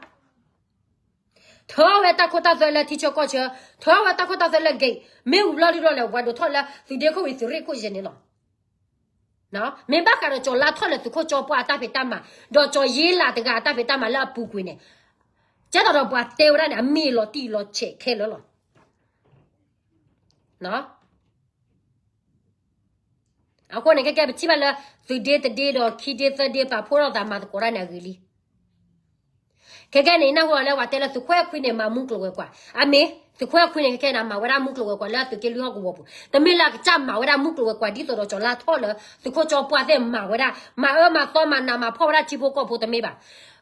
ထၢဝဲတၢ်ခိတၢ်သွဲလၢထံဆၢကီၢ်ဆၢ ထၢဝဲတၢ်ခိတၢ်သွဲလၢ gate မ့ၢ်ဝံၤဘျီဒုးဒီးလဲၣ် ပှၤဒိးထီၣ်လၢသုးဒ့ခိၣ်ဝံၤသုးရ့ၣ်ခိၣ်ယဲၢ်န့ၣ်လီၤ. မ့ၢ်ဘၣ်ဃးဒီးကၠီၤလါထီၣ်လၢသုးခိၣ်ကၠီပှၢ်အတၢ်ဖံးတၢ်မၤ ဒီးကၠီၤယ့လးတဂၤအတၢ်ဖံးတၢ်မၤလၢအပူၤကွံာ်န့ၣ် ကဲသိးဒီးပှၤတဲဝဲဒၣ်န့ၣ် အမ့ၢ်လီၤတံၢ်လီၤဆဲးခဲလၢာ်လီၤ. အဃိန့ၣ် ခဲကဲပထံၣ်ဘၣ်လၢ သုးဒ့တဒ့ဒီးခံဒ့သၢဒ့ပာ်ဖှိၣ်ထီၣ်သးမၤသကိးတၢ်န့ၣ်အဂ့ၤလံ. ခဲကဲန့ၣ် နၢ်ဟူအီၤလၢပှၤတဲလၢသုးခိၣ်အဲၣ်ခွံန့ၣ် မၤမူကျိၤဝဲၤကွာ် အမ့ၢ် သုးခိၣ်အဲၣ်ခွံန့ၣ် ခဲကဲန့ၣ် မၤဝဲဒၣ်မူကျိၤဝဲၤကွာ်လၢသုးက့လွံၢ်ဟီၣ်ကဝီၤပူၤ တမ့ၢ်လၢအကစၢ်မၤဝဲဒၣ်မူကျိၤဝဲၤကွာ် ဒ်သိးဒီးကၠီၤလါထီၣ်လၢ သုးခိၣ်ကၠီပှၢ်သ့ၣ်မၤဝဲဒၣ် မၤအၢမၤသီမၤနးမၤဖှီၣ်ဝဲဒၣ်ထံဖိကီၢ်ဖိတမ့ၢ်ဘၣ်.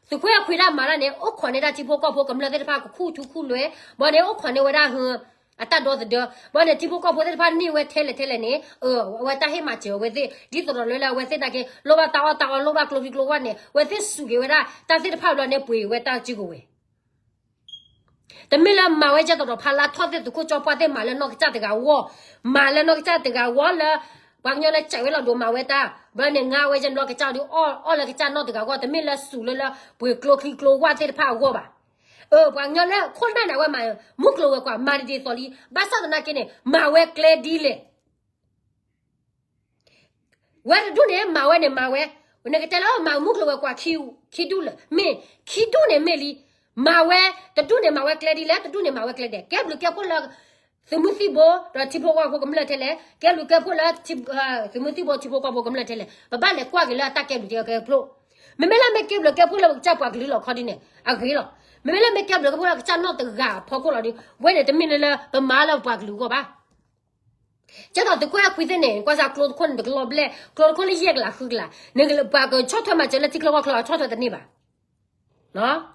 သုးခိၣ်အဲၣ်ခွံဒၣ်မၤတၢ်န့ၣ် အိၣ်ခိးန့ၢ်ဒၣ်ထံဖိကီၢ်ဖိကမျၢၢ်သ့ၣ်တဖၣ်ကခူၣ်ထူခူၣ်လွဲ ဘၣ်န့ၣ် အိၣ်ခိးန့ၢ်ဝဲဒၣ် အတၢ်ဒီသဒၢ ဘၣ်န့ၣ် ထံဖိကီၢ်ဖိသ့ၣ်တဖၣ်န့ၢ်ဝဲထဲလဲၣ်ထဲလဲၣ်န့ၣ် အဝဲတၢ်ဟ့ၣ်မၤစၢၤအဝဲသ့ၣ် ဒ်သိးဒီးလၢလၢအဝဲသ့ၣ်နာ်က့ လိၣ်ဘၣ်တၢ်အီၣ်တၢ်အီ လိၣ်ဘၣ်ကျိချံကျိဝၢ်န့ၣ် အဝဲသ့ၣ်စူးက့ၤဝဲဒၣ် တၢ်သ့ၣ်တဖၣ်ဘျီန့ၣ် ပှ့ၤဝဲတၢ်စုကဝဲၤ တမ့ၢ်လၢမၤဝဲကဲသိးဒီးဖါလါထီၣ်သ့ၣ်သုးခိၣ်ကၠီပှၢ်သ့ၣ်မၤလၢနီၢ်ကစၢ်တဂၤအဂီၢ်, မၤလၢနီၢ်ကစၢ်တဂၤအဂီၢ်လၢ ပှၤကညီလၢစံးဝဲလီၤဒိးမၤဝဲတၢ်, ဘျီန့ၣ် ငါဝဲယဲၢ်ဘျီကစၢ်ဒီး အီၣ်လၢကစၢ်နီၢ်တဂၤအဂီၢ်, တမ့ၢ်လၢစူးလၢလၢ ပှ့ၤကျိချံကျိဝၢ်သ့ၣ်တဖၣ်အဂီၢ်ဘၣ်. အၢ ပှၤကညီလၢခိၣ်နၢ်န့ၣ် အဝဲမၤ မူကျိၤဝဲၤကွာ် မၤတဒ်သိးလံ, ဘၣ်ဆၣ်သနာ်က့န့ၣ် မၤဝဲကျဲဒ်လဲၣ် ဝဲတဒူၣ်န့ၣ် မၤဝဲန့ၣ် မၤဝဲ, နကတဲလၢမၤမူကျိၤဝဲၤကွာ်ခံဒူၣ်လၢၤ, မ့ၢ်ခံဒူၣ်န့ၣ်မ့ၢ်လံ, မၤဝဲ, တဒူၣ်န့ၣ် မၤဝဲကျဲဒ်လဲၣ်, တဒူၣ်န့ၣ် မၤဝဲကျဲဒ်လဲၣ်, ကဲဘျုးကဲဖှိၣ်လၢ သုးမုၢ်သံၣ်ဘိ ဒီးထံဖိကီၢ်ဖိကမျၢၢ်ထဲလဲၣ်, ကဲဘျုးကဲဖှိၣ်လၢ သုးမုၢ်သံၣ်ဘိ ထံဖိကီၢ်ဖိကမျၢၢ်ထဲလဲၣ်, ပဘၣ်လဲၤကွၢ်က့ၤလၢအတၢ်ကဲဘျုးကဲဖှိၣ်, မ့မ့ၢ်လၢမ့ၢ်ကဲဘျုးကဲဖှိၣ်လၢပကစၢ်ပှၤကလုာ်လီၤခီဒ်န့ၣ် အဂ့ၤလီၤ, မ့မ့ၢ်လၢမ့ၢ်ကဲဘျုးကဲဖှိၣ်လၢကစၢ်နီၢ်တဂၤအဖီခိၣ်လီၤဒီး ဝဲန့ၣ်တမ့ၢ်လၢလၢပမၤလၢပပှၤကလုာ်အဂီၢ်ဘၣ်. ကဲသိးသုးခိၣ်အဲၣ်ခွံသ့ၣ်န့ၣ် ကွၢ်စၢ်ကျိတခိၣ်န့ၣ် တကလီၤဘျဲၣ်, ကျိတခိၣ်လၢယဲၢ်ကလးဃုကလး, နကပှၤကဆီၣ်ထွဲမၤစၢၤလၢထံချၢကီၢ်ချၢ ဆီၣ်ထွဲတန့ၢ်ဘၣ်,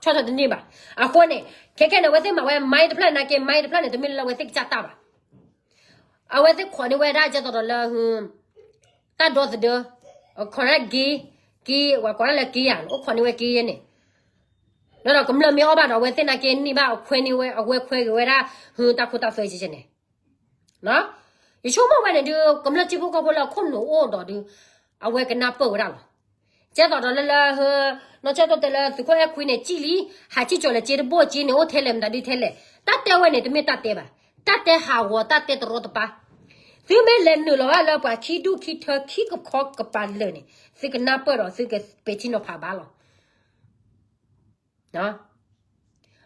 ဆီၣ်ထွဲတန့ၢ်ဘၣ်. အဃိန့ၣ် ခဲခဲန့ၣ် အဝဲသ့ၣ်မၤဝဲ မိုင်း တဖျၢၣ်နာ်က့ မိုင်း တဖျၢၣ်န့ၣ် တမ့ၢ်လၢအဝဲသ့ၣ်ကစၢ်တၢ်ဘၣ်. အဝဲသ့ၣ်ခိးန့ၢ်ဝဲဒၣ်ကဲသိးဒီးလၢ တၢ်ဒီသဒၢ, ခိးဒၣ်က့, က့, ပှၤကိးဒၣ်လၢက့ယၤ, အိၣ်ခိးန့ၢ်ဝဲက့ယဲန့ၣ်, ဒီးကမျၢၢ်မ့ၢ်အီၣ်ဘၣ်ဒီး အဝဲသ့ၣ်နာ်က့န့ၢ်ဘၣ်အခွဲန့ၢ်ဝဲ အဝဲခွဲက့ၤဝဲဒၣ် တၢ်ခိတၢ်သွဲကဲန့ၣ် ယဆိကမိၣ်ဝဲန့ၣ်ဒုး ကမျၢၢ်ထံဖိကီၢ်ဖိလၢအခိၣ်နူာ်အိၣ်ဒီးဒုး အဝဲကနၢ်ပၢၢ်ဝဲဒၣ်လီၤ. ကဲသိးဒီးလၢလၢ နီၢ်ဆၢၣ်တိၢ်တဲလၢသုးခိၣ်အဲၣ်ခွံန့ၣ် စံၣ်လံ, ဟးစံၣ်ကၠီၤလၢက့တဘိၣ်က့န့ၣ် အိၣ်ထဲလဲၣ်မတၤဒုးထဲလဲၣ်, တၢ်တဲဝဲန့ၣ် တမ့ၢ်တၢ်တဲဘၣ်, တၢ်တဲဟးဂီၤ တၢ်တဲတရီတပါ, သုမ့ၢ်လဲၤနုာ်လီၤဘၣ်လၢပှၤခံဒူၣ်ခံထၢခံကခီကပၤလၢာ်န့ၣ် သုကနၢ်ပၢၢ်ဒီးသုကပဲာ်ထံနီၤဖးဘၣ်လီၤ.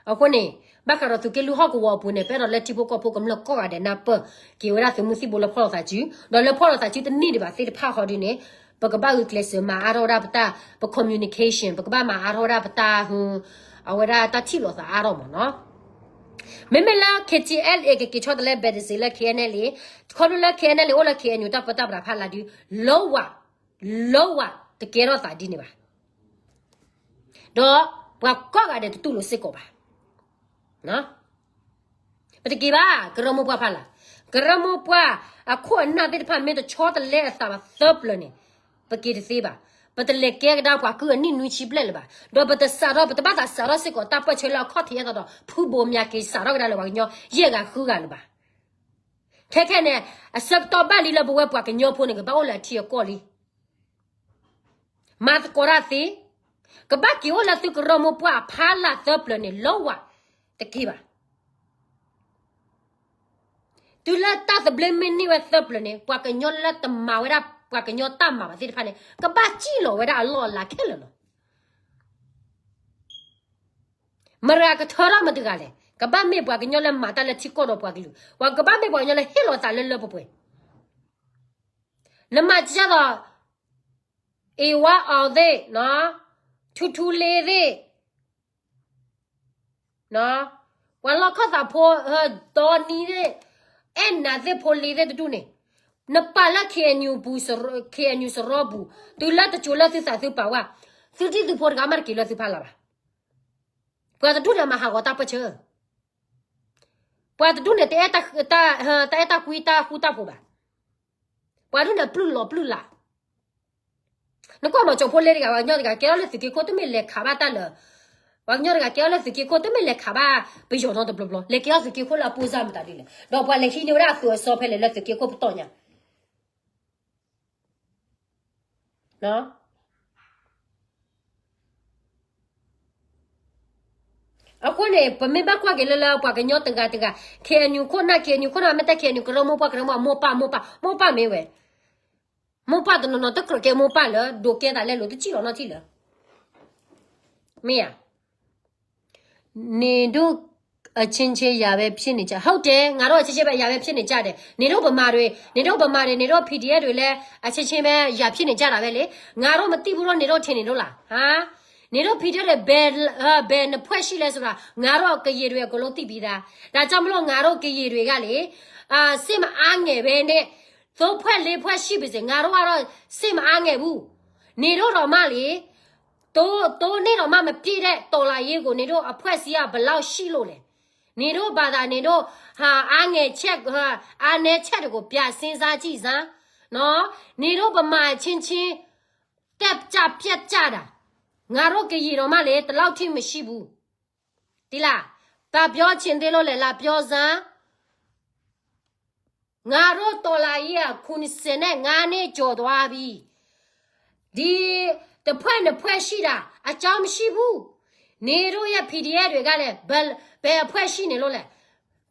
အဃိန့ၣ် ဘၣ်ဃးဒီးသုးက့လွံၢ်ဟီၣ်ကဝီၤအပူၤန့ၣ် ပအဲၣ်ဒိးလၢထံဖိကီၢ်ဖိကမျၢၢ်ကိးဂၤဒဲးနၢ်ပၢၢ်က့ၤဝဲဒၣ်သုးမုၢ်သံၣ်ဘိလၢဖီၣ်လိာ်သးစု, ဒီးလၢဖီၣ်လိာ်သးစုတန့ၢ်ဒံးဘၣ်သ့ၣ်တဖၣ်ဃီဒုန့ၣ် ပကဘၣ်ဂုာ်ကျဲးစၢးမၤအါထီၣ်ဝဲဒၣ်ပတၢ် ပ communication ပကဘၣ်မၤအါထီၣ်ဝဲဒၣ်ပတၢ် အဝဲဒၣ်တၢ်ထံၣ်လိာ်သးအါထီၣ်မးနီၤ. မ့မ့ၢ်လၢ K T L A ကက့ၤဆီတလဲ ဘဲးတစ့းလၢ K N L A ခီဖျိလၢ K N L A အိၣ်လၢ K N U တၢ်ပၢတၢ်ပြးဖးလၢ်ဒု လၢဝၤ လၢဝၤတကဲထီၣ်သးဒ်န့ၣ်ဘၣ်. ဒီးပှၤကိးဂၤဒဲးတတူၢ်လိာ်စ့ၢ်ကီးဘၣ်. ပတက့ၤဘၣ် ကရၢမိၢ်ပှၢ်ဖးလၢ်, ကရၢမိၢ်ပှၢ်အခိၣ်အနၢ်သ့ၣ်တဖၣ်မ့ၢ်တဆီတလဲအသးဘၣ်သၢပျၢၤန့ၣ် ပက့ၤတသ့ဘၣ်. ပတလဲၤကဲကဒါပှၤကုၢ်အနံၣ်နွံဆံဘျဲၣ်လၢၤဘၣ်. ဒီးပတစးထီၣ် ပတဘၣ်သးစးထီၣ်စ့ၢ်ကီးတၢ်ပၢၢ်ဆၢလၢအခီၣ်ထံးအသိးဒီး ဖုဘိးမၠးက့ၤစးထီၣ်ကဒါလၢပှၤကညီယဲၢ်ဂၤဃုဂၤလၢၤဘၣ်. ခဲခဲန့ၣ် အဆၢကတီၢ်ဘၣ်လံလၢပဝဲပှၤကညီဖိန့ၣ် ကဘၣ်အိၣ်လၢအထံအကီၢ်လံ. မၤသကိးတၢ်သ့, ကဘၣ်က့ၤအိၣ်လၢသုကရၢမိၢ်ပှၢ်အဖီလာ်သၢပျၢၤန့ၣ် လၢဝၤတက့ၤဘၣ်. တုၤလၢတၢ်သဘျ့မ့ၢ်န့ၢ်ဝဲသၢပျၢၤန့ၣ် ပှၤကညီလၢတမၤဝဲဒၣ်ပှၤကညီတၢ်မၤဘၣ်သ့ၣ်တဖၣ်န့ၣ် ကဘၣ်စံၣ်လီၤဝဲဒၣ်အလီၢ်အလၤခဲလၢာ်လီၤ. မတၤကထၢထီၣ်မတၤတဂၤလဲၣ်. ကဘၣ်မ့ၢ်ပှၤကညီလၢမၤတၢ်လၢထံကီၢ်ဒီးပှၤကလုာ်, ပှၤကဘၣ်မ့ၢ်ပှၤကညီလၢဟ့ၣ်လီၤသးလၢလၢပှဲၤပှဲၤ. နမၤဒ်သိး အ့ၣ်ဝါအီၤသ့ၣ်, ထူထူလ့သ့ၣ်, ပှၤလီၢ်ခၢၣ်သးဖိ, ဒီနံၤသ့ၣ်, အဲၣ်နၤသ့ၣ်ဖိလ့သ့ၣ်တဒူၣ်န့ၣ်, နပာ်လၢ K N U ပူၤ, K N U စရီပူၤ, တုၤလၢတစိၤလၢသုသးသုပာ်ဝဲ, သုထံၣ်သုဖိတဂၤမ့ၢ်တက့ၤလၢသုဖီလာ်ဘၣ်. ပှၤတဒူၣ်န့ၣ်မၤဟးဂီၤတၢ်ပၢၢ်ဆၢ, ပှၤတဒူၣ်န့ၣ် တအဲၣ်တၢ်ကွံတၢ်ဃူတၢ်ဖိးဘၣ်. ပှၤဒ်န့ၣ်ပျုၢ်လီၤပျုၢ်လး. နကွၢ်မး ကၠီၤဖိလ့တဂၤ ပှၤကညီတဂၤ ကဲထီၣ်လၢသုးက့ခိၣ် တမ့ၢ်လဲၤခးဘၣ်တၢ်လၢ, ပှၤကညီတဂၤကဲထီၣ်လၢသုးက့ခိၣ် တမ့ၢ်လဲၤခးဘၣ်ပယီၤနီတဘျီဘျီ, လဲၤကဲထီၣ်သုးက့ခိၣ်လၢအပိၢ်စၢ်မတၤဒ်လဲၣ်, ဒီးပှၤလဲၤဟံးန့ၢ်ဝဲဒၣ်အသုးအစီဖဲလဲၣ်လၢသုးက့ခိၣ်ပတီၢ်ညါ အဃိန့ၣ် ပမ့ၢ်ဘၣ်ကွၢ်က့ၤလၢလၢပှၤကညီတဂၤတဂၤ, K N U ခိၣ်နၢ် K N U ခိၣ်နၢ် မ့ၢ်တဲ K N U ကရၢမိၢ်ပှၢ် ကရၢမိၢ်ပှၢ် မိၢ်ပၢ် မိၢ်ပၢ် မိၢ်ပၢ်မ့ၢ်ဝဲ, မိၢ်ပၢ်တနီၤနီၤ တကြၢးကဲမိၢ်ပၢ်လၢ ဒိးကဲသးလဲလိာ် တစံၣ်လီၤနီတထံၣ်လၢၤ မ့ၢ်ဧါ. နေတို့အချင်းချင်း ရန်ပဲဖြစ်နေကြ, ဟုတ်တယ်, ငါတို့အချင်းချင်းပဲ ရန်ပဲဖြစ်နေကြတယ်, နေတို့ဗမာတွေ, နေတို့ဗမာတွေ, နေတို့ P D F တွေလည်း အချင်းချင်းပဲ ရန်ဖြစ်နေကြတာပဲလေ, ငါတို့မသိဘူးလို့ နေတို့ထင်နေလို့လား, ဟာ, နေတို့ P D F တွေ ဘယ်, ဘယ်နှစ်ဖွဲ့ရှိလဲဆိုတာ ငါတို့ကရင်တွေအကုန်လုံးသိပြီးသား, ဒါကြောင့်မလို့ ငါတို့ကရင်တွေကလေ, အာ, စိတ်မအားငယ်ပဲနဲ့, သုံးဖွဲ့လေးဖွဲ့ရှိပါစေ, ငါတို့ကတော့ စိတ်မအားငယ်ဘူး, နေတို့တော့မှလေ, သို့, သို့နေတော့မှ မပြည့်တဲ့တော်လှန်ရေးကို နေတို့အဖွဲ့အစည်းက ဘယ်လောက်ရှိလို့လဲ, နေတို့ဘာသာ နေတို့ဟာ အားငယ်ချက်, ဟာ, အားနည်းချက်တွေကို ပြန်စဉ်းစားကြည့်စမ်းနော်, နေတို့ဗမာချင်းချင်း တက်ကြပြတ်ကြတာ, ငါတို့ကရင်တော်မှလေ ဒီလောက်ထိမရှိဘူး, သိလား, ဘာပြောချင်သေးလို့လဲ လာပြောစမ်း. ငါတို့တော်လှန်ရေးက ခုနှစ်ဆယ်ငါးနှစ်ကျော်သွားပြီ, ဒီတစ်ဖွဲ့နှစ်ဖွဲ့ရှိတာ အကြောင်းမရှိဘူး, နေတို့ရဲ့ P D F တွေကလည်း ဘယ်, ဘယ်အဖွဲ့ရှိနေလို့လဲ,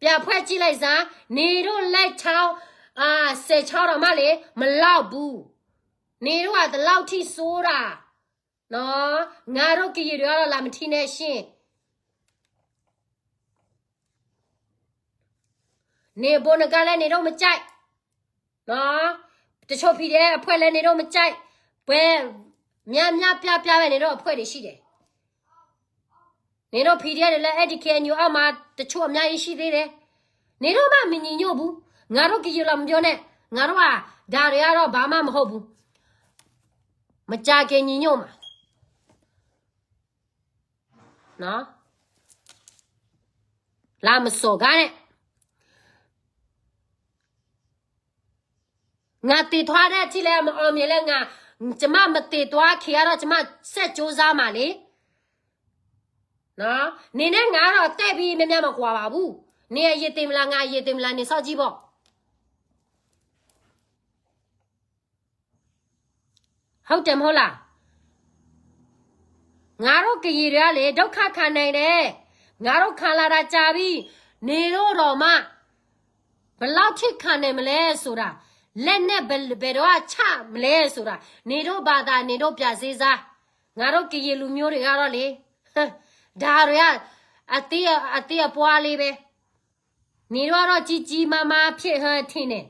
ပြန်ဖွဲ့ကြည့်လိုက်စမ်း, နေတို့လက်ချောင်း, အာ, ဆယ်ချောင်းတောင်မှလေ မလောက်ဘူး, နေတို့က ဒီလောက်ထိဆိုးတာနော်, ငါတို့ကရင်တွေကတော့ လာမထီးနဲ့ရှင်း, နေဗိုလ်နဂါလည်း နေတော့မကြိုက်နော်, တချို့ P D F အဖွဲ့လည်း နေတော့မကြိုက်, ပွဲများများပြားပြားပဲ နေတော့အဖွဲ့တွေရှိတယ်, နေတော့ P D F တွေလည်း အဲ့ဒီ K N U အောက်မှာ တချို့အများကြီးရှိသေးတယ်, နေတော့မှ မညီညွတ်ဘူး, ငါတို့ကရင်လာမပြောနဲ့, ငါတို့က ဒါတွေကတော့ ဘာမှမဟုတ်ဘူး, မကြာခင်ညီညွတ်မှာနော်, လာမစော်ကားနဲ့, ငါတည်သွားတဲ့အထိလည်း မအောင်မြင်လဲ ငါ, ကျွန်မမတည်သွားခင်ကတော့ ကျွန်မဆက်ကြိုးစားမှာလေနော်, နေနဲ့ငါတော့ သိပ်ပြီးများများမကွာပါဘူး, နေအရင်တင်မလား ငါအရင်တင်မလား နေစောင့်ကြည့်ပေါ့. ဟုတ်တယ်မဟုတ်လား, ငါတို့ကရင်တွေကလေ ဒုက္ခခံနိုင်တယ်, ငါတို့ခံလာတာကြာပြီ, နေတို့တော့မှ ဘယ်လောက်ထိခံနိုင်မလဲဆိုတာ, လက်နက်ဘယ်, ဘယ်တော့ချမလဲဆိုတာ, နေတို့ဘာသာ နေတို့ပြန်စဉ်းစား, ငါတို့ကရင်လူမျိုးတွေကတော့လေ, ဒါတွေက အသ့အပှၤလံဘဲ, န့ၣ်ဒၣ်ဒီးကံကံမါမါဖျဲးဟၢထံန့ၣ်,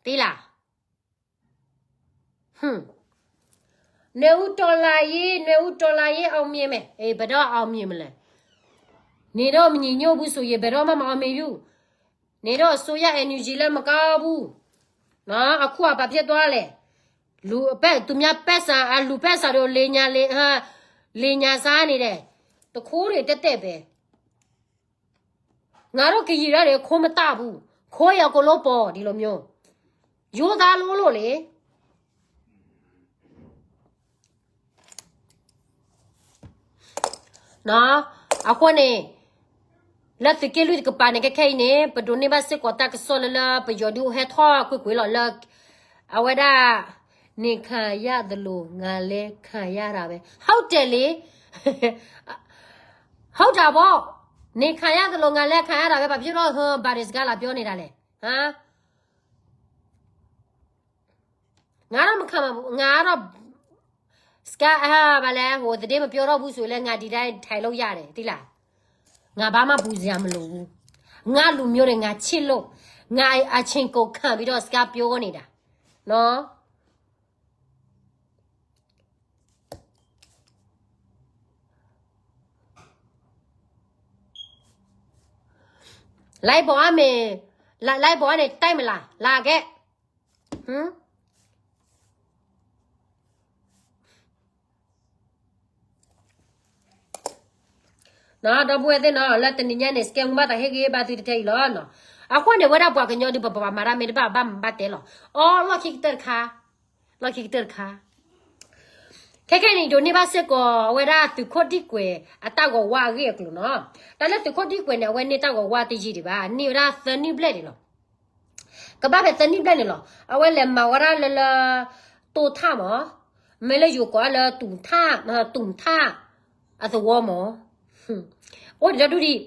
သ့လၢ နွဲဦးတော်လှန်ရေး, နွဲဦးတော်လှန်ရေး အောင်မြင်မယ်, ဘယ်တော့ အောင်မြင်မလဲ, န့ၣ်ဒီးမညီညွတ်ဘူးဆိုရင် ဘယ်တော့မှ မအောင်မြင်ဘူး, န့ၣ်ဒီးအစိုးရ NUG လက်မကောင်းဘူး, အခုအပာ်ဖျက်သွားလဲၣ်, လူပဲသူများပဲစာ အလူပဲစာတို့ လေညာလေ လေညာစားနေတယ်, တခိုးတွေတက်တက်ပဲ, ငါတို့ကရင်တွေ ခိုးမတတ်ဘူး, ခိုးရင်အကုန်လုံးပေါ် ဒီလိုမျိုး, ရိုးသားလို့လို့လေ. အဃိန့ၣ် လၢသုးက့လွံၢ်တကပၤန့ၣ် ခဲခဲအံၤန့ၣ် ပဒိးန့ၢ်ဘၣ်စ့ၢ်ကီးတၢ်ကစီၣ်လၢလၢပယီၤဒုးဟဲထီၣ်ကွ့ၢ်ကွ့ၢ်လီၤလၢ အဝဲဒၣ် နေခံရတယ်လို့ ငါလည်းခံရတာပဲ ဟုတ်တယ်လေ, ဟုတ်တာပေါ့, နေခံရတယ်လို့ ငါလည်းခံရတာပဲ ဘာဖြစ်လို့ ဟို ဘာတွေစကားလာပြောနေတာလဲ, ဟမ် ငါတော့မခံပါဘူး, ငါတော့ စကါ ဘာလဲ ဟို သတင်းမပြောတော့ဘူးဆိုလဲ ငါဒီတိုင်းထိုင်လို့ရတယ် သိလား, ငါဘာမှပူစရာမလိုဘူး, ငါလူမျိုးတွေ ငါချစ်လို့, ငါအချိန်ကုန်ခံပြီးတော့ စကါပြောနေတာ, နော်. လိုက်ပေါ်အမေ, လိုက်ပေါ်ကနေ တိုက်မလား, လာခဲ့, ဟမ်. ဒီပုၢ်ဝဲၢ်သ့ၣ်နီၤ လၢတနံၤညါန့ၣ် စကဲမူဘၣ်သးဟ့ၣ်ဂံၢ်ဘါသုတထဲအံၤလီၤ. အဃိန့ၣ် ဝဲဒၣ်ပှၤကညီဒုး ပပှၤမၤတၢ်မ့ၢ်တဘၣ် ဘၣ်မၤဘၣ်တဲလီၤ. အီ လီၢ်ခံကတၢၢ်တခါ, လီၢ်ခံကတၢၢ်တခါ ခဲခဲန့ၣ် ဒိးန့ၢ်ဘၣ်စ့ၢ်ကီး အဝဲဒၣ်သုးခိၣ်ဒံၣ်ကွဲၤ အတၢ်ဂီၤဝါအဂ့ၢ်အကျိၤနီၤ. တၢ်လၢသုးခိၣ်ဒံၣ်ကွဲၤန့ၣ် အဝဲန့ၢ်တၢ်ဂီၤဝါတယံာ်ဒံးဘၣ်, န့ၢ်ဝဲဒၣ်သၢနံၣ်ဘျဲၣ်န့ၣ်လီၤ. ကဘၣ်ဖဲသၢနံၣ်ဘျဲၣ်န့ၣ်လီၤ. အဝဲလဲၤမၤဝဲဒၣ်လၢလၢ တိၢ်ထၣ်မး, မ့ၢ်လၢယိၤကိးလၢ တူၢ်ထၣ်, တူၢ်ထၣ် အသဝီမး အိၣ်ဒံးဒီဒူၣ်ဒံး.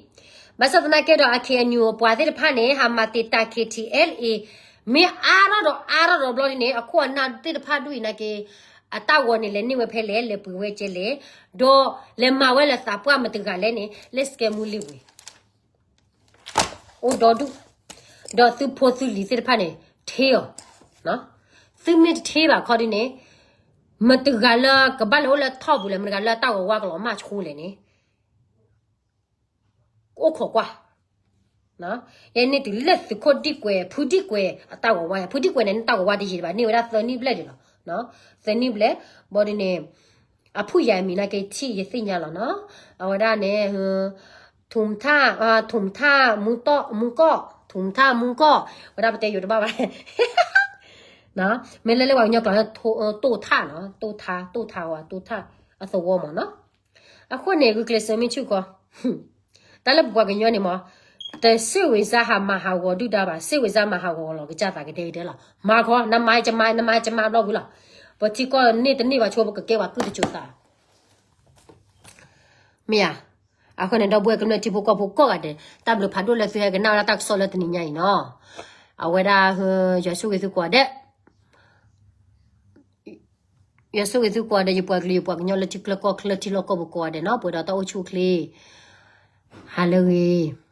ဘၣ်ဆၣ်သနာ်က့ဒီး အ KNU အပှၤသ့ၣ်တဖၣ်န့ၣ် ဟးမၤတ့ၢ်တၢ် KTLA မ့ၢ်အါထီၣ်ဒီးအါထီၣ်ဒီးဘျီဒ်န့ၣ် အခိၣ်အနၢ်သ့ၣ်တဖၣ်ဒူၣ်အံၤနာ်က့ အတၢ်ဂီၤန့ၣ် လဲၤန့ၢ်ဝဲဖဲလဲၣ်, လဲၤပှ့ၤဝဲကဲလဲၣ်, ဒီးလဲၤမၤဝဲလၢသးပှၢ်မတဂၤလဲၣ်န့ၣ် လၢစကဲမူလ့ၤဝ့ၤ အိၣ်ဒီဒူၣ်, ဒီးသုဖိသုလံၤသ့ၣ်တဖၣ်န့ၣ် ထ့အီၤ, သုမ့ၢ်တထ့ဘၣ်ခီဒ်န့ၣ် မတဂၤလၢကဘၣ်လဲၤအိၣ်လၢထီၣ်ပူၤလဲၣ်, မတဂၤလၢအတၢ်ဂီၤဝါကလီၤမၢ်ဆိလဲၣ်န့ၣ် အိၣ်ခိးကွၢ်. ယဲန့ၣ်တုၤလၢသုးခိၣ်ဒံၣ်ကွဲၤ, ဖုဒံၣ်ကွဲၤ အတၢ်ဂီၤဝါ, ဖုဒံၣ်ကွဲၤန့ၣ် န့ၢ်တၢ်ဂီၤဝါတယံာ်ဒံးဘၣ်, န့ၢ်ဝဲဒၣ်သၢနံၣ်ဘျဲၣ်ဒံးလီၤ. သၢနံၣ်ဘျဲၣ်, ဘၣ်ဒ်န့ၣ် အဖုၣ်ယၤအမံၤနာ်က့ ထံၣ်ယသ့ၣ်ညါလီၤနီၤ. အဝဲဒၣ်န့ၣ် ထူးထၣ်, ထူးထၣ်မူကီၢ်, ထူးထၣ်မူကီၢ်, ဝဲဒၣ်ပတဲယိၤတဘၣ်ဘၣ်, မ့ၢ်လၢလၢပှၤကညီကျိာ်လၢ တိၢ်ထၣ်နီၤ, တိၢ်ထၣ်, တိၢ်ထၣ်ဝဲ, တိၢ်ထၣ်အသဝီမးနီၤ. အဃိန့ၣ် ဂုာ်ကျဲးစၢးမ့ၢ်ဆူၣ်ခီ, တၢ်လၢပပှၤကညီန့ၣ်မး, တစိတ်ဝင်စားဟးမၤဟးဂီၤဒုၣ်ဒါဘၣ်, စိတ်ဝင်စားမၤဟးဂီၤလီၤကစၢ်သးကဒဲကဒဲလီၤ. မၤခီ, နမၤကမၤ, နမၤကမၤဘျီဝံၤလီၤ. ပထံကီၢ်န့ၣ်တန့ၢ်ဘၣ်ဆိ ပကကဲပှၤကုၢ်တစိၤသး မ့ၢ်ဧါ. အဃိန့ၣ် ဒီပုၢ်ဝဲၢ်ကမျၢၢ်ထံဖိကီၢ်ဖိကိးဂၤဒဲး, တၢ်ဘျုးဖးဒိၣ်လၢသုဟဲကနၣ်ဝဲဒၣ်တၢ်ကစီၣ်လၢတနံၤညါအံၤနီၤ. အဝဲဒၣ် ယွၤဆိၣ်ဂ့ၤသုကိးဂၤဒဲး, ယွၤဆိၣ်ဂ့ၤသုကိးဂၤဒဲး, ယပှၤကလုာ်ယပှၤကညီလၢထံချၢကီၢ်ချၢထံလီၢ်ကီၢ်ပူၤကိးဂၤဒဲးနီၤ, ပှဲၤဒီးတၢ်အိၣ်ဆူၣ်အိၣ်ချ့, ဟါလၢအဂ့ၤ.